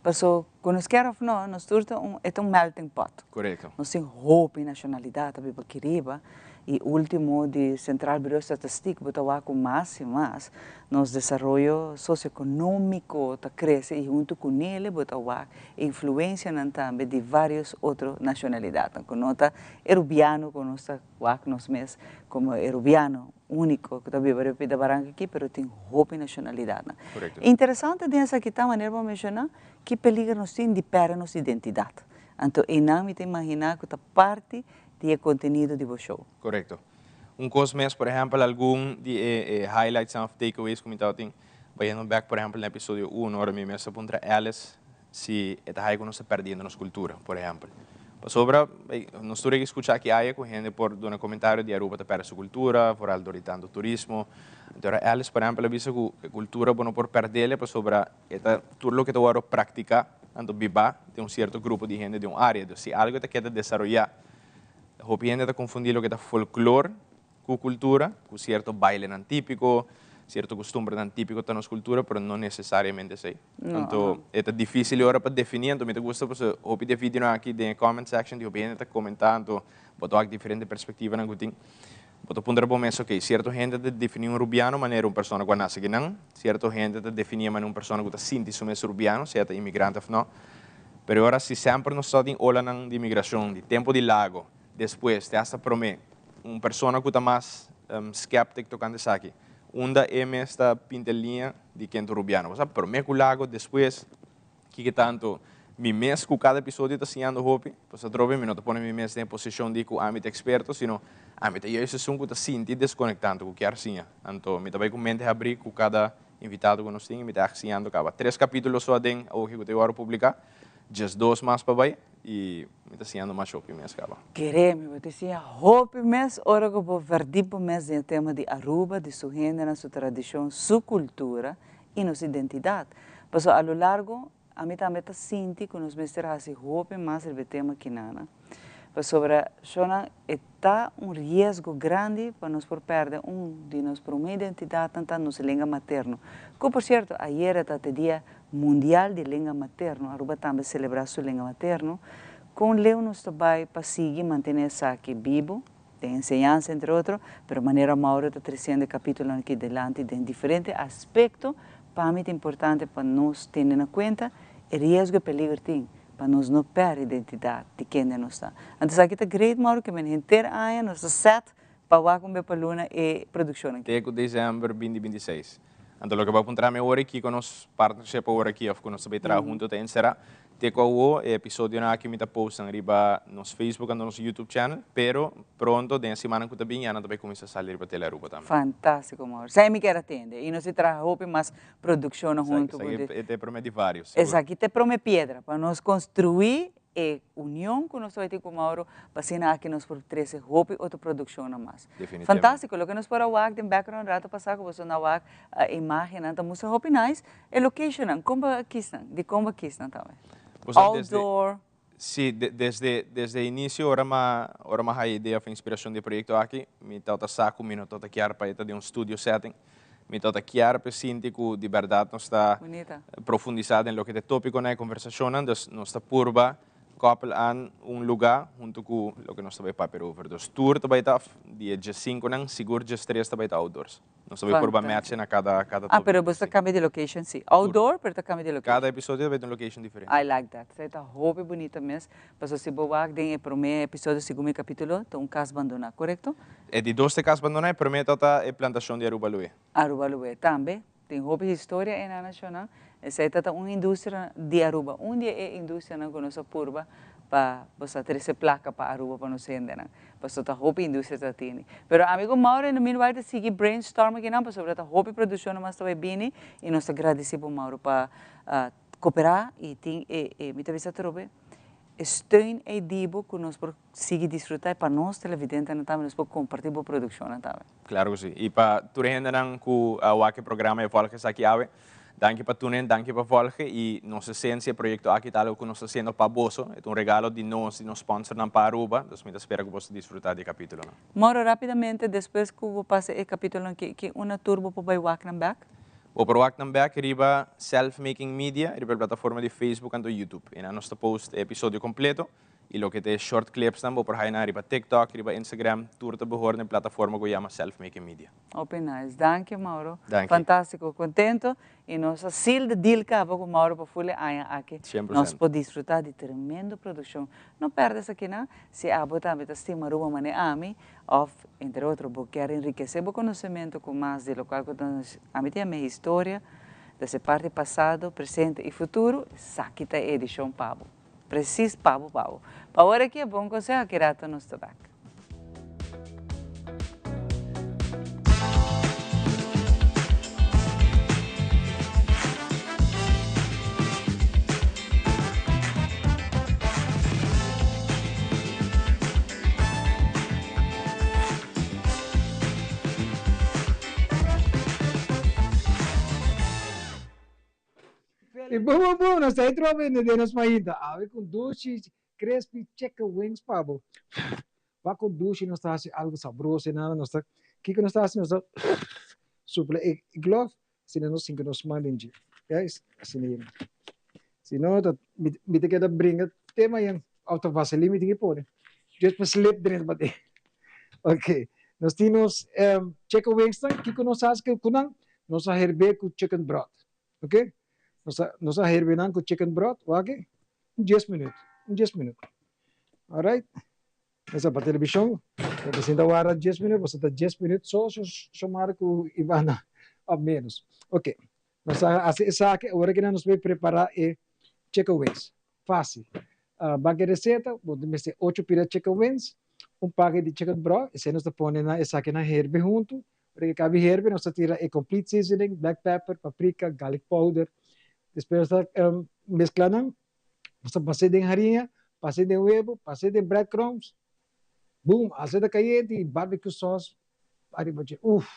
Paso cu nos kier of no, nos tur ta un, e ta un melting pot. Nos tin hopi nacionalidad ta biba aki riba y ultimo di Centraal Bureau Statistiek bo ta wak cu mas y mas nos desaroyo socioeconomico ta crece y hunto cu nele bo ta wak e influencianan tambe di varios otro nacionalidadnan cu no ta e Rubiano cu nos ta wak nos mes como e Rubiano unico cu ta biba riba pida baranca aki pero tin hopi nacionalidadnan. Interesante den esaki ta manera bo a menciona ki peliger nos tin di perde nos identidad. Anto eynan mi ta imagina cu ta parti di e contenido di bo show. Corecto. Un cos mes, por ehempel, algun di e highlights of takeaways cu mi tabatin, bayendo bek por ehempel na episodio uno, ora mi mes a puntra Alice si e ta haya cu nos ta perdiendo nos cultura, por ehempel. Pasobra, nos tur a scucha aki aya cu hende por duna comentario di Aruba ta perde su cultura, vooral door di tanto turismo. Anto ora Alice, por ehempel, a bisa cu e cultura bo no por perdele pasobra e ta tur loke ta worde practica, anto biba den un cierto grupo di hende den un area. Dus si algo ta keda desaroya, hopi hende ta confundi loke ta folklore cu cultura, cu cierto bailenan tipico, cierto costumbernan tipico ta nos cultura, pero no necesariamente esey. Anto e ta dificil e ora pa defini, anto mi ta gusta pasobra hopi di e videonan aki den e comment section di hopi hende ta comenta, anto bo ta wak diferente perspectivanan cu tin. Bo ta puntra bo mes, ok, cierto hende ta defini un Rubiano manera un persona cu a nace akinan, cierto hende ta defini e manera un persona cu ta sinti su mes Rubiano, sea ta inmigrante of no. Pero e ora si semper nos ta tin olanan di migracion, di tempo di lago, despues, te hasta prome, un persona cu ta mas skeptic tocante esaki, unda e mes ta pinta e liña di ken ta un Rubiano. Bo sa, prome cu lago, despues, Kiko tanto mi mes ku kada episodio ta siñando hopi, pasobra atrobe mi no ta pone mi mes den e posishon di ku ami ta eksperto, sino ami ta juist esun ku ta sinti deskonektando, ku kier siña. Anto mi ta bai ku mente habrí ku kada invitado ku nos tin i mi ta ègt siñando kaba. Tres kapítulo so aden awoki ku ta wòrdu publiká, djesdos mas pa bai i mi ta siñando mas hopi mes kaba. Kere mi, bo ta siña hopi mes ora ku bo verdip bo mes den e tema di Aruba, di su hendenan, su tradishon, su kultura i nos identidat. Pasobra a lo largo ami tambe ta sinti ku nos mester hasi hopi mas riba e tema kinana. Pasobra shona e ta un riesgo grandi pa nos por pèrdè un di nos promé identidatnan ta nos lenga materno. Ku por sierto ayera ta te dia mundial di lenga materno, Aruba tambe selebrá su lenga materno. Kon leu nos ta bai pa sigui mantené esaki bibu? Den enseñansa entre otro, pero manera Mauro ta treciendo e capitulonan aki delanti den diferente aspecto, pa mi ta importante pa nos tene na cuenta e riesgo e peligro tin pa nos no perde identidad di kende nos ta. Anto esaki ta great Mauro ke men henter aña nos ta set pa wak un be pa luna e produccion aki. Te cu december binti 26. Anto loke bo a puntra mi awor e kico nos partnership awor aki of cu nos ta bay traha hunto ta encera. Te cu awo e episodionan aki mi ta postan riba nos Facebook anto nos YouTube channel, pero pronto den e simannan cu ta bin ya nan ta bay cuminsa sali riba Tele Aruba tambe. Fantastico Mauro. Esaki mi kier a tende y nos a traha hopi mas produccionnan hunto cu Esaki e ta e prome di varios, sigur. Esaki ta e prome piedra pa nos construi e union cu nos tin cu Mauro pa asina aki nos por trece hopi otro produccionnan mas. Definitivamente. Fantastico, loke nos por a wak den background rato pasa cu boso na wak imagennan ta mustra hopi nice. E locationnan, kon bo a kiss nan? Di kon bo a kiss nan tambe? Outdoor. Si, desde desde inicio ora m'a ora m'a haya idea of inspiracion di e proyecto aki, mi tabata sa cu mi no tabata kier pa e ta den un studio setting. Mi tabata kier pa e sinti cu di berdad nos ta Bunita. profundisa den loke ta e topiconan, e conversacionnan, dus nos ta purba. gekoppel aan un lugar hunto cu loke nos ta bay papia erover. Dus tur ta bay ta di e diescinco nan, sigur diestres ta bay ta outdoors. Nos ta bay purba match na cada cada Ah, pero bo ta cambia di location si. Outdoor, pero ta cambia di location. Cada episodio ta bay ta un location diferente. I like that. Esey ta hopi bunita mes. Pasobra si bo wak den e prome episodio, segun mi capitulo, ta un cas bandona, corecto? E di dos ta e cas bandona, e prome ta ta e plantacion di Aruba Loe. Aruba Loe tambe. Tin hopi historia e na nacionnan. Esey ta ta un industria di Aruba. Un di e industrianan cu nos a purba pa bo sa trece placa pa Aruba pa nos hendenan. Pasobra ta hopi industria ta tini. Pero ami cu Mauro in the meanwhile ta sigui brainstorm akinan pasobra ta hopi produccionnan mas ta bay bini y nos ta gradici bo Mauro pa coopera y tin e e mi ta bisa atrobe e steun ey di bo cu nos por sigui disfruta y pa nos televidentenan tambe nos por comparti bo produccionnan tambe. Claro cu si. Y pa tur e hendenan cu a wak e programa y a volg esaki awe, danki pa tunen, danki pa volg y nos esencia e proyecto aki ta algo cu nos ta haciendo pa boso. E ta un regalo di nos, di nos sponsornan pa Aruba. Dus mi ta spera cu boso ta disfruta di e capitulonan. Moro, rapidamente despues cu bo pasa e capitulonan ki ki una tur bo por bay wak nan bek? Bo por wak nan bek riba Self Making Media riba e plataforma di Facebook anto YouTube. Einan nos ta post e episodio completo. Y loke ta e short clipsnan bo por haya nan riba TikTok, riba Instagram, tur ta behor den plataforma cu yama Self Making Media. Hopi nice. Danki Mauro. Danki. Fantastico. Contento y nos a seal the deal caba cu Mauro pa ful e aña aki. Cien por Nos cent. por disfruta di tremendo produccion. No perde esakinan. Si abo tambe ta stima Aruba mane ami of entre otro bo kier enriquece bo conocemento cu mas di locual cu ta ami ta yama e historia, desde parti pasado, presente y futuro, esaki ta e edicion pa bo. Precies pa bo pa bo. Pa ora ki e bon conseho aki rato nos ta bek. E bon bon bon, nos ta e trobe den nos mainta. Awe con dushi crispy chicken wings pa bo. Wak con dushi nos ta haci algo sabroso y nada nos ta, kico nos ta haci? Nos ta supla e glove asina nos sinti nos man den dje. Guys, asina yena. Si no ta mi ta keda bringa te mañan of ta vaseline mi tin ki pone just pa slip drenta pa den. Ok, nos tin nos chicken wings nan, kico nos haci cu nan? Nos a herbe cu chicken broth. Ok, nos a nos a herbe nan cu chicken broth, wak un dies minuut, un dies minuut. Alright, nos a pa television, bo ta sinta warda dies minuut, bo ta dies minuut so Xiomara cu Ivana of menos. Ok, nos a haci esaki, awor aki nan nos bay prepara e chicken wings, facil. Bak e receta, bo ta mester ocho pida chicken wings, un paki di chicken broth, esey nos ta pone na esaki nan herbe hunto, Ora ke kabi herbe nos ta tira e complete seasoning, black pepper, paprika, garlic powder. Despues nos ta mezcla nan, nos ta pas'é den hariña, pas'é den webo, pas'é den bread crumbs. Boom, hace ta cayente y barbecue sauce ariba dje. Uff!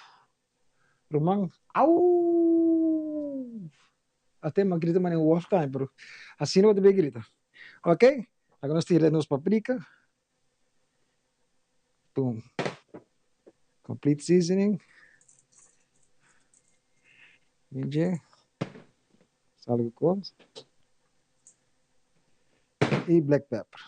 Ruman, auuff! Hasta e man grita manera un wolf tambe, pero asina bo ta bay grita. Ok, laga nos tira nos paprika. Boom. Complete seasoning. Dje. Sal ku. I black pepper.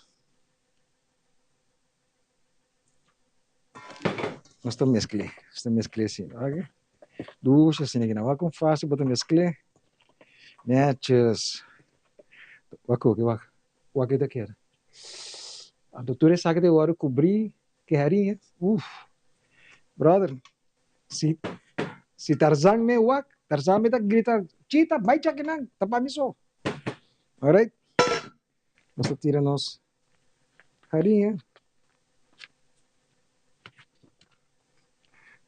Nos ta meskl'é. Nos ta meskl'é asina, ok. Dushi asina ki nan. Wak kon fásil bo ta meskl'é. Nètjes. Wak koke, wak. Wak e ta keda. Anto tur esaki ta wòrdu kubrí ku e hariña. Uf! Bròder, si si Tarzan me wak, Tarzan me ta grita, Chita, bai chakinan, ta pa mi so. Alright. Nos ta tira nos hariña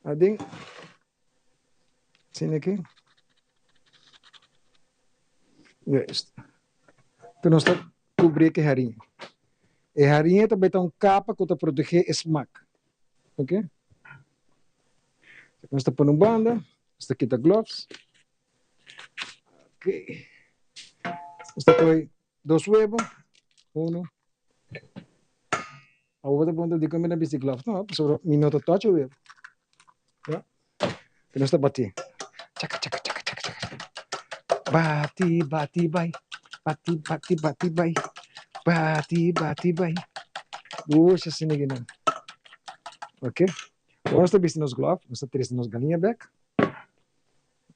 aden. Asina aki. Juist. Enton nos ta kubri ku e hariña. E hariña ta bai ta un kapa ku ta protegé e smak. Ok. Nos ta pone un banda, nos ta kita gloves. Ok. Nos ta poi dos webo. Uno. Awor bo ta puntra dikon mi ta bisti gloves? No, pasobra mi no ta touch e webo. Ya. Te nos ta bati. Chaka chaka chaka chaka chaka. Bati bati bai. Bati bati bati bai. Bati, bati, bai. Dushi asina akinan. Ok. Awor nos ta bisti nos glove, nos ta trese nos galiña bek.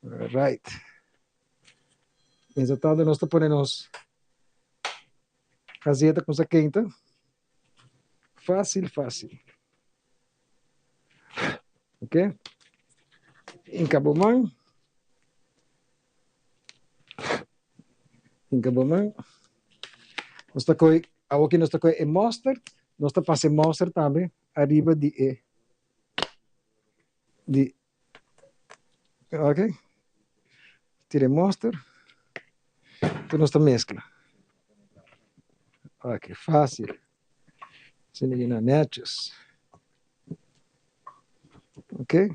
Alright. Mientras tanto nos ta pone nos azeta ku sa keinta. Fácil, fácil. Ok. Inka bo man. Inka bo man. Nos ta kohe, awoki nos ta kohe e mustard, nos ta pasa e mustard tambe ariba di e di ok. Tira e mustard. Enton nos ta mezcla. Ok, fácil. Asina ki nan netjes. Ok.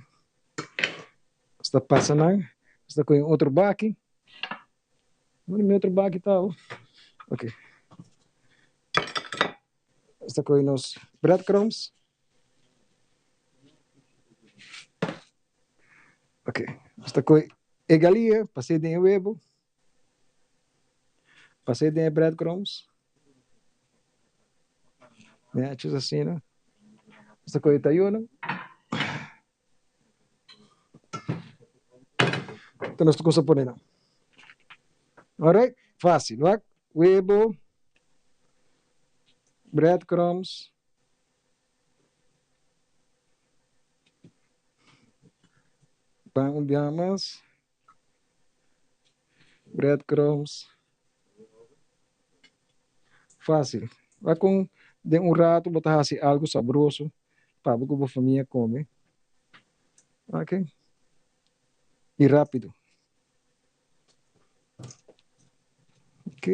Nos ta pasa nan. Nos ta kohe un otro baki. Unda mi otro baki ta awo? Ok. Nos ta kohe nos breadcrumbs. Ok. Nos ta kohe e galia, pas'é den e webo. Pas'é den e breadcrumbs. Netjes asina. Nos ta kohe e tayónan. Enton nos ta kumsa pone nan. Alright, fácil, wak. Webo, breadcrumbs. Pan un biaha mas. Breadcrumbs. Fácil. Wak kon den un rato bo ta hasi algo sabroso pa bo ku bo famia kome. Ok. I rápido. Ok.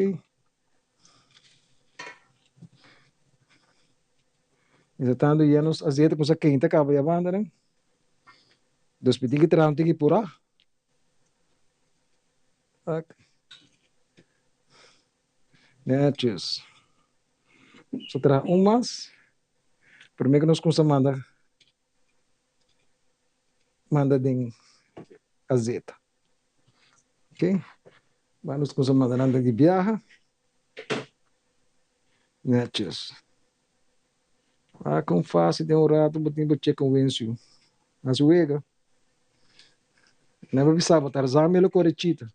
Mientras tanto ya nos azeta kusa keinta kaba ya banda nan. Dus mi tin ki traha un tiki purá. Ok. Netjes. Nos a traha un mas. Prome ku nos kumsa manda manda den azeta. Ok. Ba nos kumsa manda nan den di biaha. Netjes. Ah, kon fácil den un rato bo tin bo chicken wings yu. Hasi wega. Nan bo bisa bo Tarzan mi lo kore chita.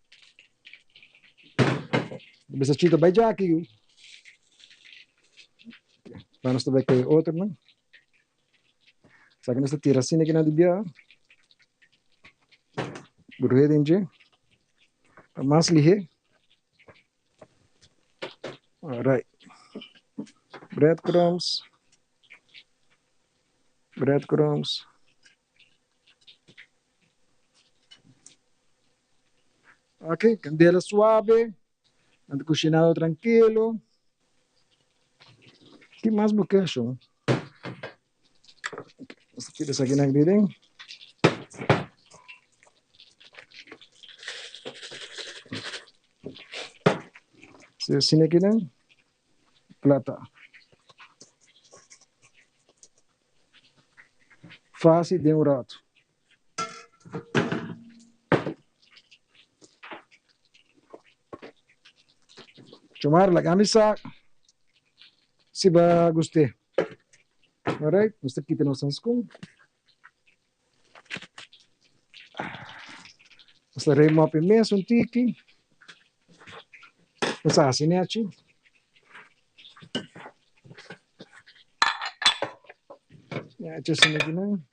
Bo bisa chita bai djaki yu. Ba nos ta bai kohe otro nan. Esaki nos ta tira asina kinan di bia. Bruhe den dje. Pa mas lihé. Alright. Breadcrumbs. Breadcrumbs. Ok, candela suave. Anda cocinado tranquilo. Ki mas bo ke, shon? Nos ta tira esaki nan den. Si asina aki nan, plata. Fácil den un rato. Chomar, laga mi sa si bo gust'é. Alright, nos ta kita nos hanskun. Nos ta rema op e mes un tiki. Nos ta hasi nechi. Nechi asina kinan.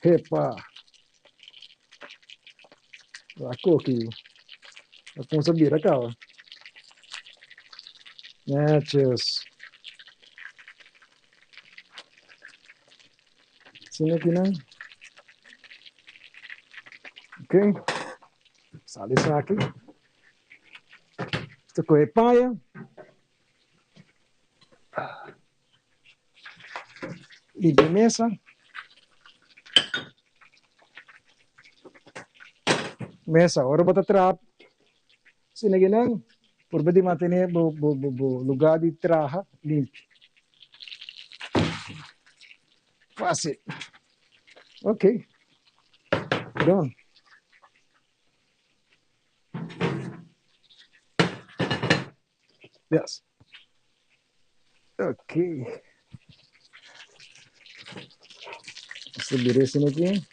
Hepa! A koki. A kumsa bira kaba. Netjes. Asina kinan. Ok. Sali esaki. Ta kohe paña. Limpia mesa. Mesa, ora bo ta traha asina kinan, purba di mantene bo bo bo lugar di traha limpi. Facil. Ok. Done. Yes. Ok. Subir esse aqui.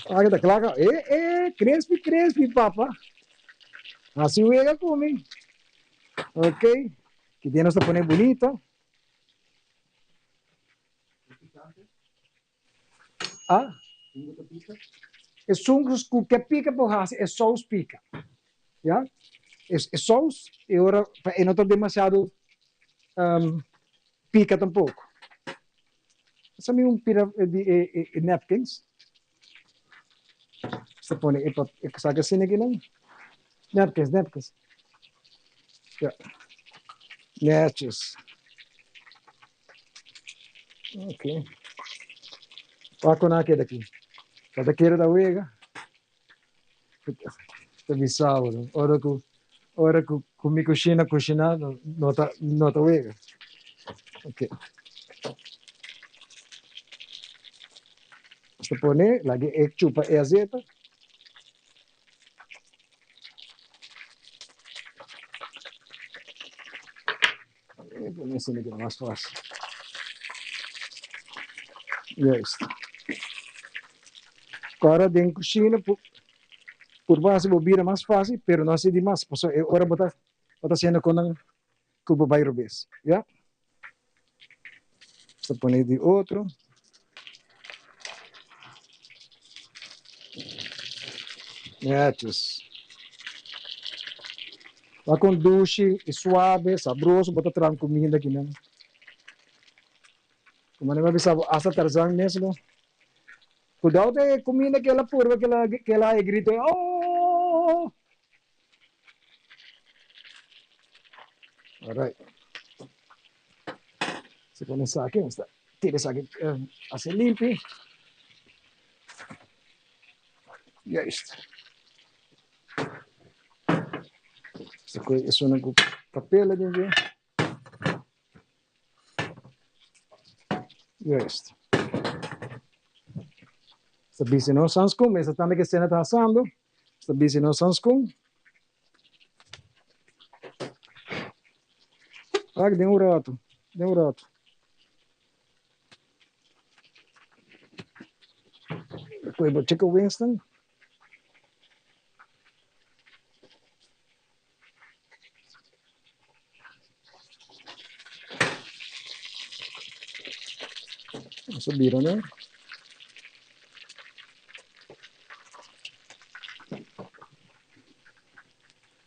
Ah, tá claro. Eh, eh, crispy, crispy, papa. Así juega conmigo. Ok. Que dia nos pone bonito. Ah? Esun ku ke pika por hasi e sous pika. Ya? E, e sous e ora e no ta demasiado um, pika tampoko. Sa mi un pira di e, e, e napkins. Sa pone e, e saka asina aki nan. Napkins, napkins. Ja. Netjes. Ok. Wak na keda aki. Kada kere da wega. Ta bisao. Ora ku ora ku ku mi kushina kushina no ta no ta wega. Ok. Basta pone lagi e chupa e azeta. Pone asina ki mas fácil. Juist. Ora den kushina por base bo bira mas fácil, pero no así di mas. Pasobra e ora bo ta bo ta haciendo konan ku bo bai robes. Ya? Ta pone di otro. Netjes. Wa con dushi y suave, sabroso, bo ta traha comida aki nan. Como nan a bisa bo, hasta Tarzan mes lo. Cuidao te comida que el a purba, que el a, que el a grito, oh! Alright. Se pone esaki, esta tira esaki um, hace limpi. Juist. Esta es una papel dentro. Juist. Esta bici no sanskun, esta tanda que cena está asando. Esta bici no sanskun. Wak, den un rato, den un rato. Koe bo chicken wings dan. Vamos a bira, no?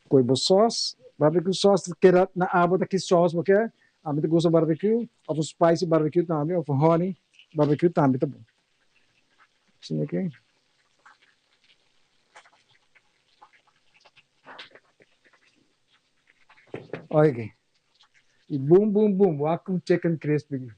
Koe bo sauce, barbecue sauce, keda na abo ta ki sauce bo ke. Ami ta gusta barbecue, of un spicy barbecue tambe, of un honey barbecue tambe ta bon. Asina aki. Oye, y boom, boom, boom, wak un chicken crispy.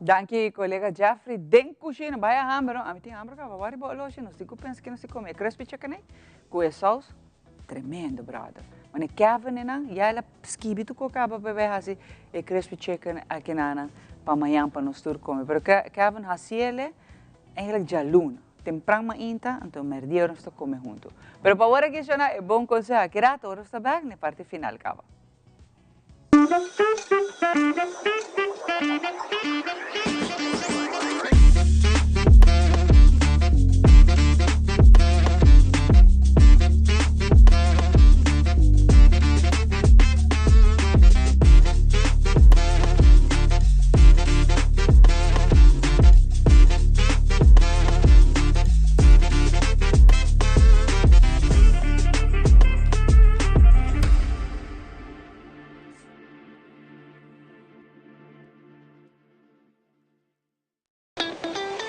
Danki colega Jeffrey. Den cushina, baya hamber no. Ami tin hamber caba. Wari bo oloshi, nos tin cu pensa ki nos tin come. E crispy chicken ei, cu e saus, tremendo brother. Mane Kevin e nan, ya el a skibi tur cu caba pa bay haci e crispy chicken akinanan pa mañan pa nos tur come. Pero Kevin haciele eigenlijk djaluna. Tempran mainta, anto merdia ora nos ta come hunto. Pero pa ora aki shona e bon conseho aki rato ora nos ta bek na e parti final caba.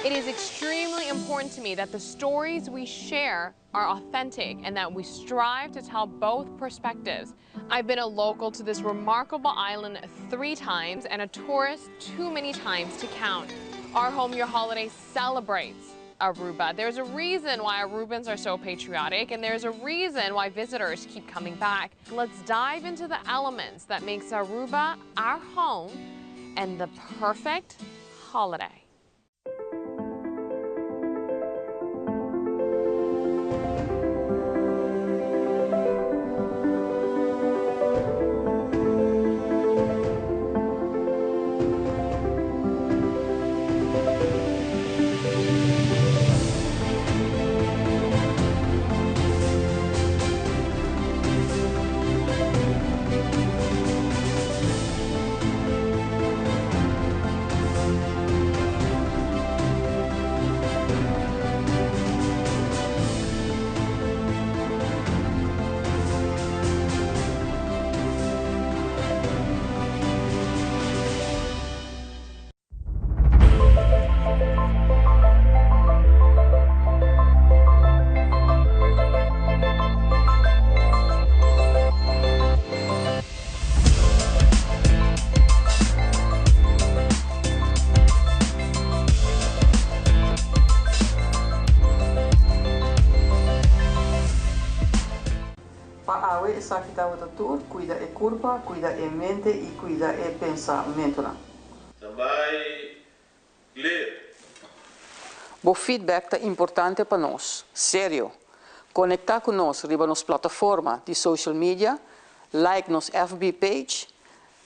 It is extremely important to me that the stories we share are authentic and that we strive to tell both perspectives. I've been a local to this remarkable island three times and a tourist too many times to count. Our Home Your Holiday celebrates Aruba. There's a reason why Arubans are so patriotic, and there's a reason why visitors keep coming back. Let's dive into the elements that makes Aruba our home and the perfect holiday. Pa awe esaki tabata tur, cuida e curpa, cuida e mente y cuida e pensamentonan. Tambay clear. Bo feedback ta importante pa nos. Serio! Conecta cu nos riba nos plataforma di social media, like nos FB page,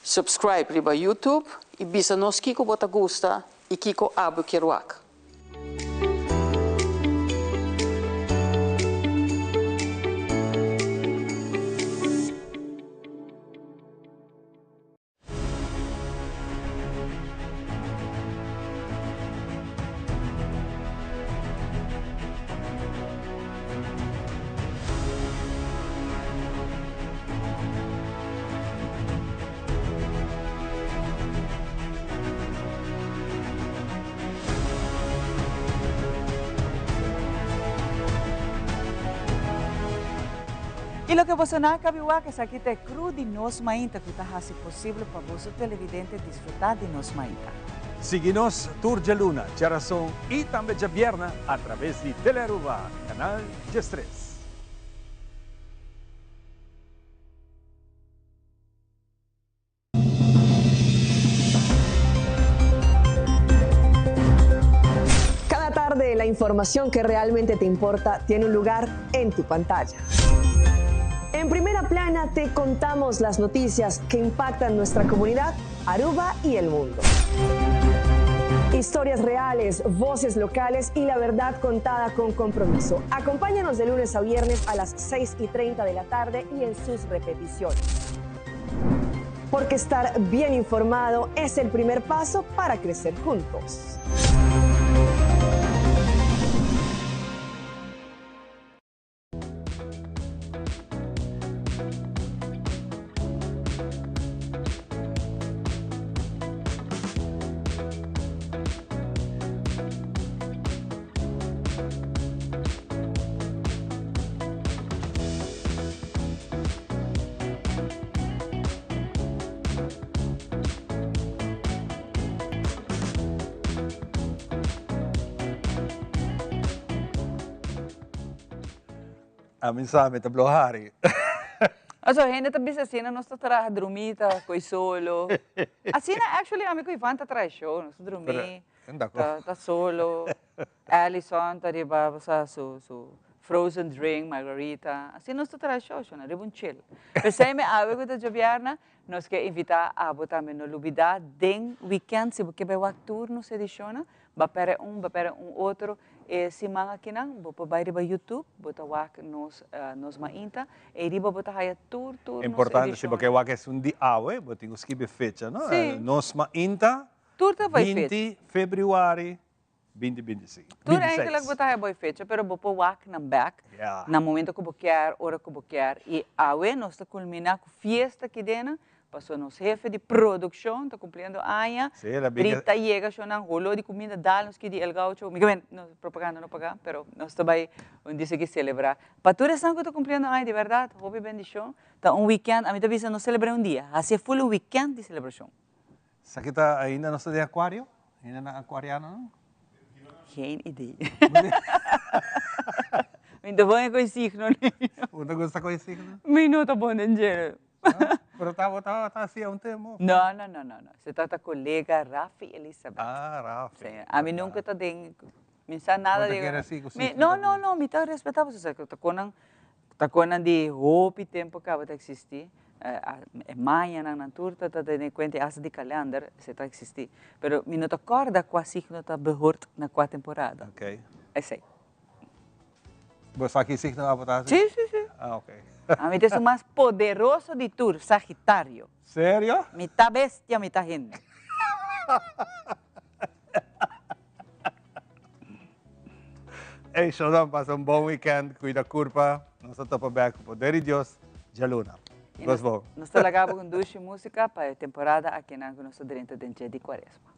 subscribe riba YouTube y bisa nos kico bo ta gusta y kico abo kier wak. Y loke boso nan a cabi wak esaki ta e crew di Nos Mainta cu ta haci posible pa boso televidente disfruta di Nos Mainta. Sigui nos tur djaluna, djarason y tambe djabierna a traves di Telearuba, canal 13. Cada tarde la información que realmente te importa tiene un lugar en tu pantalla. En primera plana te contamos las noticias que impactan nuestra comunidad, Aruba y el mundo. Historias reales, voces locales y la verdad contada con compromiso. Acompáñanos de lunes a viernes a las 6 y 30 de la tarde y en sus repeticiones. Porque estar bien informado es el primer paso para crecer juntos. Ami sa mi ta blo hari. Aso hende ta bisa asina nos ta traha drumi ta koe solo. Asina actually ami ku Ivan ta traha show nos ta drumi ta solo. Allison ta riba sa su su frozen drink margarita. Asina nos ta traha show shona riba un chill. P'esei mi awe ku ta djobièrnè nos ke invita abo tambe no lubida den weekend si bo ke bai wak tur nos edishonnan Ba pere un, ba pere un otro. E siman akinan bo por bai riba YouTube, bo ta wak nos nos mainta. Ei riba bo ta haya tur tur nos Importante, si bo edishonnan. ke wak esun di awe, bo tin ku skibi fecha, no? Sí. Nos mainta, Tur ta bai fecha. 20 februari 2025, Tur 26. eigenlijk bo ta haya bai fecha, pero bo por wak nan bek Ja. na momento ku bo kier, ora ku bo kier. I awe nos ta kulminá ku fiesta kidena Paso nos hefe di produccion ta cumpliendo aña, Sí, el a bin Rita yega shonan holo di cuminda dal nos ki di El Gaucho, mi kimen, no, propaganda no paga, pero nos ta bay un di sigui celebra. Pa tur esnan cu ta cumpliendo aña, di berdad, hopi bendicion, ta un weekend, ami ta bisa no celebra un dia, haci e full un weekend di celebracion. Sa ki ta ainda nos ta den acuario? Ainda na acuarianonan? Geen idee. Mi no ta bon den signo. Bo no gusta cu e signo? Mi no ta bon den dje. Pero ta bo tabata hacia un tempo? No, no, no, no, no. Se trata colega Rafi Elizabeth. Ah, Rafi. Sí. Ami nunca ta den, mi sa nada Bo ta di. kere si cu Mi, signo no, ta no, den. no, mi ta respeta pasobra sa ta conan, ta conan di hopi tempo caba ta existi. E mayanan nan tur ta ta tene cuenta y hasta di kalender se ta existi. Pero mi no ta corda cua signo ta behoort na cua temporada. Ok. Esey. Bo sa ki signo abo ta Si, si, si. Ah, ok. Ami ta esun mas poderoso di tur, Sagitario. Serio? Mitá bestia, mitá hende. Ey, shownan, pasa un bon weekend, cuida curpa. Nos ta topa bek cu poder di Dios djaluna. Gos bon. Nos ta laga bo cu dushi musica pa e temporada akinan cu nos ta drenta den dje di Cuaresma.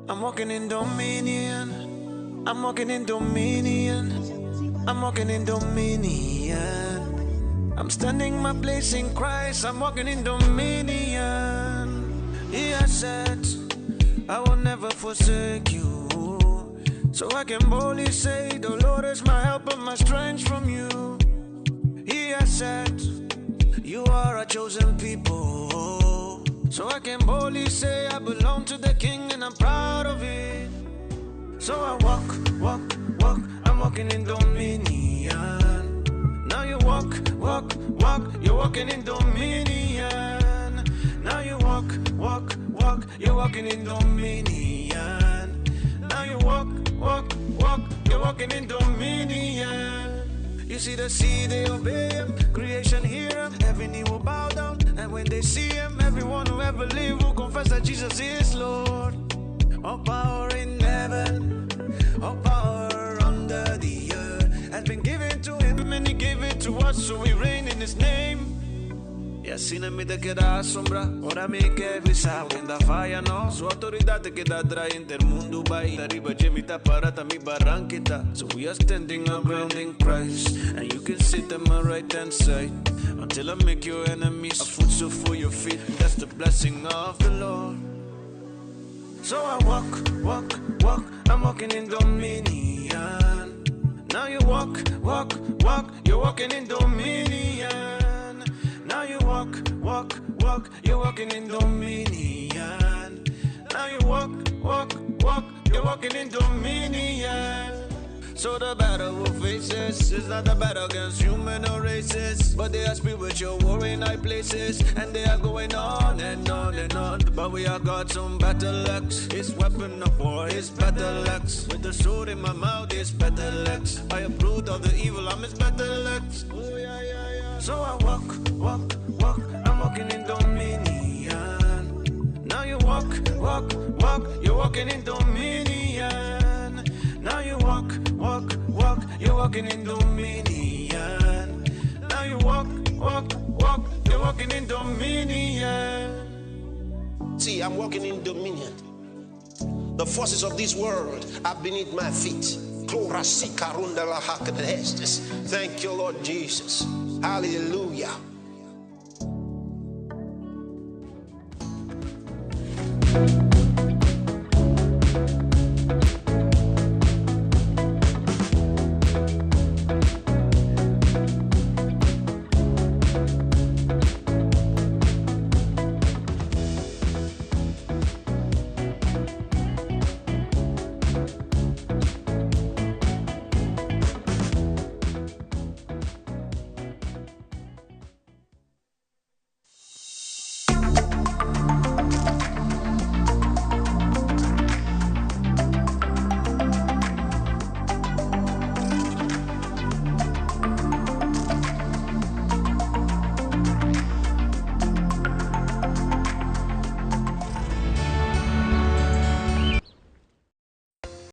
I'm walking in dominion. I'm walking in dominion. I'm walking in dominion. I'm standing my place in Christ. I'm walking in dominion. He has said, I will never forsake you. So I can boldly say, The Lord is my help and my strength from you. He has said, You are a chosen people. So I can boldly say, I belong to the King and I'm proud of it. So I walk, walk, walk, I'm walking in dominion. Now you walk, walk, walk, you're walking in dominion. Now you walk, walk, walk, you're walking in dominion. Now you walk, walk, walk, you're walking in dominion. You see the sea, they obey him. Creation hear him. Every knee will bow down. And when they see him, everyone who ever lived will confess that Jesus is Lord. All power in heaven, all power under the earth has been given to him, and he gave it to us, so we reign in his name. Y asina mi ta keda asombrá ora mi ke bisa ken ta faya no Su outoridat ta keda drai henter mundu bai Ta riba dje mi ta para ta mi barankita So we are standing our ground in Christ And you can sit at my right hand side Until I make your enemies a footstool for your feet That's the blessing of the Lord So I walk, walk, walk I'm walking in dominion Now you walk, walk, walk You're walking in dominion Now you walk, walk, walk You're walking in dominion Now you walk, walk, walk You're walking in dominion So the battle we faces is not a battle against human or races, but they are spiritual war in high places, and they are going on and on and on. But we are God's own battle axe, His weapon of war is battle axe. With the sword in my mouth is battle axe. I uproot all the evil, I'm His battle axe. Oh, yeah, yeah, yeah. So I walk, walk, walk, I'm walking in dominion. Now you walk, walk, walk, you're walking in dominion. Now you walk, walk, walk, you're walking in dominion. Now you walk, walk, walk, you're walking in dominion. See, I'm walking in dominion. The forces of this world are beneath my feet. Thank you, Lord Jesus. Hallelujah.